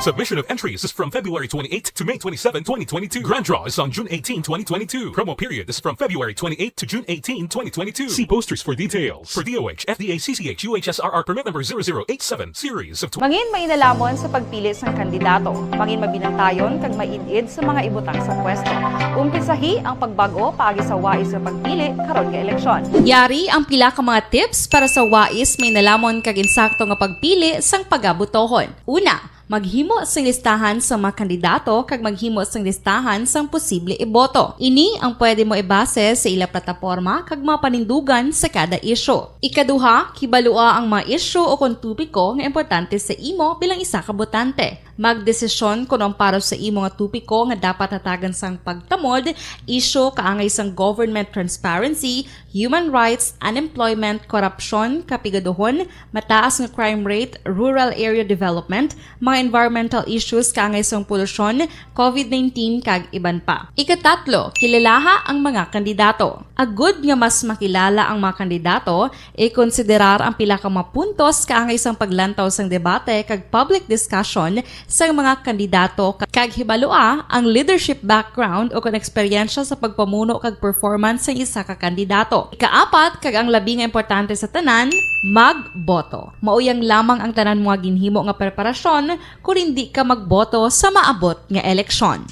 Submission of entries is from February twenty-eighth to May twenty-seven, twenty twenty-two. Grand draw is on June eighteen, twenty twenty-two. Promo period is from February twenty-eighth to June eighteen, twenty twenty-two. See posters for details. For D O H, F D A, C C H, U H S R R permit number zero zero eight seven, series of tw- Mangin mainalamon sa pagpili sang kandidato. Mangin mabinantayon kag maid-id sa mga ibutang sa pwesto. Umpisahi ang pagbag-o paagi sa wais nga pagpili karon nga eleksyon. Yari ang pila ka mga tips para sa wais, mainalamon kag insakto nga pagpili sang pagabotohon. Una, maghimo sing listahan sa mga kandidato kag maghimo sing listahan sang posible iboto. Ini ang pwede mo ibase sa ila plataporma kag mga panindugan sa kada isyu. Ikaduha, kibalua ang mga isyu o kon topiko nga importante sa imo bilang isa ka botante. Magdesisyon kon ang para sa imo nga topiko nga dapat hatagan sang pagtamod, isyu kaangay sang government transparency, human rights, unemployment, korupsyon, kapigaduhon, mataas nga crime rate, rural area development, mga environmental issues kaangay sang polusyon, covid nineteen, kag iban pa. Ikatatlo, kilalaha ang mga kandidato. Agud nga mas makilala ang mga kandidato, ikonsiderar ang pila ka mga puntos kaangay sang paglantaw sang debate kag public discussion sang mga kandidato, ka-, kag hibalua ang leadership background o kon eksperyensya sa pagpamuno kag performance sang isa ka kandidato. Ikaapat, kag ang labi nga importante sa tanan, magboto. Mao yang lamang ang tanan mo nga ginhimo nga preparasyon kon indi ka magboto sa maabot nga eleksyon.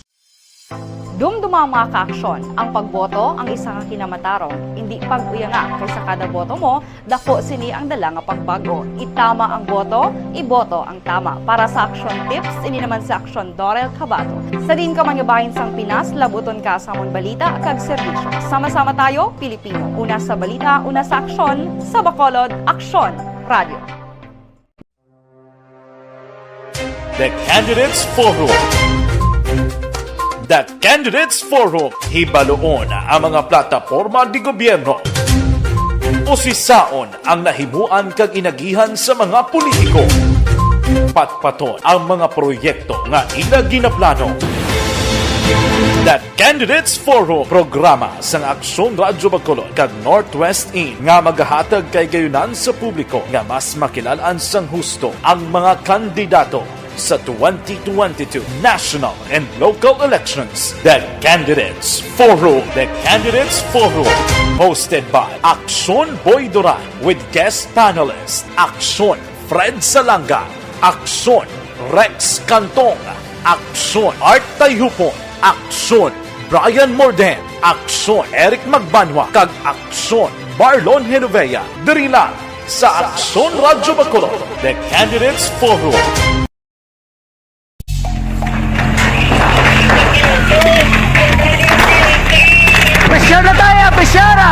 Dumduma, mga kaaksyon, ang pagboto ang isa ka kinamatarong. Indi pag-uyanga, kay sa kada boto mo, dako sini ang dala nga pagbag-o. Itama ang boto, iboto ang tama. Para sa Aksyon Tips, ini naman si Aksyon Dorel Cabato. Sa diin ka man nga bahin sang Pinas, labuton ka sa amon balita kag serbisyo. Sama-sama tayo, Pilipino. Una sa balita, una sa aksyon, sa Bacolod, Aksyon Radio. The Candidates Forum. The Candidates Forum, hibaluon ang mga plataporma di gobyerno. Usisaon ang nahimuan kag inagihan sa mga politiko. Patpaton ang mga proyekto nga ila ginaplano. The Candidates Forum, programa sang Aksyon Radyo Bacolod kag Northwest In nga magahatag kay gayunan sa publiko nga mas makilal-an sang husto ang mga kandidato sa twenty twenty-two national and local elections. The Candidates Forum. The Candidates Forum, hosted by Aksyon Boy Duran with guest panelist Aksyon Fred Salanga, Aksyon Rex Cantong, Aksyon Art Tayhupon, Aksyon Brian Morden, Aksyon Eric Magbanwa, kag Aksyon Marlon Genovea. Diri lang sa Aksyon Radyo Bacolod, The Candidates Forum. Pressure na tayo, pressure na!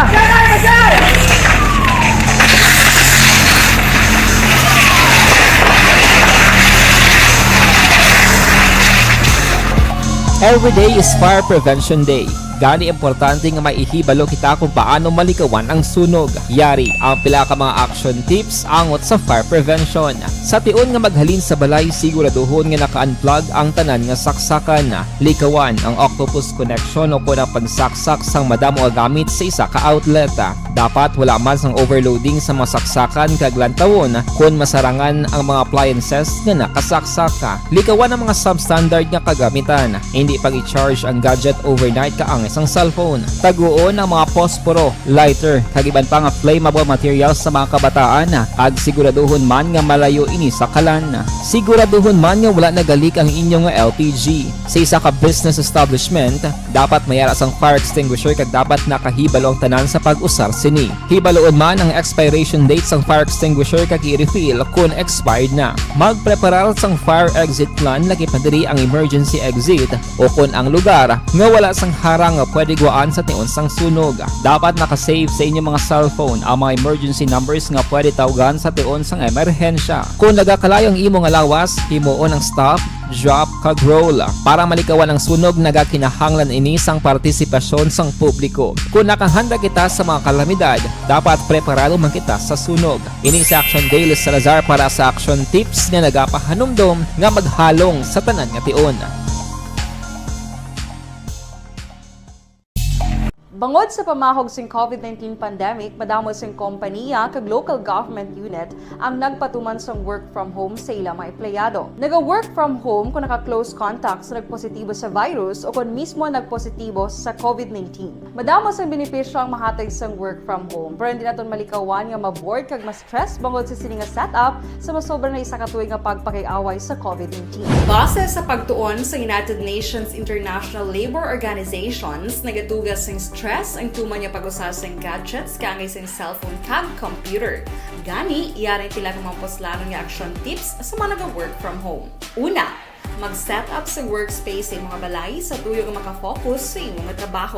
Every day is Fire Prevention Day. Gani, importante nga may ihibalo kita kung paano malikawan ang sunog. Yari ang pila ka mga action tips angot sa fire prevention. Sa tion nga maghalin sa balay, siguraduhon nga naka-unplug ang tanan nga saksakan. Likawan ang octopus connection o kon ang pagsaksak sang madamo nga gamit sa isa ka outlet. Dapat wala man sang overloading sa mga saksakan kag lantawon kon masarangan ang mga appliances nga nakasaksak. Likawan ang mga substandard nga kagamitan. Hindi pag-i-charge ang gadget overnight kaangay sang cellphone. Taguon ang mga posporo, lighter, kag iban pa nga flammable materials sa mga kabataan, kag siguraduhon man nga malayo ini sa kalan. Siguraduhon man nga wala nagalik ang inyo nga L P G. Sa isa ka business establishment, dapat may ara sang fire extinguisher kag dapat nakahibalo ang tanan sa pag-usar sini. Hibaluon man ang expiration date sang fire extinguisher kag i-refill kon expired na. Magpreparar sang fire exit plan, lakip na diri ang emergency exit o kon ang lugar nga wala sang harang nga pwede gwaan sa tion sang sunog. Dapat naka-save sa inyo mga cellphone ang mga emergency numbers nga pwede tawgan sa tion sang emerhensya. Kon nagakalayo ang imo nga lawas, himuon ang stop, drop, kag roll. Para malikawan ang sunog, nagakinahanglan ini sang partisipasyon sang publiko. Kon nakahanda kita sa mga kalamidad, dapat preparado man kita sa sunog. Ini si Action Daily Salazar para sa Action Tips nga nagapahanumdom nga maghalong sa tanan nga tion. Bangod sa pamahog sing COVID nineteen pandemic, madamo sing kompaniya kag local government unit ang nagpatuman sang work from home sa ila mga empleyado. Naga-work from home kung naka-close contact sa nagpositibo sa virus o kon mismo nagpositibo sa COVID nineteen. Madamo sang benepisyo ang mahatag sang work from home, pero hindi naton malikawan nga ma-bored kag ma-stress bangod sa sini nga setup sa masobra na isa ka tuig nga pagpakig-away sa COVID nineteen. Base sa pagtuon sa United Nations International Labour Organizations, nagatuga sing stress ang tuman nga pag-usa sing gadgets kaangay sing cellphone kag computer. Gani, yari ang pila ka mga puslanon nga action tips sa mga naga-work from home. Una, mag-set up sa workspace sa imo nga balay sa tuyo nga makafocus sa imo nga trabaho.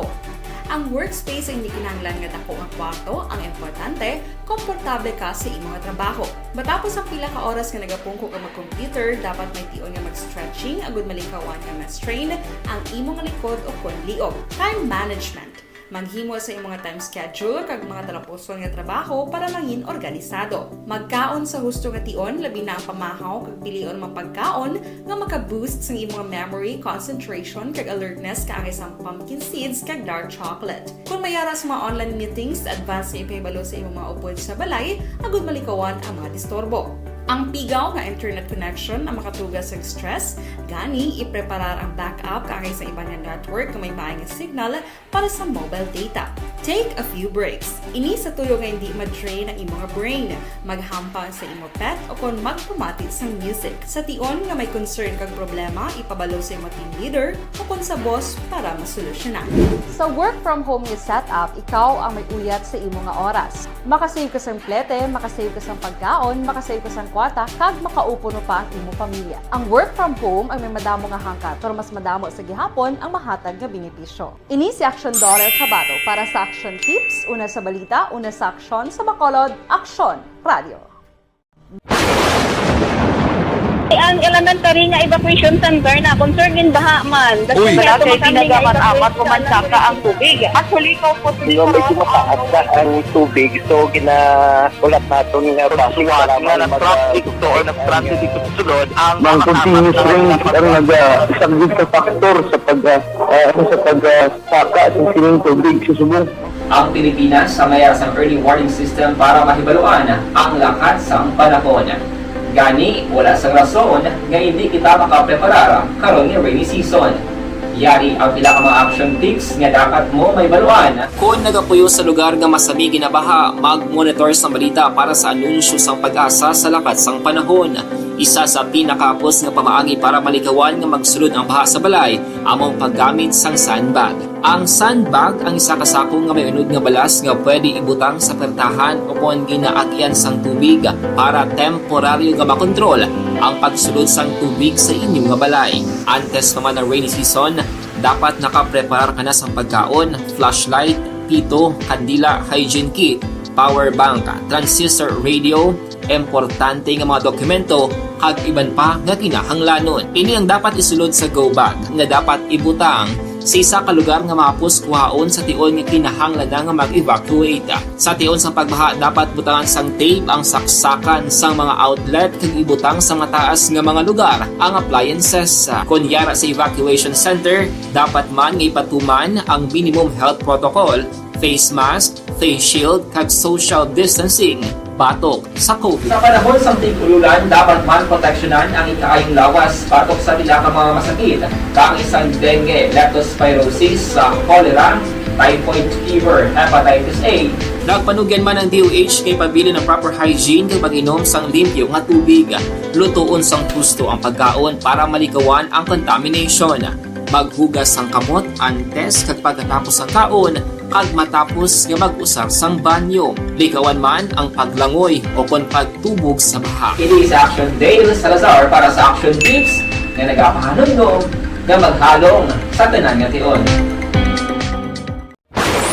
Ang workspace ay hindi kinahanglan nga dako nga kwarto, ang importante, komportable ka sa imo nga trabaho. Matapos ang pila ka oras nga nagapungko ka mag-computer, dapat may tion nga mag-stretching agud malikawan nga ma-strain ang imo nga likod o kon liog. Time management. Maghimo sa imo nga time schedule kag mga talapuson nga trabaho para mangin organisado. Magkaon sa husto nga tion, labi na ang pamahaw kag pilion nga mga pagkaon nga maka-boost sang imo nga memory, concentration, kag alertness kaangay sang pumpkin seeds kag dark chocolate. Kon may ara sa mga online meetings, advance nga ipahibalo sa imo mga upod sa balay agud malikawan ang mga disturbo. Ang pigaw nga internet connection ang makatuga sa stress, gani ipreparar ang backup kaangay sa iban nga network nga may maay nga signal para sa mobile data. Take a few breaks. Ini sa tuyo nga hindi ma-drain ang imo nga brain. Maghampang sa imo pet o kon magpamati sang music. Sa tion nga may concern kag problema, ipabalo sa imo team leader o kon sa boss para masolusyonan. Sa work from home nga setup, ikaw ang may uyat sa imo nga oras. Makasave ka sang plete, makasave ka sang pagkaon, makasave ka sang kwarta, kag makaupo pa ang imo pamilya. Ang work from home ay may madamo nga hangkat, pero mas madamo sa gihapon ang mahatag nga benepisyo. Ini si Action Daughter Kabato para sa Action Tips, una sa balita, una sa aksyon, sa Bacolod, Aksyon Radio. Ang elementary nga evacuation center na concern gid baha man. Uy. Wala kay ginagamit amat pumansaka ang tubig. Actually, ikaw po, medyo mataas na ang tubig, so ginahulat naton nga basi nga nag-traffic to or nag-traffic dito sa sulod ang mga continuous rain ang nag-, ah, isang sa factor sa pag, ah, ah, ano, sa pag, ah, saka sa sining tubig sa subong. Ang Pilipinas ang may sang early warning system para mahibaluan ang lakat sang panahon. Gani, wala sang rason nga hindi kita makapreparar karon nga rainy season. Yari ang pila ka mga action tips nga dapat mo mahibaluan. Kon nagapuyo sa lugar nga masami ginabaha, mag-monitor sang balita para sa anunsyo sang PAGASA sa lakat sang panahon. Isa sa pinakahapos nga pamaagi para malikawan nga magsulod ang baha sa balay amo ang paggamit sang sandbag. Ang sandbag ang isa ka sako nga may unod nga balas nga pwede ibutang sa pertahan o kon ginaagyan sang tubig para temporaryo nga makontrol ang pagsulod sang tubig sa inyo nga balay. Antes pa man ang rainy season, dapat nakapreparar ka na sang pagkaon, flashlight, pito, kandila, hygiene kit, power bank, transistor radio, importante nga mga dokumento, kag iban pa nga kinahanglanon. Ini ang dapat isulod sa go bag nga dapat ibutang Sa isa ka lugar nga mahapos kuhaon sa tion nga kinahanglan na nga mag-evacuate. Sa tion sang pagbaha, dapat butangan sang tape ang saksakan sang mga outlet kag ibutang sa mataas nga mga lugar ang appliances. Kon yara sa evacuation center, dapat man nga ipatuman ang minimum health protocol, face mask, face shield, kag social distancing batok sa COVID. Sa panahon sang tig-ululan, dapat man proteksyonan ang ikaayong lawas batok sa pila ka mga masakit, kaangay sang dengue, leptospirosis, sa cholera, typhoid fever, hepatitis A. Nagpanugyan man ang D O H kay pabilin ang proper hygiene kag pag-inom sang limpyo nga tubig. Lutoon sang husto ang pagkaon para maligawan ang contamination. Maghugas sang kamot antes kag pagkatapos sang kaon, kag matapos nga mag-usar sang banyo. Ligawan man ang paglangoy o kon pagtubog sa baha. Ini si Action Dale Salazar para sa Action Tips nga nagapahanumdom nga maghalong sa tanan nga tion.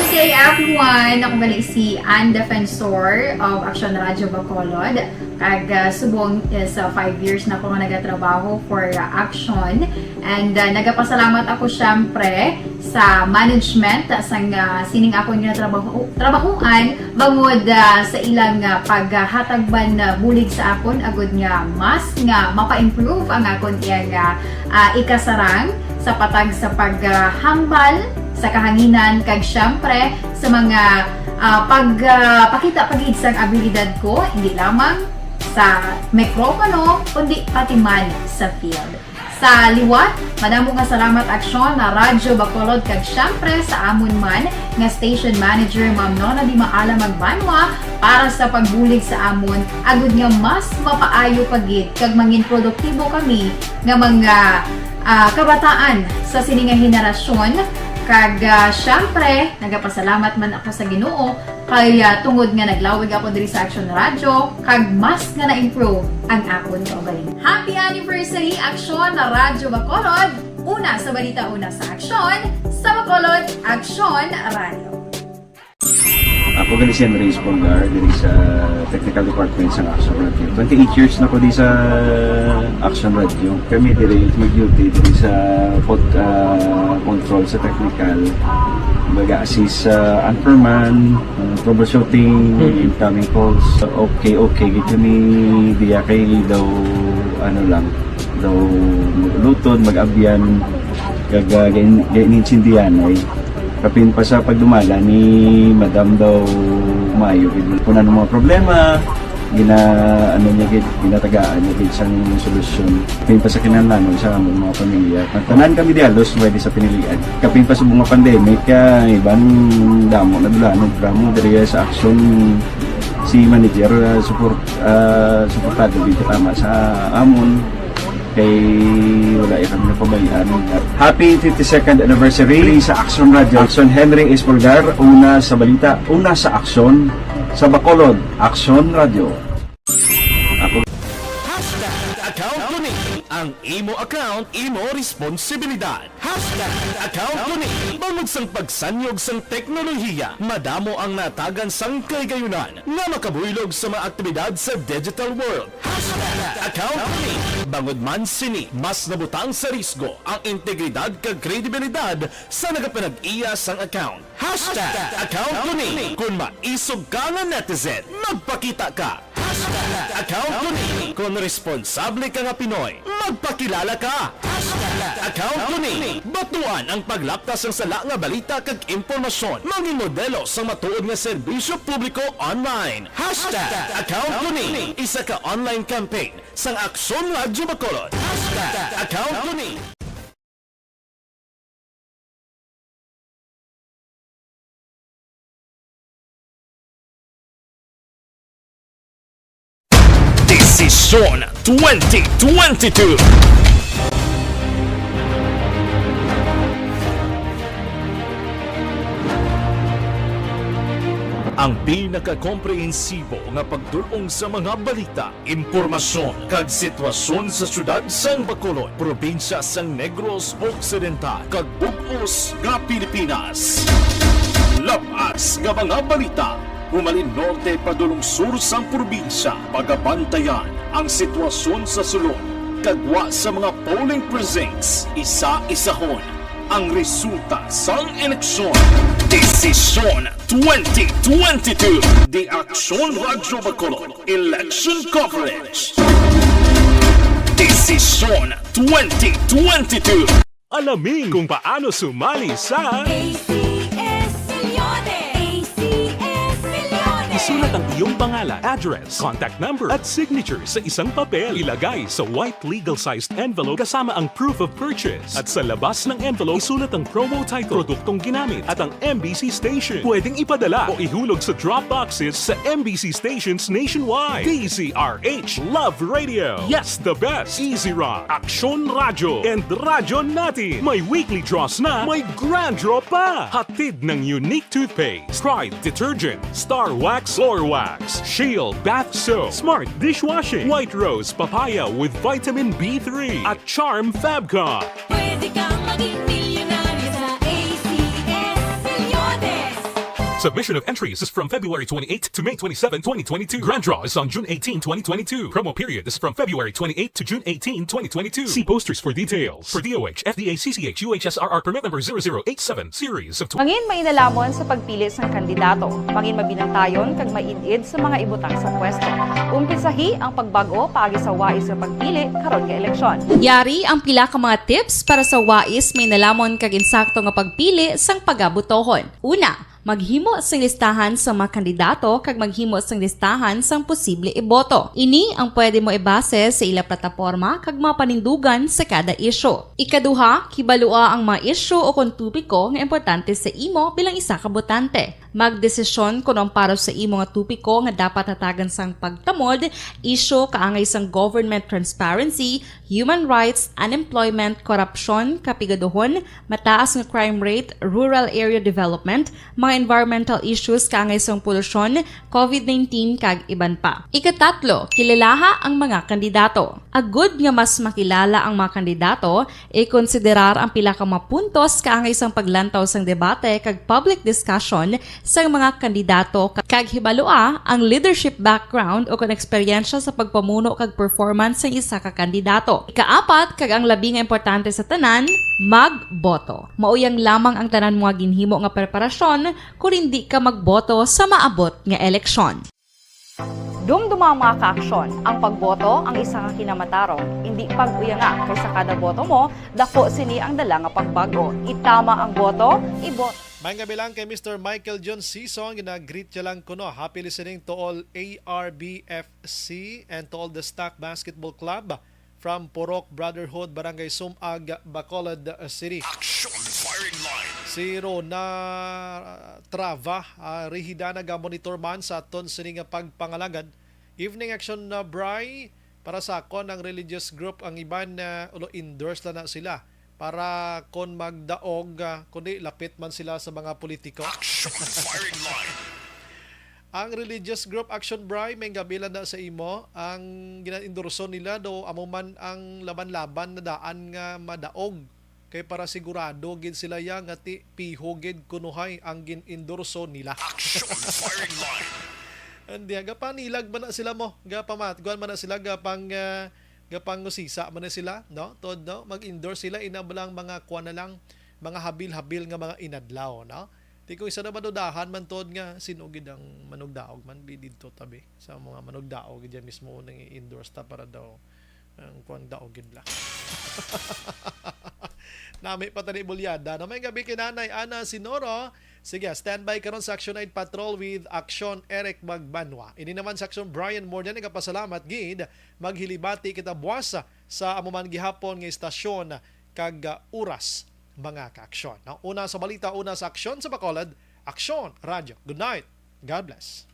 Good day, everyone! Ako gali si Ann Defensor of Action Radio Bacolod. Kag, ah, subong is, ah, five years na ako nga nagatrabaho for, ah, Action. And, ah, nagapasalamat ako, syempre, sa management, ah, sang, ah, sining akon nga trabaho, trabahuan, bangod, ah, sa ilang, ah, paghatag man, ah, bulig sa akon, agud nga mas nga mapa-improve ang akon iyang, ah, ah, ikasarang sa patag sa paghambal sa kahanginan, kag syempre sa mga, ah, pag, ah, pakita pa gid sang abilidad ko, hindi lamang sa mikropono, kundi pati man sa field. Sa liwat, madamo nga salamat, Aksyon, na Radyo Bacolod, kag syempre sa amon man nga station manager, Ma'am Nona Di Maala Magbanwa, para sa pagbulig sa amon, agud nga mas mapaayo pa gid kag mangin produktibo kami nga mga, ah, kabataan sa sini nga henerasyon. Kag, ah, syempre, nagapasalamat man ako sa Ginoo kay, ah, tungod nga naglawig ako diri sa Action Radio, kag mas nga na-improve ang akon kaugalingon. Happy anniversary, Action Radyo Bacolod! Una sa balita, una sa aksyon, sa Bacolod, Action Radio. Ako gali si Henry Espolgar, diri sa technical department sa Action Radio. Twenty-eight years na ko di sa Action Radio. Kami diri mag-duty diri sa pod-, ah, control sa technical. Baga assist sa anchorman, ah, troubleshooting, Mhm. incoming calls. Okay, okay, gid kami diya kay daw, ano lang, daw maglutod, mag-abyan, kag, ah, gain-, gainintindihan ay. Kapin pa sa pagdumala ni Madam daw maayo gid. Kung ano mga problema, gina-, ano niya gid, ginatagaan niya gid sang solusyon. Kapin pa sa kinahanglanon sa among mga pamilya. Ang tanan kami di halos pwede sa pinilian. Kapin pa sa mga pandemic, ah, iban damo na dulanon, programa diri sa Action, si manager, ah, support, ah, suportado gid tama sa amon. Kay wala ya kami napabayaan. Happy fifty-second anniversary sa Action Radio. Action Henry Espolgar, una sa balita, una sa aksyon, sa Bacolod, Action Radio. Ako. Hashtag account ko ni. Ang imo account, imo responsibilidad. Hashtag account ko ni. Bangod sang pagsanyog sang teknolohiya, madamo ang natagan sang kahigayunan nga makabuylog sa mga aktibidad sa digital world. Hashtag account ko ni. Bangod man sini, mas nabutang sa risgo ang integridad kag kredibilidad sa nagapanag-iya sang account. Hashtag account ko ni. Kon maisog ka nga netizen, magpakita ka. Hashtag account ko ni. Kon responsable ka nga Pinoy, magpakilala ka. Hashtag account ko ni. Batuan ang paglapta sang sala nga balita kag impormasyon. Mangin modelo sang matuod nga serbisyo publiko online. Hashtag account ko ni. Isa ka online campaign sang Aksyon Radyo Bacolod. Hashtag account ko ni. Desisyon twenty twenty-two. Ang pinakakomprehensibo nga pagdul-ong sa mga balita, impormasyon, kag sitwasyon sa siyudad sang Bacolod, probinsya sang Negros Occidental, kag bug-os nga Pilipinas. Lab-as nga mga balita, humalin norte padulong sur sang probinsya. Pagabantayan ang sitwasyon sa sulod kag gwa sa mga polling precincts, isa-isahon Ang resulta sang eleksyon. Desisyon twenty twenty-two. The Aksyon Radyo Bacolod Election Coverage. Desisyon twenty twenty-two. Alamin kung paano sumali sa A C S Millones. A C S Millones. Isulat ang iyong pangalan, address, contact number, at signature sa isang papel. Ilagay sa white legal-sized envelope kasama ang proof of purchase. At sa labas ng envelope, isulat ang promo title, produktong ginamit, at ang M B C station. Pwedeng ipadala o ihulog sa drop boxes sa M B C stations nationwide. D Z R H Love Radio. Yes, the best. Easy Rock, Aksyon Radyo, and Radyo Natin. May weekly draws na, may grand draw pa. Hatid ng Unique Toothpaste, Pride Detergent, Star Wax Floor Wax, Shield Bath Soap, Smart Dishwashing, White Rose Papaya with Vitamin B three, at Charm Fabcon. Pwede kang maging milyonaryo sa A C S Millones. Submission of entries is from February twenty-eighth to May twenty-seven, twenty twenty-two. Grand draw is on June eighteen, twenty twenty-two. Promo period is from February twenty-eighth to June eighteen, twenty twenty-two. See posters for details. For D O H, F D A, C C H, U H S R R permit number zero zero eight seven, series of tw- Mangin mainalhamon sa pagpili sang kandidato. Mangin mabinantayon kag maid-id sa mga ibutang sa pwesto. Umpisahi ang pagbag-o paagi sa wais nga pagpili karon nga eleksyon. Yari ang pila ka mga tips para sa wais mainalhamon kag insakto nga pagpili sang pagabotohon. Una, maghimo sing listahan sa mga kandidato kag maghimo sing listahan sang posible iboto. Ini ang pwede mo ibase sa ila plataporma kag mga panindugan sa kada isyu. Ikaduha, kibalua ang mga isyu o kon topiko nga importante sa imo bilang isa ka botante. Magdesisyon kon ang para sa imo nga topiko nga dapat hatagan sang pagtamod, isyu kaangay sang government transparency, human rights, unemployment, korupsyon, kapigaduhon, mataas nga crime rate, rural area development, mga environmental issues kaangay sang polusyon, covid nineteen, kag iban pa. Ikatatlo, kilalaha ang mga kandidato. Agud nga mas makilala ang mga kandidato, ikonsiderar ang pila ka mga puntos kaangay sang paglantaw sang debate kag public discussion sang mga kandidato ka-, kag hibalua ang leadership background o kon eksperyensya sa pagpamuno kag performance sang isa ka kandidato. Ikaapat, kag ang labi nga importante sa tanan, magboto. Mao yang lamang ang tanan mo nga ginhimo nga preparasyon kon indi ka magboto sa maabot nga eleksyon. Dumduma ang mga kaaksyon, ang pagboto ang isa ka kinamatarong. Indi pag-uyanga, kay sa kada boto mo, dako sini ang dala nga pagbag-o. Itama ang boto, iboto. May gabi lang kay Mister Michael John Sison, gina-greet siya lang kuno. Happy listening to all A R B F C and to all the Stock Basketball Club from Purok Brotherhood, Barangay Sumag, Bacolod City. Action Firing Line. Si Rona, ah, Trava, ah, Rehida, nagamonitor man sa aton sini nga pagpangalagad. Evening Action, ah, Bri, para sa akon, ang religious group, ang iban, ah, ulo endorse lang na sila para kon magdaog, ah, kundi lapit man sila sa mga politiko. Action Firing Line. Ang religious group Action Bri, may gabi lang na sa imo. Ang gina-endorso nila daw amo man ang laban-laban na daan nga madaog. Kay para sigurado gid sila ya nga ti piho gid kunuhay ang gin-endorso nila. Action Firing Line. Hindi, gapanilag man na sila mo. Gapamat, kuwan man na sila, gapang, ah, gapangusisa man na sila, no? Tod, no? Mag-endorse sila, ina ba lang mga kuwan na lang, mga habil-habil nga mga inadlaw, no? Ti kung isa na madudahan man tod nga, sino gid ang manugdaog man, bi didto tabi. Sa mga manugdaog, gid mismo nang i-endorse ta para daw ang kuwang daog gid la. Nami pa tani bulyada. No, may gabi kay Nanay Ana Sinoro. Sige, standby karon sa Action Night Patrol with Action Eric Magbanwa. Ini naman sa Action Brian Morgan, nagapasalamat gid. Maghilibati kita buwas sa amo man gihapon nga istasyon kag, ah, oras, mga kaaksyon. No? Una sa balita, una sa aksyon sa Bacolod, Aksyon Radyo. Good night. God bless.